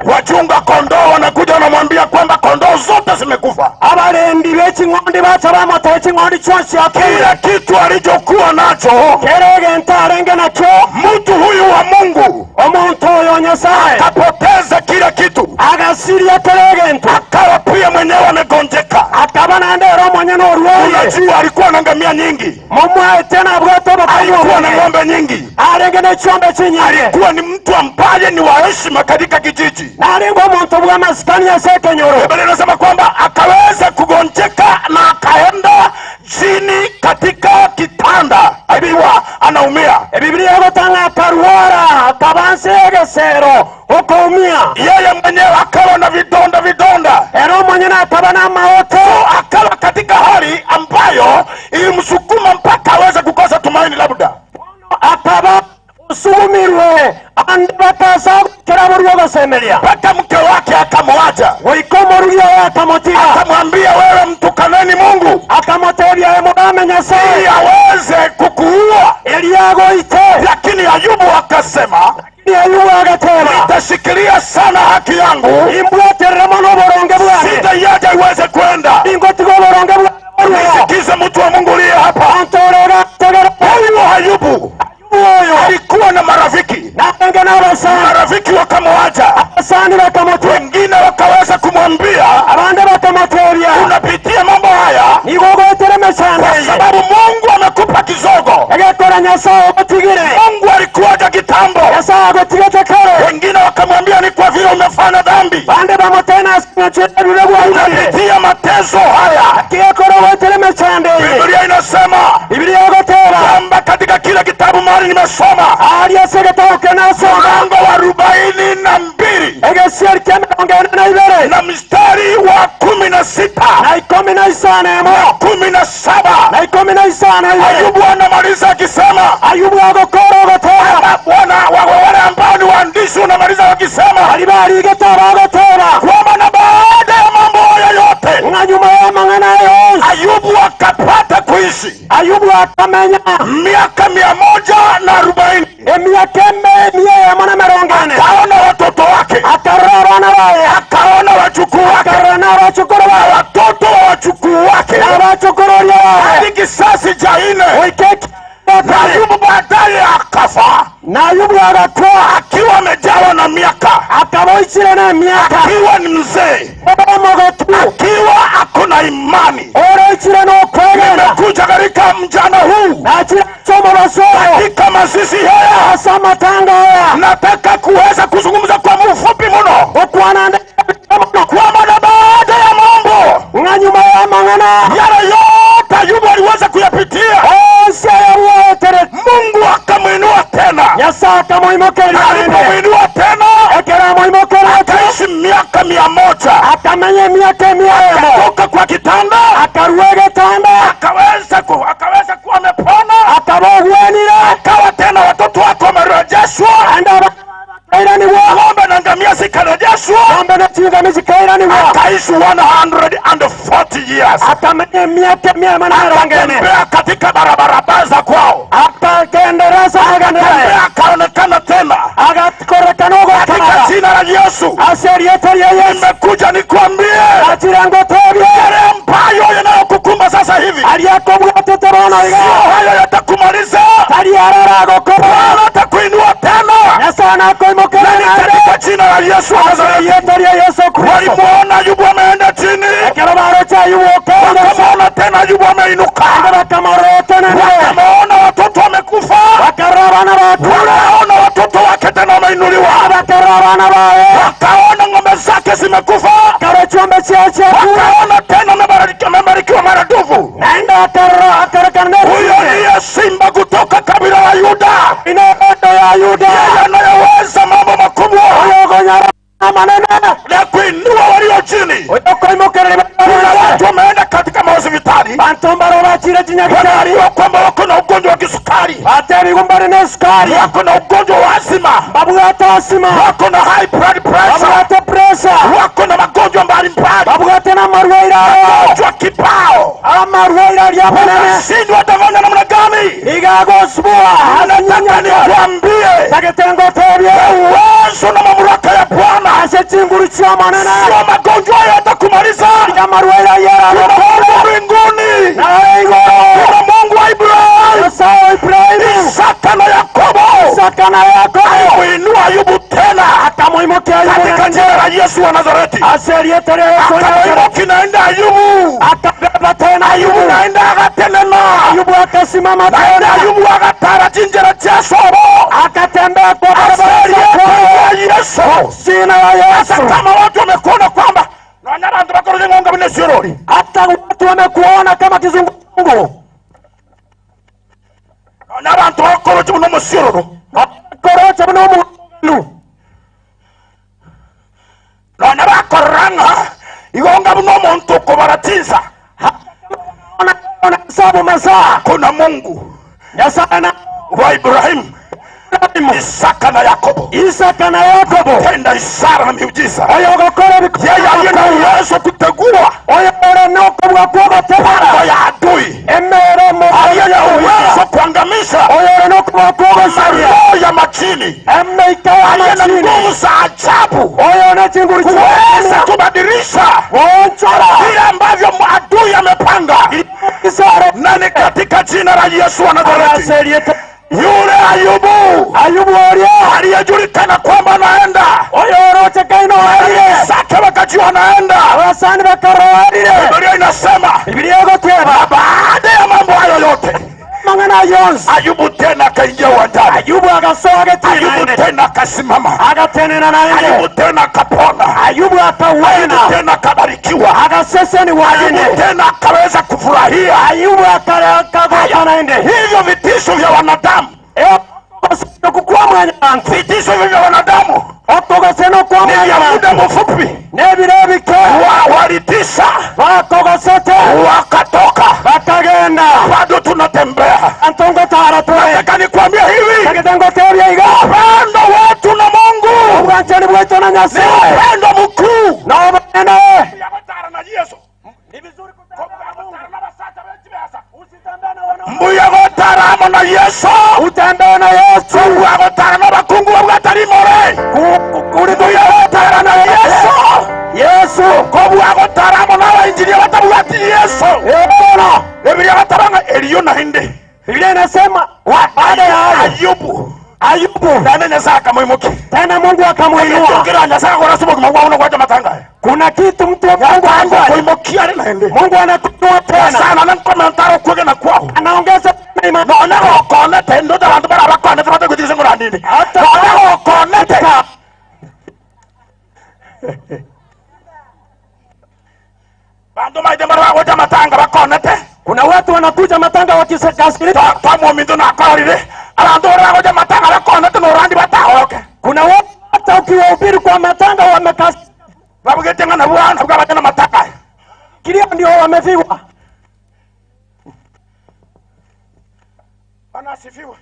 Wachunga kondoo wanakuja wanamwambia kwamba kondoo zote zimekufa. Abarendi b'eching'ondi bacha bamata eching'ondi chonsi Kila kitu alichokuwa nacho kerege ntarenge nakyo, mtu huyu wa Mungu omuntu oyo Nyasaye akapoteza kila kitu, agasiria kerege ntu, akawa pia mwenyewe amegonjeka, akaba nandero mwenye norwoye. Unajua alikuwa na ngamia nyingi, mumwe tena bwato alikuwa na ng'ombe nyingi, arenge n'echombe chinyingi, alikuwa ni mtu ambaye ni wa heshima katika kijiji. Narengo muntu bwa maskani ya sekenyoro. Biblia inasema kwamba akaweza kugonjeka na akaenda chini katika kitanda akiwa anaumia. Biblia yagotanga akarwara akabanse egesero ukaumia. Yeye mwenyewe akawa na vidonda vidonda. Ero mwenyewe akaba na maoto. So, akawa katika hali ambayo ilimsukuma mpaka aweze kukosa tumaini labda. Akaba usumirwe andibataza keraburyo gosemeria. Mpaka mke wake akamwacha. Goikomorugia akamotiga. Akamwambia wewe mtukaneni Mungu. Akamotebia emugame Nyasaye ili aweze kukuua. Eliagoite. Lakini Ayubu akasema, Ayubu agateba, nitashikilia sana haki yangu, imbwaterere mono oboronge bwange, sitaiacha iweze kwenda. Ingotiga oboronge bwange. Nisikize mtu wa Mungu uliye hapa. Huyu Ayubu alikuwa na marafiki, marafiki wakamwacha, wengine wakaweza kumwambia, unapitia mambo haya kwa sababu Mungu amekupa kizogo. Mungu alikuacha kitambo. Wengine wakamwambia ni kwa vile umefanya dhambi, unapitia mateso haya. Biblia inasema kwamba katika kila kitabu mahali nimesoma mlango wa 42 na mstari wa 16 na 17 Ayubu anamaliza akisema, Bwana wale ambao ni waandishi wanamaliza wakisema kwamba na baada ya mambo haya yote Ayubu akapata kuishi Ayubu akamenya miaka 140. Akaona watoto wake, akaona wajukuu wake, watoto wa wajukuu wake hadi kisasi cha 4. Na Ayubu baadaye akafa, na Ayubu agakwa akiwa amejawa na miaka, akaboichire na miaka, akiwa ni mzee, akiwa akona Katika mjana huu, katika mazishi haya, nataka kuweza kuzungumza kwa mfupi mno, kwa maana baada ya mambo yale yote Ayubu aliweza kuyapitia, Mungu akamuinua tena. Alipomuinua tena, akaishi miaka 100, akatoka kwa kitanda, akaweza kuwa amepona, akawa tena watoto wake wamerejeshwa, ng'ombe na ngamia zikarejeshwa, akaishi 140 years, akatembea katika barabara za kwao, akatembea akaonekana tena. Katika jina la Yesu nimekuja nikuambie yale ambayo yanayokukumba sasa hivi, sio hayo yatakumaliza. Bwana atakuinua tena katika jina la Yesu wa Nazareti. Walimuona Ayubu ameenda chini, wakamuona tena Ayubu ameinuka, wakamuona watoto wamekufa, wakaona watoto wake tena wameinuliwa, wakaona ng'ombe zake zimekufa, wakaona tena amebarikiwa maradufu. Huyo ndiye simba kutoka kabila la Yuda, yeye anayeweza mambo makubwa na kuinua walio chini. Kuna watu wameenda katika mahospitali, wanaambiwa kwamba wako na ugonjwa wa kisukari, wako na ugonjwa wa asima, wako na high blood pressure, wako na magonjwa mbalimbali, magonjwa kibao. Unashindwa utafanya namna gani? Nataka nikuambie uwezo na mamlaka ya Bwana, sio magonjwa yatakumaliza. Kuna Mungu mbinguni, kuna Mungu wa Ibrahimu, Isaka na Yakobo. Alimuinua Ayubu tena katika jina la Yesu wa Nazareti. Akamuinuka naenda Ayubu, Ayubu naenda akatenena, naenda Ayubu akatara jinjera chasobo, akatembea kwa barabara ya Yesu. Hata kama watu wamekuona kwamba hata watu wamekuona kama kizunguzungu, kuna Mungu wa Ibrahimu, Isaka na Yakobo, tenda ishara na miujiza. Yeye aliye na uwezo kutegua mipango ya adui, aliye na uwezo kuangamiza maroho ya majini, aliye na nguvu za ajabu kuweza kubadilisha vile ambavyo adui amepanga. Na ni katika jina la Yesu wa Nazareti, yule Ayubu aliyejulikana kwamba anaenda, zake wakajua anaenda. Biblia inasema baada ya mambo hayo yote, Ayubu tena akaingia uwanjani, Ayubu tena akasimama, Ayubu tena akapona, Ayubu tena akabarikiwa, Ayubu tena akaweza kufurahia. Hivyo vitisho vya wanadamu, vitisho vya wanadamu ni vya muda mfupi. Walitisha, wakatoka, bado tunatembea. Nataka nikuambia hivi, upendo wetu na Mungu ni upendo mkuu. Mbuya gotaramo na Yesu, utembee na Yesu. Mbuya na bakungu babwatari more, mbuya gotara na Yesu, Yesu kobwa gotaramo na bainjiria batabwati Yesu. Biblia batabanga Eliyo na hinde. Biblia inasema baada ya Ayubu, Ayubu tena Nyasaye akamuimuki, tena Mungu akamuinua. Kuna kitu mtu wa Mungu anakuimukia, Mungu anakuinua tena. Sana na nkomentaro kwege na kwao. Nonegokonete ndoto abantu barabakonete bategwitirise ngorandini. Nonegokonete. Bantu maite mara matanga bakonete. Kuna watu wanakuja matanga wakikasirika. Twamumindu nakorire. Abantu baragoja matanga bakonete norandi batahoke. Kuna watu hata ukiwahubiri kwa matanga wamekasirika. Babugete ngana bwana bwabana matanga. Kilio ndio wamefiwa. Bwana asifiwe.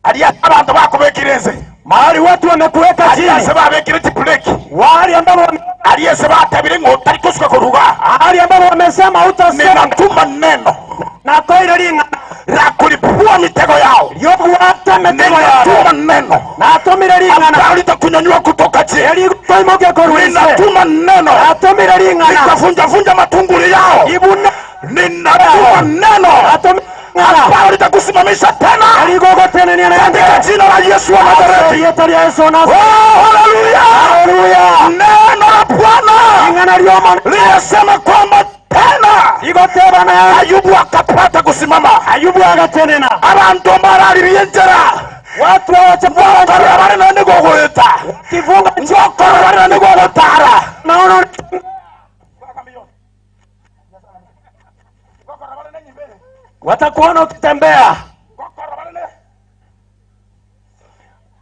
Alia abantu bakubekirenze. Mahali watu wamekuweka chini. Alia seba bekire tipleki. Wale ambao alia seba tabire ngo tarikusuka kuruga. Wale ambao wamesema hutasema. Ninatuma neno. Na koile linga la kulipua mitego yao. Yobuata mitego yao. Ninatuma neno. Na atomire linga. Ambalo litakunyanyua kutoka chini. Yalikutoimoke kuruise. Ninatuma neno. Na atomire linga. Litavunja vunja matunguli yao. Ibuna. Ninatuma neno. Atomire ambalo litakusimamisha tena katika jina la Yesu wa Nazareti. Oh, haleluya! Haleluya! Neno la Bwana linasema kwamba tena Ayubu akapata kusimama. Ayubu agatenena. Abantu bararibiyenjera. Watu hawachapata bari nande gogoeta. Kifunga njoko bari nande gogotara. Naona watakuona ukitembea.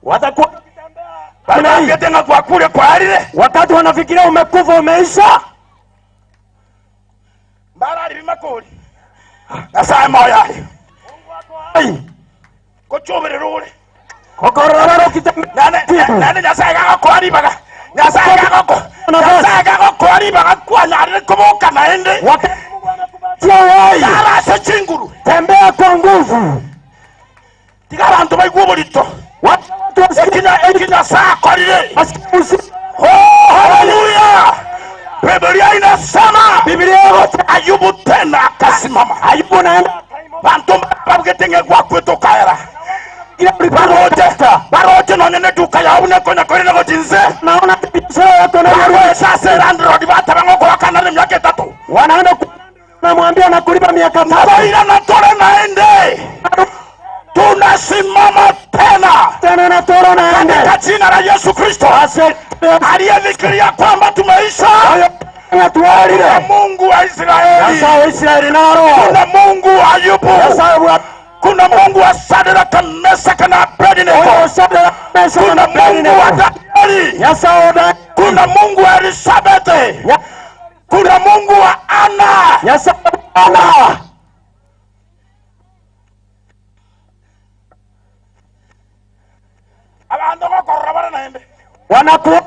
Watakuona ukitembea. Kwa kule kwa alile. Wakati wanafikiria umekufa umeisha. Barari bimakoli. Nyasaye moya. Kochobere rule. Kokorora ukitembea. Nane Nyasaye gakokori baga. Nyasaye gakoko. Nyasaye gakokori baga kwa nyarire kuboka naende. Chinguru. Tembea kwa nguvu. Tiga abantu baigwa bolito. Watu ekina saa korire. Oh, haleluya. Biblia inasema, Biblia Ayubu tena akasimama. Ayubu naenda bantu babgetenge kwa kwetu kaera. Barote nonene duka ya une konya korire go jinze. Naona biashara yako na yarwe sasa landlord batabango kwa kana miaka 3. Wanaenda namwambia nakulipa miaka 3. Ila natore naende. Tunasimama tena. Tena natore naende. Katika jina la Yesu Kristo. Aliyefikiria kwamba tumeisha. Kuna Mungu wa Israeli. Kuna Mungu wa Ayubu. Kuna Mungu wa Sadraka, Mesaka na Abednego. Kuna Mungu wa Danieli. Kuna Mungu wa Elizabeth. Kuna Mungu wa Ana. Ana. Wanakuona.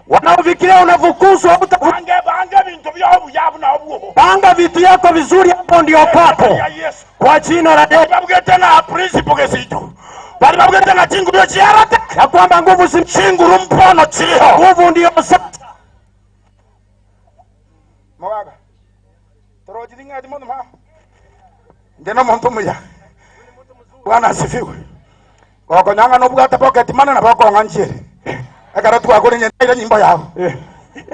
Wanaofikiria unafukuzwa panga vitu yako vizuri, hapo ndio papo. Kwa jina la Yesu. Ya kwamba nguvu si chinguru mpono chiriho. Nguvu ndio sasa. Mwaga. Toroji dinga dimono ma. Ndeno muntu muya. Bwana asifiwe. Kokonyanga nobugata pocket mana na boko nganjire. Akara twakore nyenda nyimbo yao.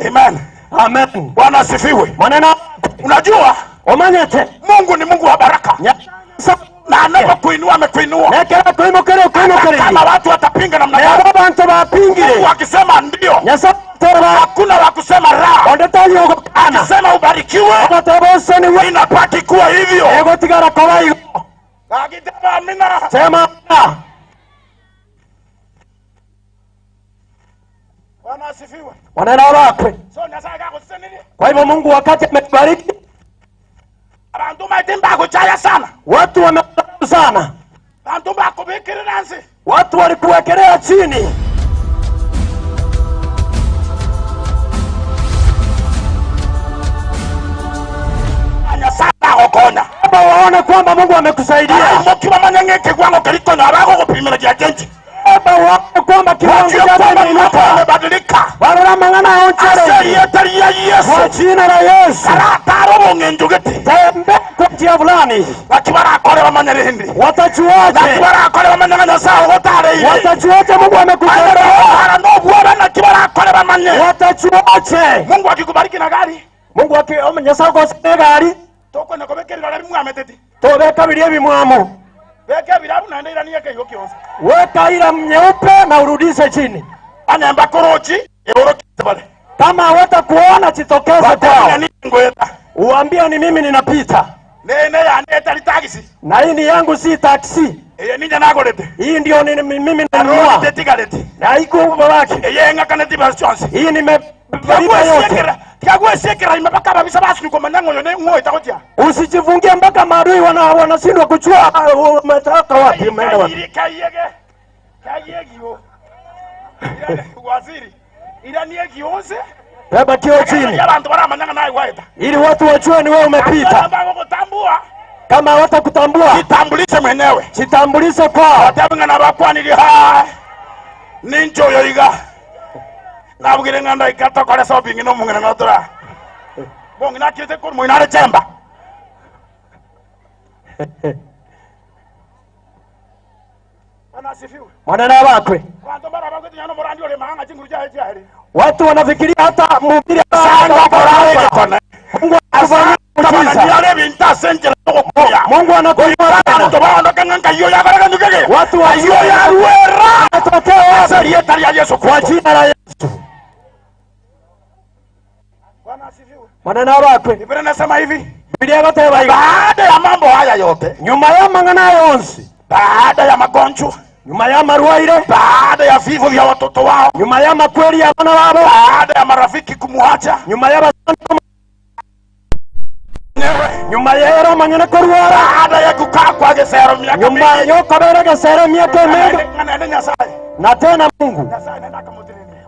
Amen. Amen. Bwana asifiwe. Maneno unajua omanyete Mungu ni Mungu wa baraka. Na anapokuinua amekuinua. Kama watu watapinga namna gani? Mungu akisema ndio, hakuna wa kusema la. Akisema ubarikiwe, inabaki kuwa hivyo. Akisema amina. Sema amina. Bwana asifiwe. Waneno wakwe. So Nyasaye akakusenini. Kwa hivyo Mungu wakati ametubariki, abantu maitimba kuchaya sana. Watu wamedharau sana. Bantu bakubikirira nsi. Watu walikuwekelea chini. Nyasaye akokona. Baba waone kwamba Mungu amekusaidia. Baba waone kwamba kiwango chako kimeinuka. Kimebadilika. Barora mangana onchere. Kwa jina la Yesu. Tembea kwa njia fulani. Watajuaje? Watajuaje Mungu amekusaidia? Watajuaje? Mungu akikubariki na gari, Mungu akiomenya gosegari tokona kobekerera rabi mwameteti tobeka birie bimwamu beka birabu na ndira niye keyo kyonse weka ila nyeupe na urudishe chini anyamba korochi eoro kama watakuona chitokeze kwao, uambie ni mimi ninapita. Nene ya neta taxi na hii ni yangu si taxi. Ninja nagorete. Hii ndio ni mimi nanunua. Na haiku babake. Hii nimebeba yote. Usijifungie mpaka maadui wanashindwa kuchua umetaka wapi umeenda wapi. Beba kio chini ili watu wajue ni wewe umepita. Kama hawatakutambua, jitambulishe mwenyewe, jitambulishe kwao. Mwanana wakwe. Watu wanafikiria hata mhubiri Mungu anafanya. Mungu anakuinua. Watu kwa jina la Yesu. Mwanana wakwe. Biblia inasema hivi. Biblia inasema hivi. Baada ya mambo haya yote, nyuma ya mang'ana yonsi, baada ya magonjwa, nyuma ya marwaire, baada ya vifo vya watoto wao, nyuma ya makweli ya wana wao, baada ya marafiki kumuacha, nyuma ya nyuma ya era mang'ana korwara, baada ya kukaa kwa gesero miaka mingi, nyuma ya kabera gesero miaka mingi, na tena Mungu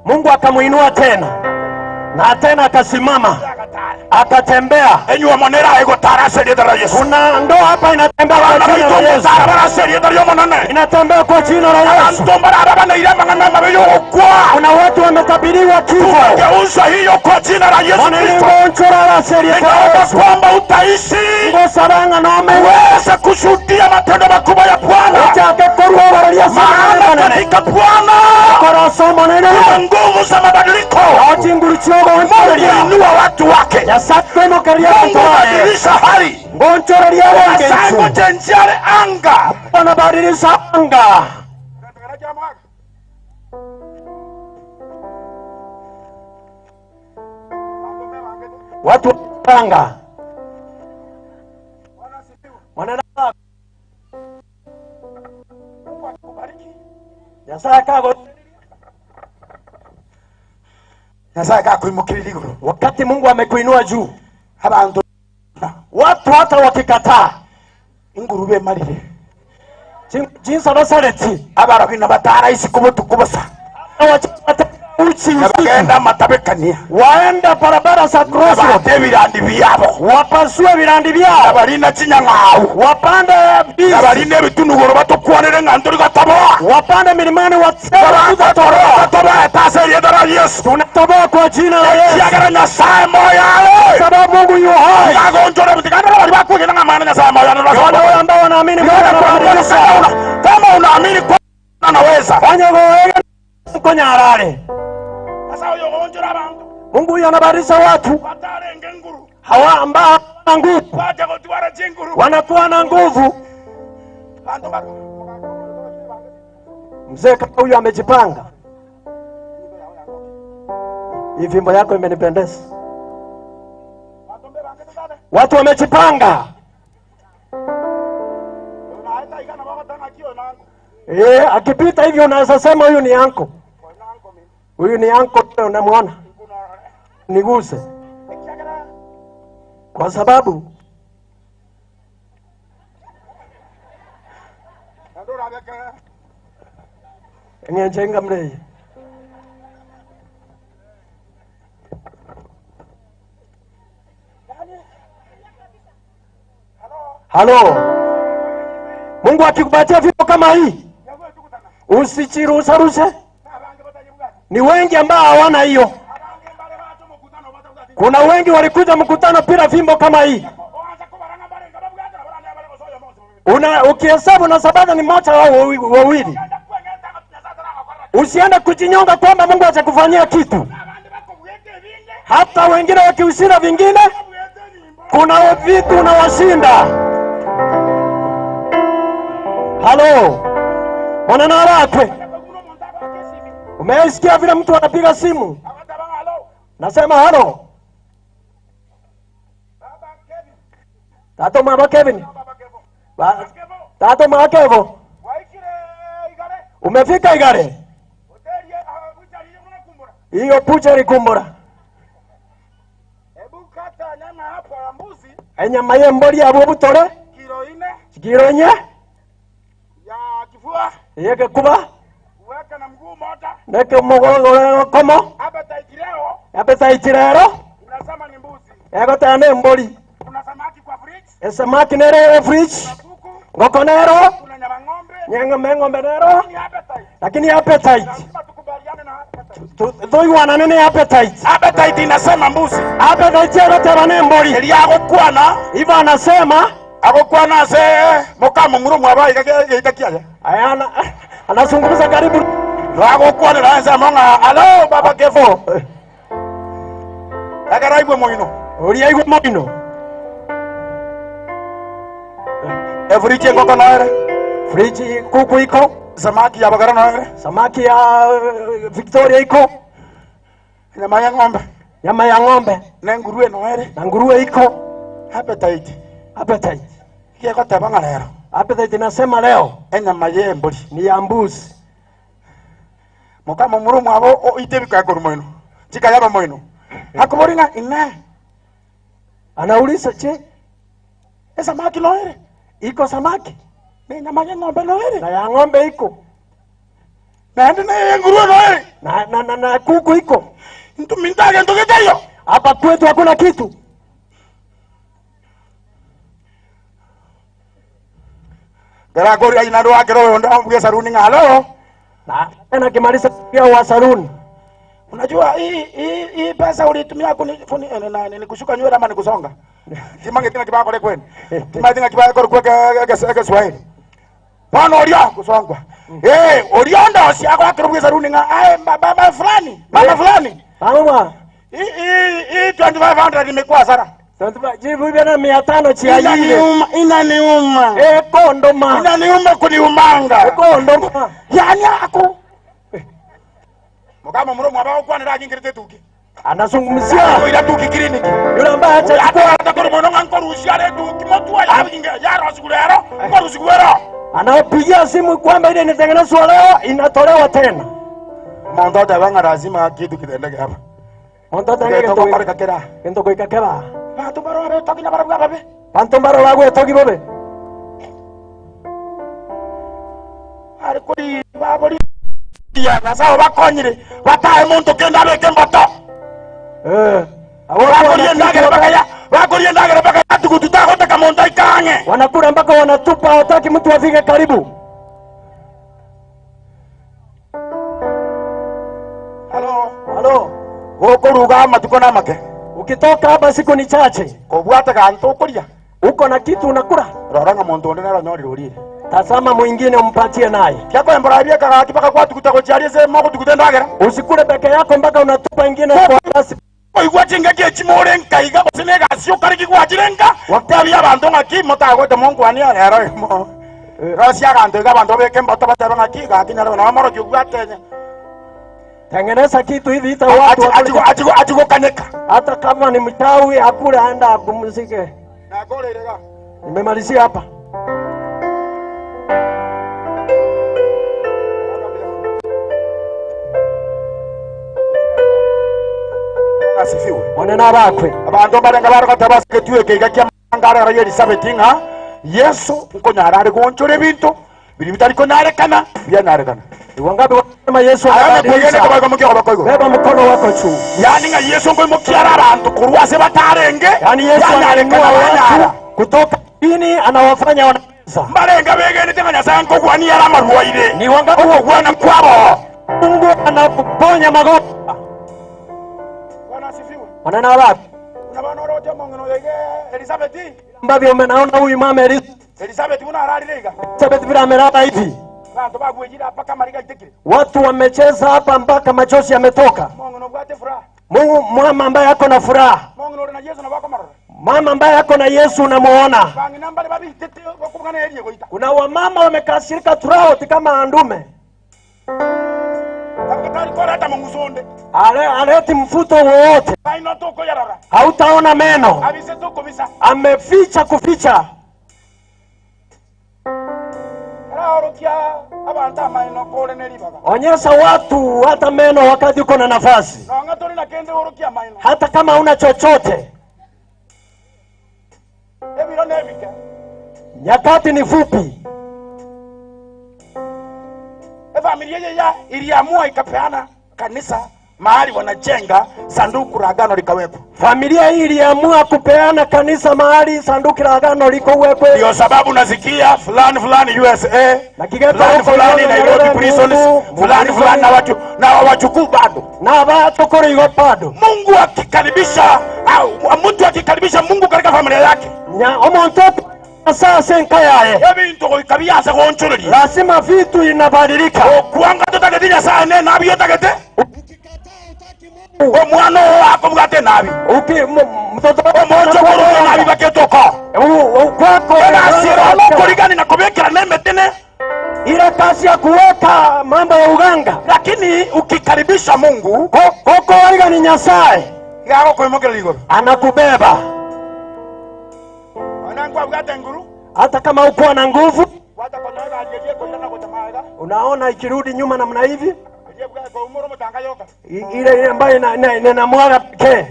Mungu akamuinua tena na tena akasimama akatembea. Kuna ndoa hapa inatembea kwa jina la Yesu. Inatembea kwa jina la Yesu. Kuna watu wametabiriwa kifo. Kwamba utaishi uweze kushuhudia matendo makubwa ya Bwana. Maana katika Bwana kuna nguvu za mabadiliko. Mungu inua watu wake. Mungu badilisha hali. Chenjare anga. Wanabadilisha anga. Watu anga. Wakati Mungu amekuinua juu, watu hata wakikataa, ingurube marire jinsi abasaleti abarabina batara isikubutukubasa uchi matabekania waenda barabara za crossroad, birandi byabo wapasue birandi byabo, abalina chinyang'au wapande bizi, abalina ebitunugoro batokwanire nga nturi gataboa, wapande milimani watatoboa. Tunatoboa kwa jina la Yesu. Kiagera Nyasaye moyo, sababu Mungu yu hai. Wale ambao wanaamini Mungu anabadilisha. Kama unaamini kwa anaweza fanya wewe kwenye harare. Mungu huyu anabadilisha watu hawa ambao hawana nguvu wanakuwa na nguvu. Mzee kama huyu amejipanga. Hii fimbo yako imenipendeza. Watu wamejipanga. Akipita hivyo unaweza sema huyu ni anko. Huyu ni anko, unamuona. Niguse. Kwa sababu ngenjenga mreye. Halo. Mungu akikupatia fimbo kama hii, usichirusaruse. Ni wengi ambao hawana hiyo. Kuna wengi walikuja mkutano bila fimbo kama hii. Una ukihesabu na sabada ni mmoja au wawili. Usiende kujinyonga kwamba Mungu atakufanyia kitu. Hata wengine wakiushinda vingine, kuna vitu unawashinda. Halo, mwanana wakwe, umeisikia vile mtu anapiga simu? Nasema halo, Tato mama Kevin, Tato mama Kevo, umefika Igare? Hiyo pucha likumbura. Enyama y'embori yabwo butore kilo 4 kilo 4 ya kifua yeke kuba weka na mguu moja neke mugongo komo appetite leo appetite leo unasema ni mbuzi ego tane mbori. Kuna samaki kwa fridge, samaki nere fridge, ngoko nero, kuna nyama ng'ombe, nyama ng'ombe nero, lakini appetite lazima tukubaliane na appetite. Thoiwana nene appetite. Appetite inasema mbuzi. Appetite yero ne mbori. Eli agokwana hivyo anasema agokwana se mokamo murumu abai kake ayana anazungumza karibu agokwana na monga alo baba Kevo. Agaraigwe moino. Ori aigwe moino. Efriji ngoko naere. Friji kuku iko. Samaki ya bagara naere. Samaki ya Victoria iko. Nyama ya ng'ombe. Nyama ya ng'ombe. Na nguruwe naere. Na nguruwe iko. Appetite. Appetite. Kieko tabanga leo. Appetite inasema leo enyama ye mbori ni ya mbuzi. Mokamo murumu abo itebi ka korumoino. Chika yaba moino. Hakuboringa ina. Anauliza che samaki naere. Iko samaki. Na nyama ya ng'ombe naere. Na ya ng'ombe iko. Na ende na nguruwe naere. Na kuku iko. Ntumintage ntoketeyo. Hapa kwetu hakuna kitu. Garagori ainaro akero ndo ambuye saruni ngalo. Na tena kimaliza pia wa saruni. Unajua hii pesa ulitumia kuni ni kushuka nywele ama ni kusonga? Timange tena kibako le kwenu. Timange tena kibako kwa kwa Kiswahili. Bwana orio kusongwa. Eh, orionda si ako akero saruni nga ai baba fulani, mama fulani. Mama. Hii 2500 imekuwa sana. Jibu bana 500 chia ile. Inaniuma. Kondoma. Inaniuma kuniumanga. Kondoma. Yani ako. Mokama muromo abao kwa nira nyingirite tuki. Anazungumzia ila tuki kliniki. Yule ambaye hachukua hata koromo ngango rushare tuki motua ya nyingi ya rosigulero, rosigulero. Anapigia simu kwamba ile inatengenezwa leo inatolewa tena. Mondoto banga lazima kitu kitendeke hapa. Mondoto ngeke kera. Kento koikakera. Bantu baro babe toki na baro babe. Bantu baro bawe toki babe. Ari kuri babori ya nasao bakonyire batae muntu kenda beke mboto. Bakori ndagera baka tukututako muntu ikange. Wanakula mpaka wanatupa, hawataki mtu afike karibu. Halo. Halo. Gokoruga matuko na make. Ukitoka hapa siku ni chache. Kobwata kanto kulia. Uko na kitu unakula. Roranga muntu onde nero nyori urire. Tazama mwingine umpatie naye. Kyako emborabia kagaki paka kwa tukutako chiarie se moko tukutendagera. Usikule peke yako mpaka unatupa ingine kwa basi. Oigwa chinga kie chimore nkaiga gose gasio kariki gwachirenga. Watabia bantu ngaki motagwete Mungu ani ero mo. Rosia kanto iga bantu beke mboto bataba ngaki gakinyara na moro kyugwatenya. Tengeneza kitu hivi ita watu achigo kaneka. Hata kama ni mchawi akule aenda apumzike. Na gole ile. Nimemalizia hapa. Asifiwe. Onena bakwe. Abantu barenga barokata basiketwe keiga kia mangara ya Elizabeth nga Yesu nkonyara ari gonchore bintu biri bitari konarekana byanarekana. Wangapi wanasema Yesu anabadilisha? Beba mkono wako juu. Yani nga Yesu ngoimukiara abantu kurwase batarenge. Yani Yesu anarekana watu kutoka chini anawafanya wanaweza. Barenga begene tena Nyasaye nkogwania amarwaire. Ni wangapi ogwana kwabo? Mungu anaponya magonjwa. Bwana asifiwe. Wanana wapi? Unabana mongeno yege Elizabeth. Ambavyo umenaona huyu mama Elizabeth una harari. Elizabeth vile amelala hivi. Watu wamecheza hapa mpaka machozi yametoka. Mungu, mama ambaye ako na furaha, mama ambaye ako na Yesu unamuona. Kuna wamama wamekasirika throughout kama andume. Aleti mfuto wowote, hautaona meno, ameficha kuficha. Onyesha watu hata meno wakati uko na nafasi, hata kama una chochote. Nyakati ni fupi. Familia ya iliamua ikapeana kanisa mahali wanajenga sanduku la agano likawekwa. Familia hii iliamua kupeana kanisa mahali sanduku la agano likowekwe. Ndio sababu nasikia fulani fulani USA, fulani fulani Nairobi prisons, fulani fulani na watu na wajukuu bado. Na watu kore yuko bado. Mungu akikaribisha au mtu akikaribisha Mungu katika familia yake. Sasa nkayaye. Lazima vitu inabadilika. Okuanga totagete Nyasaye ne nabi yotagete. Omwana wako mugate nabi. Uki mtoto omocho koro nabi baketoko. Kwako nasira korigani na kobekera nemetene. Ile kazi ya kuweka mambo ya uganga. Lakini ukikaribisha Mungu, koko waliga ni Nyasaye. Yako kuimokela igoro. Anakubeba. Hata kama uko na nguvu, unaona ikirudi nyuma namna hivi, ile ile ambayo inamwaga pekee.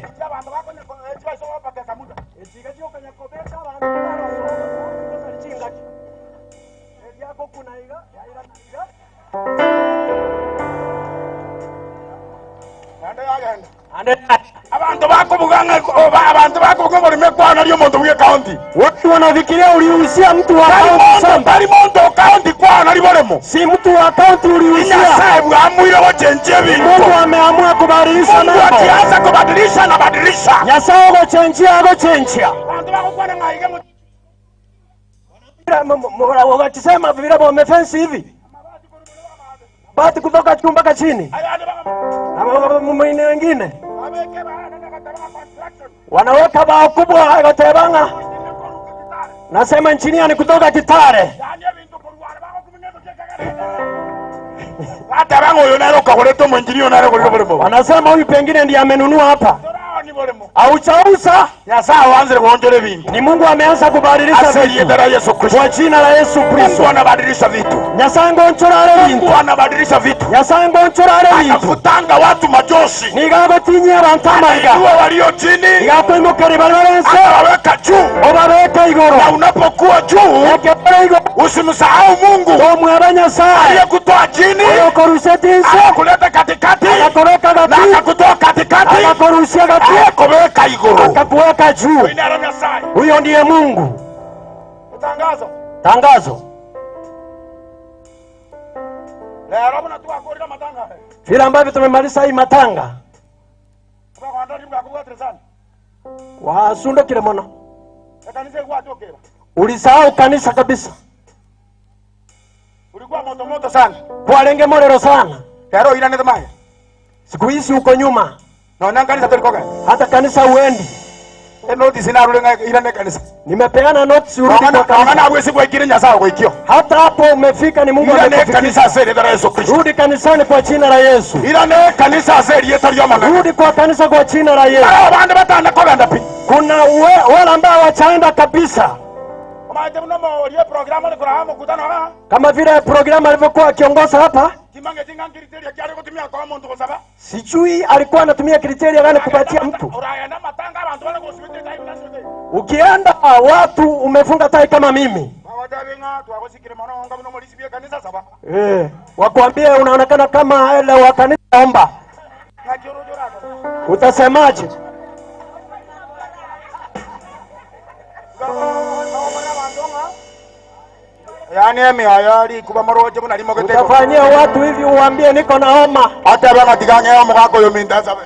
Abantu bakubuganga abantu bakubuganga limekwana lyo muntu mwe county. Watu wanafikiria uliusia mtu wa county. Bali muntu county kwana libolemo. Si mtu wa county uliusia. Nyasaye bwamuire gochenjia bintu. Mungu ameamua kubadilisha mambo. Mungu akianza kubadilisha anabadilisha. Nyasaye gochenjia gochenjia. Abantu bakukwana ngaige wakisema vile wamefence hivi. Bati kutoka juu mpaka chini. Na wengine wanaweka bao kubwa watebanga. Nasema engineer ni kutoka Kitale. Wanasema huyu pengine ndiye amenunua hapa. Auchausa ni Mungu ameanza kubadilisha vitu. Kwa jina la Yesu Kristo. Mungu anabadilisha vitu. Nyasaye ngonchorare vitu. Mungu anabadilisha vitu. Nyasaye ngonchorare vitu. Anafutanga watu majosi. Nigagotinyia abantu amaiga. Anainua walio chini. Nigakoimukeri bali balense. Anawaweka juu. Obabeka igoro. Na unapokuwa juu, usimsahau Mungu. Omwaba Nyasaye. Aliyekutoa chini. Akakuleta katikati. Akakuweka Na akakutoa katikati. Akakurushia kati. Akakuweka igoro. Akakuweka juu. Huyo ndiye Mungu. Tangazo. Tangazo. Vile ambavyo tumemaliza hii matanga. Wasundo kile mona. Ulisahau kanisa kabisa. Ulikuwa moto moto sana. Kwa morero sana. Lero ila ndio maya. Siku hizi uko nyuma. Na kanisa tulikoka. Hata kanisa uendi. Notice na rulenga ila ne kanisa. Nimepeana notice urudi kwa kanisa. Ona hawezi kuikiri Nyasaye kuikio. Hata hapo umefika ni Mungu amekufikisha. Kanisa asere la Yesu Kristo. Rudi kanisani kwa jina la Yesu. Ila ne kanisa asere yetu yomana. Rudi kwa kanisa kwa jina la Yesu. Bande batanda kobenda pi. Kuna wale ambao wachaenda kabisa. Kama vile programu alivyokuwa akiongoza hapa. Sijui alikuwa anatumia kriteria gani kupatia mtu. Ukienda watu umefunga tai kama mimi. Wakuambie unaonekana kama ele wa kanisa omba. Utasemaje? Yani emi kuba moroje muna limo keteko. Utafanyia watu hivi uambie niko na homa. Hata bana tiganya yao mkako yo minda sabe.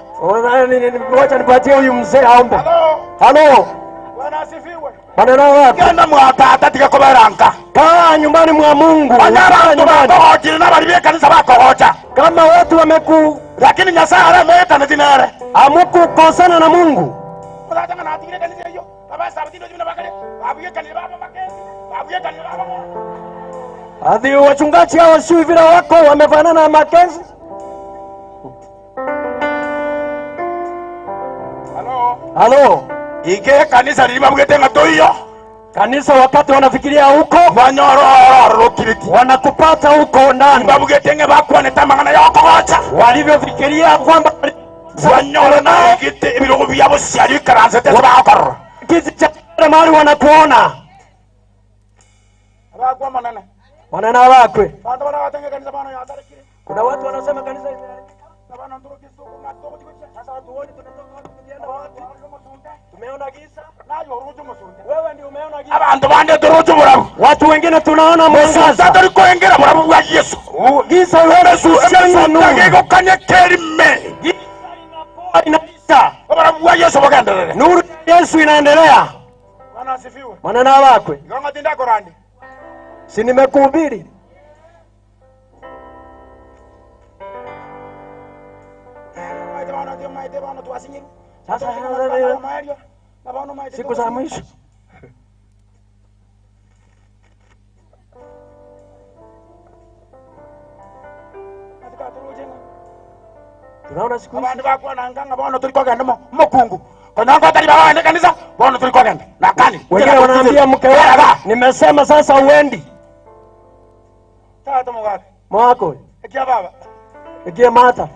Ngoja nipatie huyu mzee aombe. Halo. Bwana asifiwe. Bwana na wapi? Kenda mwatata tika koberanka. Kaa nyumbani mwa Mungu. Kaa nyumbani. Kanisa bako hoja. Kama watu wameku lakini Nyasaye aramweta netinere. Hamukukosana na Mungu. Hadi wachungaji hawa sio vile wako wamefanana na Makenzi. Halo. Ike kanisa lilibabwete ngatoyo. Kanisa wakati wanafikiria huko wanakupata huko ndani. Babwete ngebakwane tamangana yokogocha. Walivyofikiria kwamba wanyoro na kiti ibirogo byabo syali karanze tebakor. Kiti cha mahali wanakuona. Abakwa manene. Manene abakwe. Bantu banawatenga kanisa bana yatarikire. Kuna watu wanasema kanisa imeharibika. Na bana ndoro kisu na toko Sasa hatuoni tunatoka wapi tukienda wapi? Tumeona giza. Nayo uruju musunde. Wewe ndio umeona giza. Abantu bande turuju murabu. Watu wengine tunaona mwangaza. Sasa tulikoengera murabu wa Yesu. Giza wewe sio nuru. Kanye kerime. Giza inapoa inaisha. Murabu wa Yesu wakaendelea. Nuru ya Yesu inaendelea. Bwana asifiwe. Maneno wakwe. Ngonga tinda Korani. Si nimekuhubiri. Sasa siku za mwisho. Tunaona siku hizi abantu bakwananga bono tulikogenda mukungu. Konanga tali bawaende kanisa bono tulikogenda. Na kani wengine wanaambia mke wao, nimesema sasa uendi. Tata mugaka. Mwako. Ekia baba. Ekia mata.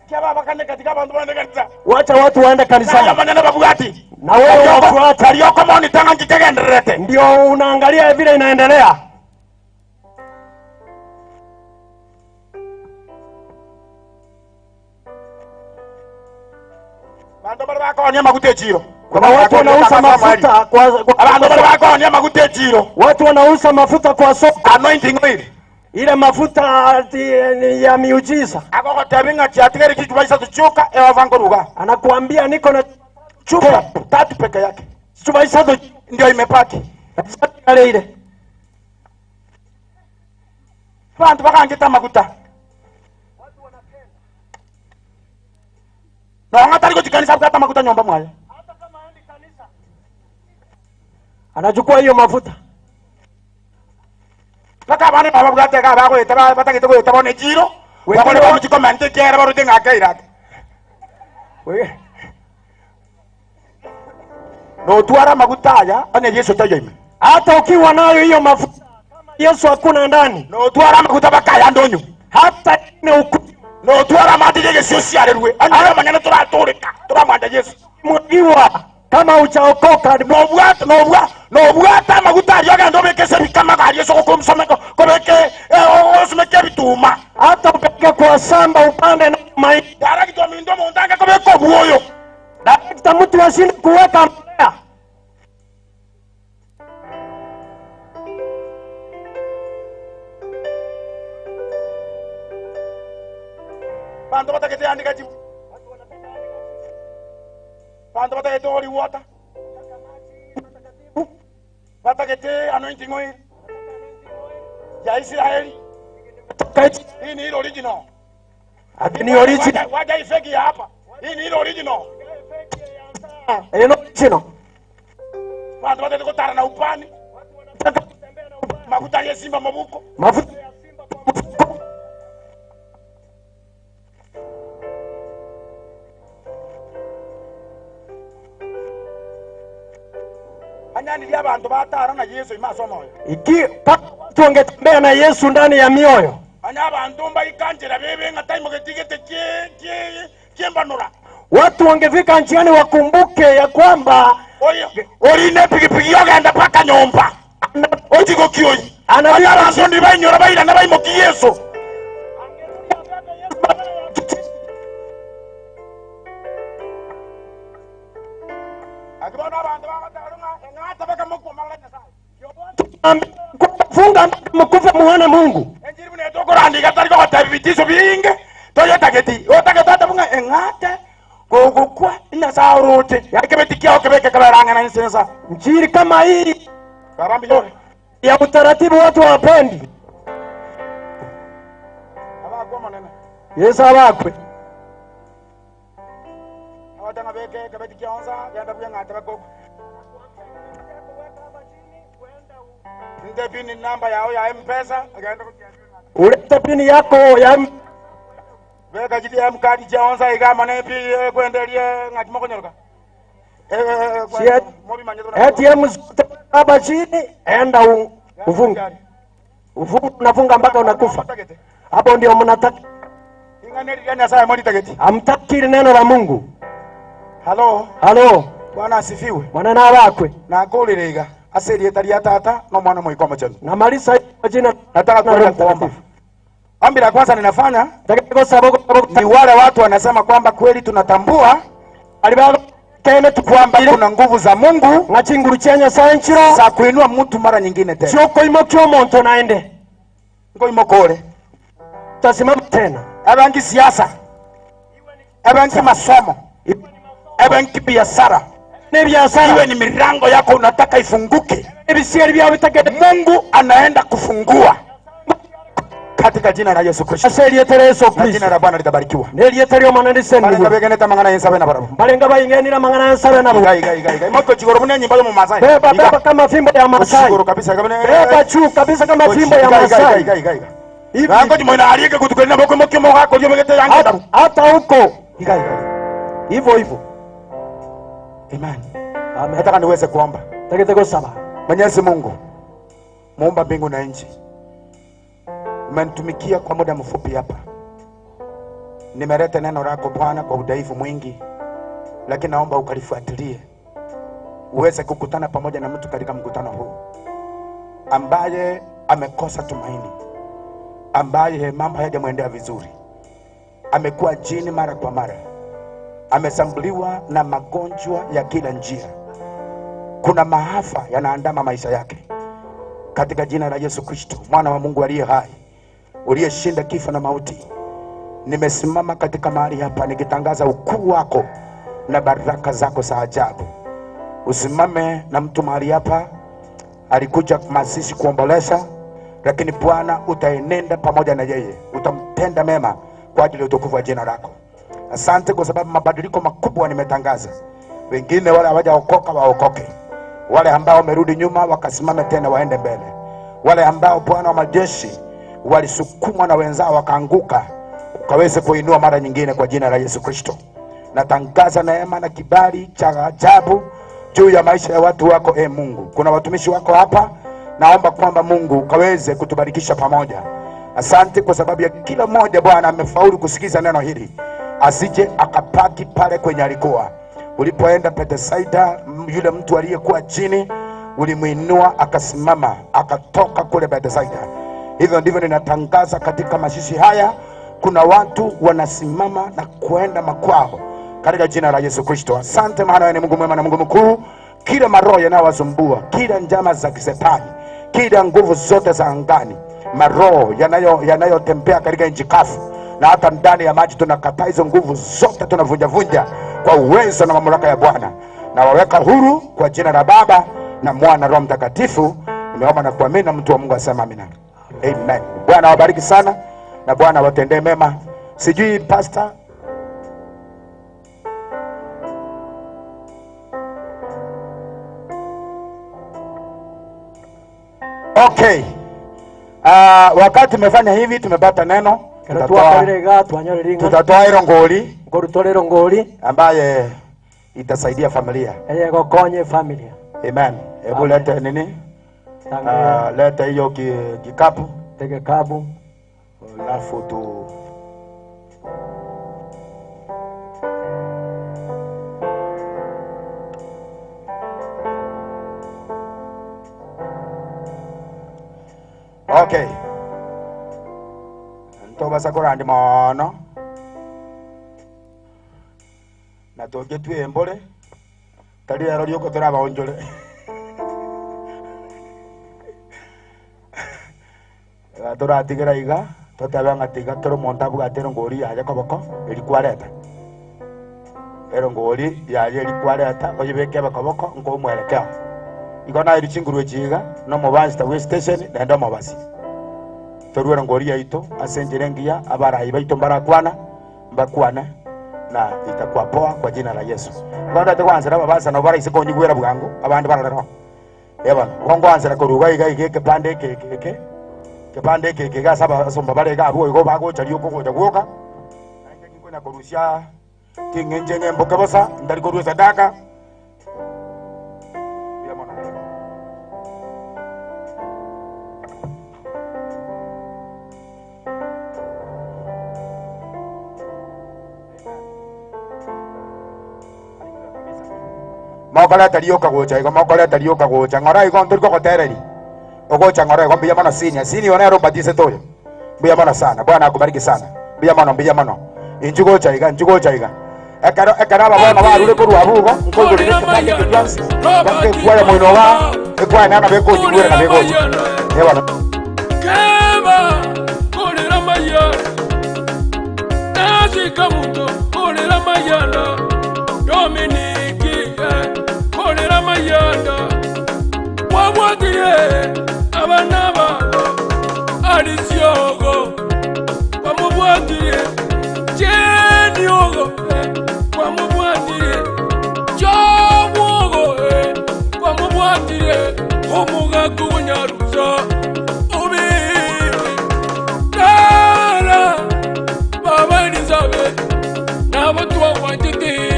Ekia baba kane katika bantu baende kanisa. Wacha watu waende kanisani. Na maneno babugati. Na wewe wafuate. Aliyoko moni tanga ngikegenderete. Ndio unaangalia vile inaendelea. Bantu bali bakonya maguta echiro. Kuna watu wanauza mafuta kwa abantu bali bakonya maguta echiro. Watu wanauza mafuta kwa soko. Anointing oil. Ile mafuta ya miujiza. Akokotebinga chiatigeri kichupa isatu chuka ewavangoruga. Anakuambia niko na chupa tatu peke yake. Chupa isatu ndio imepaki. Ile ile. Bantu bakangeta maguta. Watu wanapenda. Na ngatari ko kanisa bukata maguta nyomba mwaye. Hata kama aendi kanisa. Anachukua hiyo mafuta. Paka bana baba bugate ka ba go eta ba tagete go eta bone jiro. Bakole ba mutiko mante kera ba rute ngaka iraka. Wewe. No tuara maguta aya ane Yesu tayo ime. Hata ukiwa nayo hiyo mafuta kama Yesu hakuna ndani. No tuara maguta bakaya ndonyo. Hata ne uku. No tuara matije Yesu siarerwe. Ane manyana turatoreka. Turamwanda Yesu. Mwagiwa kama hujaokoka no bwata maguta yoga ndo bekese bikama ga Yesu ko kobeke osomeke bituma. Hata upeke kwa samba upande na maiti. Daraki mindo mondanga kobeko buoyo. Dakika mtu ashinde kuweka mbolea. Bantu batakete andika jibu. Bantu batakete holy water. Batakete anointing oil. Ya Israeli. Hii ni ile original. Ati ni original. Waja ifeki hapa. Hii ni ile original. Ni original. Bantu batakete kutara na upani. Mafuta ya simba mabuko. Mafuta ya simba kwa mfuko. Abantu batara na Yesu imasomo. Iki watu wangetembea na Yesu ndani ya mioyo. Abantu mbayikanjira bebe ngataimo getigete kiembanura. Watu wangefika njiani wakumbuke ya kwamba orine pikipiki yogenda paka nyomba. Ojigo kioi. Abantu ndi bainyora baira na baimoki Yesu. Funga mkufe muone Mungu. Enjiri mune tariko katabitisho binge. Toyota geti. Otageta bunga engate. Gogokwa inasaurote. Yakebetikia okebeke kabaranga na insensa. Njiri kama hii karambi yore ya utaratibu watu hawapendi. Abakwa manene. Yesu abakwe. M-Pesa genda buya ng'atebe koko. Nde pini namba yao ya M-Pesa genda Ulete pini yako ya beka jidi ya mkadi jaonza igama ne pi kuendelia ng'ati mokonyoroka. ATM zote hapa chini, enda ufunge. Ufunge, unafunga mpaka unakufa. Hapo ndio mnataka. Hamtaki neno la Mungu. Halo. Halo. Bwana asifiwe. Bwana na wakwe. Na kulirega. Asiri etaria tata no mwana mwiko mchana. Na malisa jina nataka kuenda kuomba. Ombi la kwanza ninafanya ni wale watu wanasema kwamba kweli tunatambua kwamba kuna nguvu za Mungu za kuinua mtu mara nyingine tena. Ngoimokore. Tasimama tena. Ebenki siasa. Ebenki masomo. Ebenki biashara. Iwe ni milango yako unataka ifunguke. Mungu anaenda kufungua. Katika jina la Yesu Kristo. Na jina la Bwana litabarikiwa. Beba beba kama fimbo ya Masai. Beba juu kabisa kama fimbo ya Masai. Hata huko. Hivyo hivyo. Amen. Amen. Nataka niweze kuomba. Mwenyezi Mungu, muumba mbingu na nchi, umenitumikia kwa muda mfupi hapa. Nimeleta neno lako Bwana kwa udhaifu mwingi, lakini naomba ukalifuatilie. Uweze kukutana pamoja na mtu katika mkutano huu ambaye amekosa tumaini, ambaye mambo hayajamwendea vizuri, amekuwa chini mara kwa mara, amesambuliwa na magonjwa ya kila njia, kuna maafa yanaandama maisha yake. Katika jina la Yesu Kristo, mwana wa Mungu aliye hai, uliyeshinda kifo na mauti, nimesimama katika mahali hapa nikitangaza ukuu wako na baraka zako za ajabu. Usimame na mtu mahali hapa alikuja mazishi kuomboleza, lakini Bwana utaenenda pamoja na yeye, utamtenda mema kwa ajili ya utukufu wa jina lako. Asante kwa sababu mabadiliko makubwa nimetangaza. Wengine wale hawajaokoka waokoke, wale ambao wamerudi nyuma wakasimame tena waende mbele, wale ambao Bwana wa majeshi walisukumwa na wenzao wakaanguka, ukaweze kuinua mara nyingine kwa jina la Yesu Kristo. Natangaza neema na kibali cha ajabu juu ya maisha ya watu wako, e Mungu. Kuna watumishi wako hapa, naomba kwamba Mungu ukaweze kutubarikisha pamoja. Asante kwa sababu ya kila mmoja Bwana amefaulu kusikiza neno hili, asije akapaki pale kwenye alikuwa. Ulipoenda Bethsaida, yule mtu aliyekuwa chini ulimuinua akasimama, akatoka kule Bethsaida. Hivyo ndivyo ninatangaza katika mashishi haya, kuna watu wanasimama na kuenda makwao katika jina la Yesu Kristo. Asante maana wewe ni Mungu mwema na Mungu mkuu. Kila maroho yanayowasumbua, kila njama za kisetani, kila nguvu zote za angani, maroho yanayotembea katika nchi kavu na hata ndani ya maji, tunakataa hizo nguvu zote, tunavunja vunja kwa uwezo na mamlaka ya Bwana, na waweka huru kwa jina la Baba na Mwana Roho Mtakatifu. Nimeomba na kuamini, na mtu wa Mungu asema amina. Amen. Bwana awabariki sana na Bwana awatendee mema. Sijui pastor Okay. Wakati tumefanya hivi tumepata neno. Tutatoa irongoli ambaye itasaidia familia. Amen. Hebu lete nini? Lete hiyo kikapu. Kikapu. Alafu tu Okay. Ntoba sakora ndi mono. Na toge tuembole. Tali ero lyoko toraba onjole. Tora tigera iga, totabanga tiga kero monta bugatero ngori yaje koboko eri kwareta. Ero ngori yaje eri kwareta oyibeke bakoboko ngo mwerekeo. Igo na eri chingurwe chiga no mobasi ta we station nenda mobasi. Toruera ngori yaito asenjere ngiya abarayi baito mbarakwana mbakwana Na itakuwa poa kwa jina la Yesu. Bado kwanza na baba sana bara isiko nyigwera bwangu abandi bararero. Eba kongo anza koruga iga ige kepande ke kepande ke ke gasaba somba barega abo igo bago chariyo ko goja gwoka. Naende ngiko na korusha tingenje ngemboka bosa ndari korusa sadaka. Mokoleta rioka gocha igo mokoleta rioka gocha ngora igo nturiko gotereri ogocha ngora igo mbiya mana sinya sini onero batise toyo mbiya mana sana. Bwana akubariki sana. Mbiya mano injugocha iga njugocha iga ekero ekero abana barure korwa abugo nkogorire kipande kibyansi bakekwaya moino wa ekwaya nana bekoji na bekoji ebana kema kolera maya nazika muto kolera mayana Dominiki kolera mayana wabwatire abana babo alisiogo wamubwatire jeniogo wamubwatire jobwogo wamubwatire omugaku nyarusa ubi tara baba Elizabeth nabo twawantete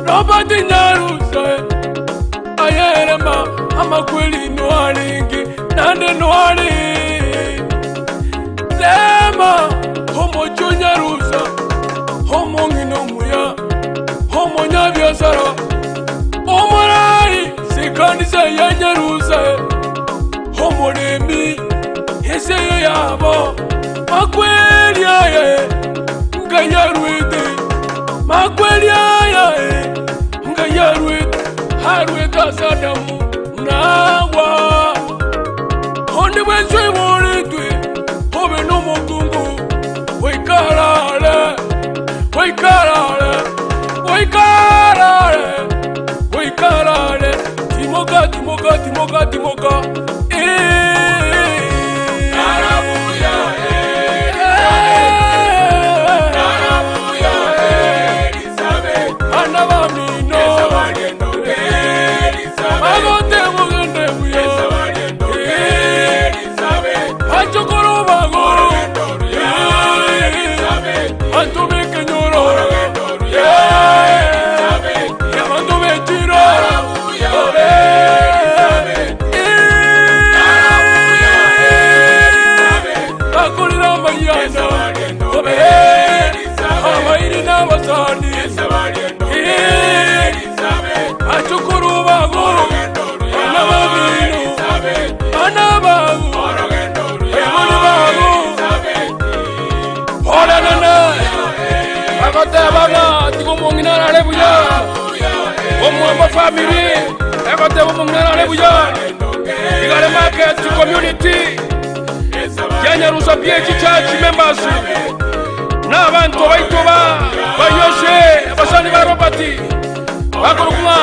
Robert Nyarusa ayerema amakweli noalingi nande noali lema homo Nyarusa homo ngino muya homo nyabiasara omorai sikanisa ya Nyarusa homo lemi eseyo yabo makweli aye nganyarwete makweli aye nganyarwete harweta sadamu nawa onde bwenswe boletwe obe n'omukungu weikarale weikarale weikarale weikarale timoka timoka timoka timoka Family, Igare Market Community, Nyarusa PH Church members, n'abantu baitoba bayoshe abasani ba Robert bakorukuma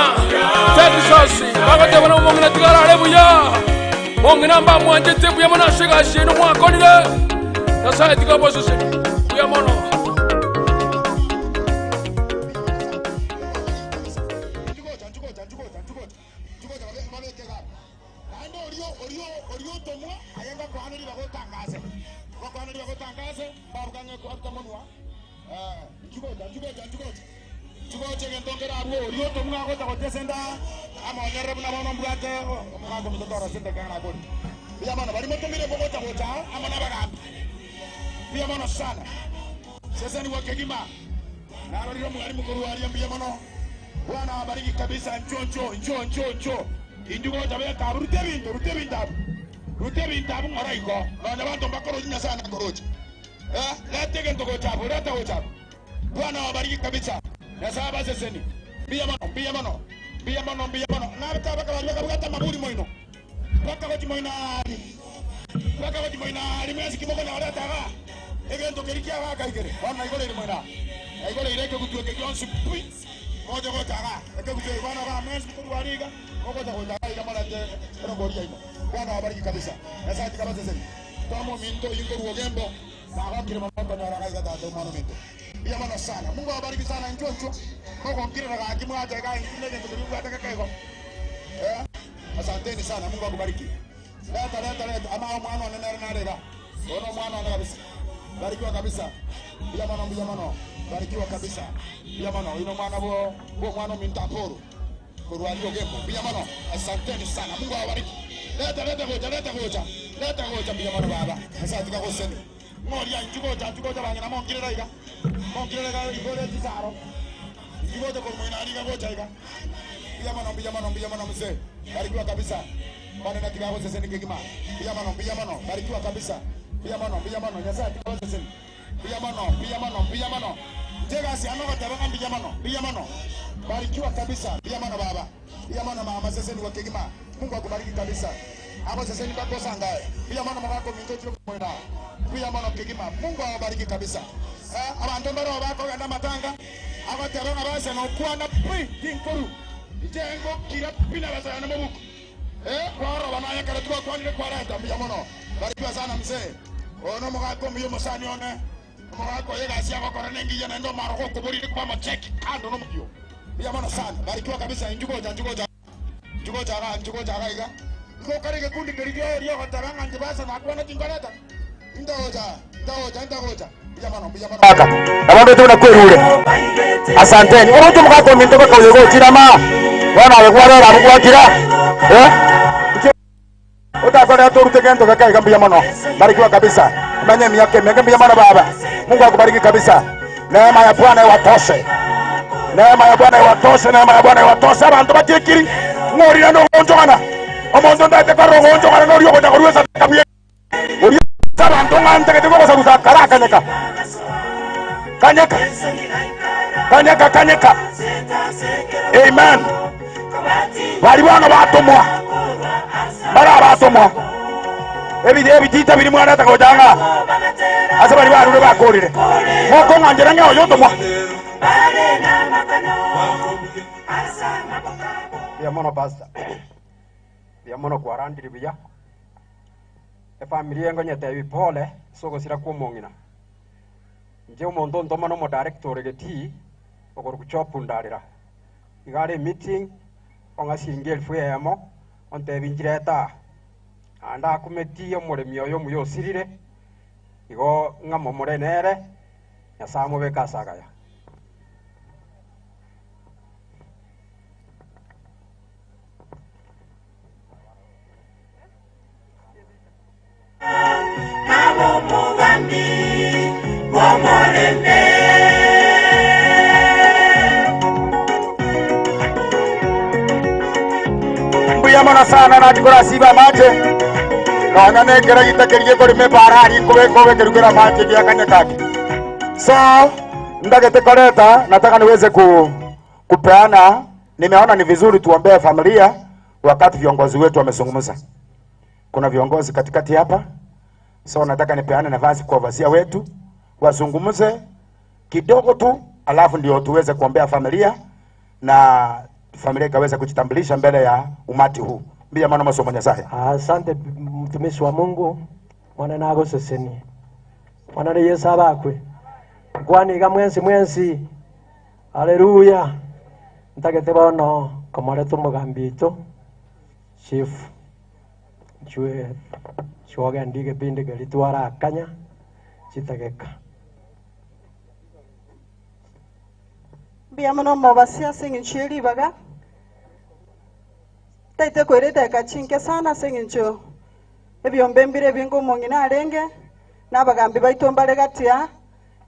Texas bagatebana umongina tigara alebuya mongina mba mwanjete buya mona shigashi no mwakonile nasaye tikabosose buya mono. Narorire mwalimu kuruaria mbia mono. Bwana abariki kabisa. Njoo njoo njoo njoo njoo. Injugo tabeka rute bintu rute bintu. Rute bintu ngora iko. Na bantu bakoro nyasa na korocha. Lete gento gochabu lete gochabu. Bwana abariki kabisa. Na saba seseni. Mbia mono mbia mono. Mbia mono mbia mono. Na tabaka baka maburi moino. Baka gochi moina ari. Baka gochi moina ari mwezi kiboko na orata ga. Egento kerikia ga kaikere. Bwana igore iri moina. Igore ireke kutueke gyonsi pui. Moja gocha ga. Eke kutueke bwana ga mwezi kuruariga. Moja gocha ga iga mara te rongoria ino. Bwana abariki kabisa. Na sasa kabisa seseni. Tomo minto yuko ruogembo. Na wakire mambo na raga tata mwana minto. Mbia mono sana. Mungu awabariki sana njoo njoo. Mungu mkire raga akimwacha ga ingine ndio ataka kaiko. Asanteni sana, Mungu akubariki. Leta leta leta ama mwana anene narega. Ono mwana ana kabisa. Barikiwa kabisa. Bila mano bila mano. Barikiwa kabisa. Bila mano ino mwana bo bo mwana mintaporo. Kurualio gembo. Bila mano. Asanteni sana. Mungu awabariki. Leta leta goja leta goja. Leta goja bila mano baba. Asante kwa kuseni. Ngoria njugoja njugoja bangena mongire raiga. Mongire raiga igore tisaro. Njugoja kwa mwina ariga goja iga. Bila mano bila mano bila mano mzee. Barikiwa kabisa. Bwana natika hapo sasa nikigima. Bila mano bila mano. Barikiwa kabisa. Bila mano bila mano. Nyasa tika sasa. Bila mano bila mano bila mano. Jega si anoka tabaka bila mano bila mano. Barikiwa kabisa. Bila mano baba. Bila mano mama sasa ni wakigima. Mungu akubariki kabisa. Hapo sasa ni bako sangae. Bila mano mabako minto chilo kwenda. Bila mano kigima. Mungu awabariki kabisa. Abantu mbaro bako ganda matanga. Abaterona basa no kuana pi tinkoru. Jengo kila pina basa na mabuku. Kwaro wanaya karatua kwani kwa rata mbia mono. Barikiwa sana mzee. Ono mugako mbiyo musani one. Mugako yega siako koranengi yana ndo maroko kuburi kwa macheki kando no mbiyo. Mbia mono sana. Barikiwa kabisa njugoja njugoja. Njugoja ga njugoja ga iga. Iko karige kundi kerigyo rio gotaranga njibasa na kuona chingoreta. Ndoja ndoja ndoja. Mbia mono mbia mono. Abantu tunakwirure. Asanteni. Omuntu mugako mintoka kawego chirama. Bwana alikuwa arugwakira. Utakona torute gento kaka ikambia mono. Barikiwa kabisa. Manye miaka mingi mono baba. Mungu akubariki kabisa. Neema ya Bwana iwatoshe. Neema ya Bwana iwatoshe, neema ya Bwana iwatoshe. Abantu batikiri. Ngorira no gonjogana. Omonto ndate karo gonjogana no ryo goja kabye. Uri abantu ngante kete gosa gusa karaka neka. Kanyeka. Kanyeka kanyeka. Amen. Bari bwana batomwa. Bara batomwa. Ebitita biri mwana takojanga. Asa bari barure bakorire. Moko nganje ngao yotomwa. Ya mono pastor. Ya mono kwarandiri biya. E familia ngonyete bipole soko sira kumongina. Nje umuntu ndoma no mo director geti ogor kuchopundarira. Igare meeting onga shilingi 1000 onte binjireta anda kumeti omuremi oyo muyosirire igo ng'amo murenere nyasaye mubeka sagaya. Nabo mugambi bomorembe. Mwana sana na tikora siba mache na nane kera gitakerie kori me parari kowe kowe kerukera mache kia kanyakaki. So ndagete koreta nataka niweze kupeana. Nimeona ni vizuri tuombee familia wakati viongozi wetu wamezungumza. Kuna viongozi katikati hapa. So nataka nipeane nafasi kwa wasia wetu wazungumze kidogo tu, alafu ndio tuweze kuombea familia na familia ikaweza kujitambulisha mbele ya umati huu. Mbia mwana masomo Nyasaye. Asante mtumishi wa Mungu. Mwana nago seseni. Mwana ni Yesu abakwe. Kwani ga mwensi mwensi. Haleluya. Ntagete bono komore tumugambito. Chief. Chwe chwoga ndige pinde gelitwara akanya chitageka. Mbia mano mobasia singin baga. Taite kwereta kachinke sana singincho. Ebyombe mbire bingo mongina arenge nabagambi baito mbale gatia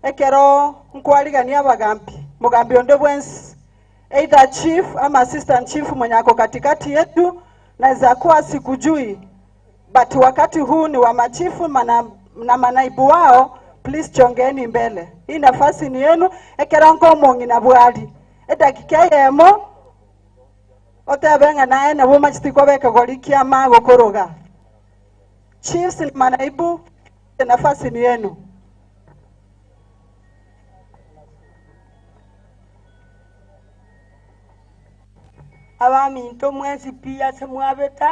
ekero nkwaligania abagambi. Mugambi onde bwensi, either chief ama assistant chief mwenye ako katikati yetu, naweza kuwa sikujui, but wakati huu ni wa machifu na manaibu wao. Please chongeni mbele, hii nafasi ni yenu. Ekeranko mongi na bwali edakika yemo otebenga naye na woma chitikobeka golikia mago koroga. Chiefs na manaibu, nafasi ni yenu. Abaminto mwesi pia semwabeta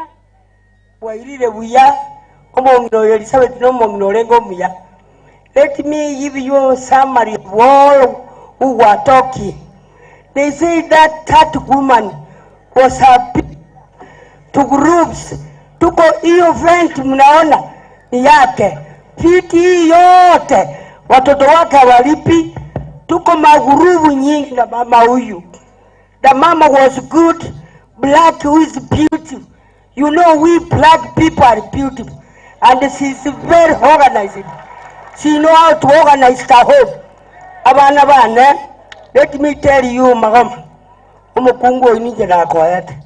bwairire buya omongino Elizabeth no mongino rengo muya. Let me give you a summary of all who were talking. They say that that woman was happy to groups. Tuko hiyo friend mnaona ni yake. Fiti yote watoto wake walipi. Tuko magurubu nyingi na mama huyu. The mama was good, black who is beautiful. You know we black people are beautiful. And she's very organized. She know how to organize the home. Abana bane, let me tell you magoma. Umukungu inije na koyete.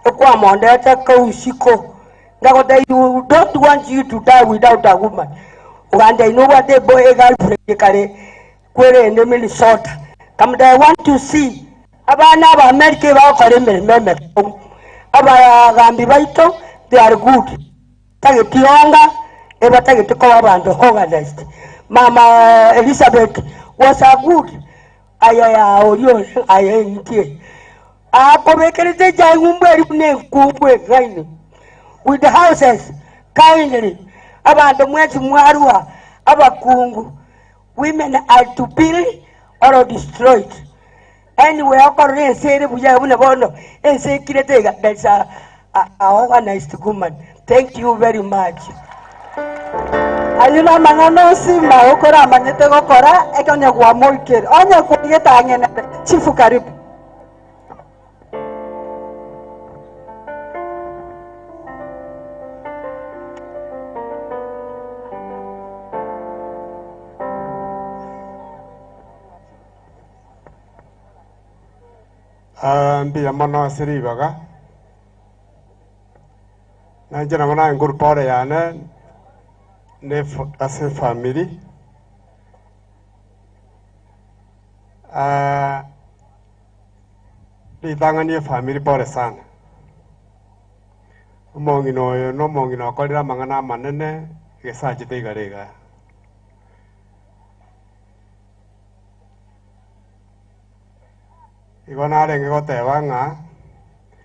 Ekwa mondete ka usiko. Ngakota you don't want you to die without a woman. Uganda you know what they boy girlfriend kare kwere ende Minnesota. Come I want to see abana ba America bakore emirimo abagambi baito, they are good. Tagetionga ebatagete ko abantu organized. Mama Elizabeth was a good aya orio aya ntie akobekerete jangumbe ne kubwe gaini with the houses kindly abantu mwezi mwarua abakungu. Women are to build or destroyed. Anyway, okorore ensere buya buna bono ense kirete that's a organized woman. Thank you very much. Ayuna mangano sima okora amanyete gokora ekonye gwa moikere onye kuigeta ngene. Chifu karibu. Mbiya mono asiribaga nanje nabona nguru pore yane ne ase family ritanganie family pore sana. Omong'ina oyo na omong'ina okorire amang'ana amanene gesachete igare iga. Igo narenge goteba ng'a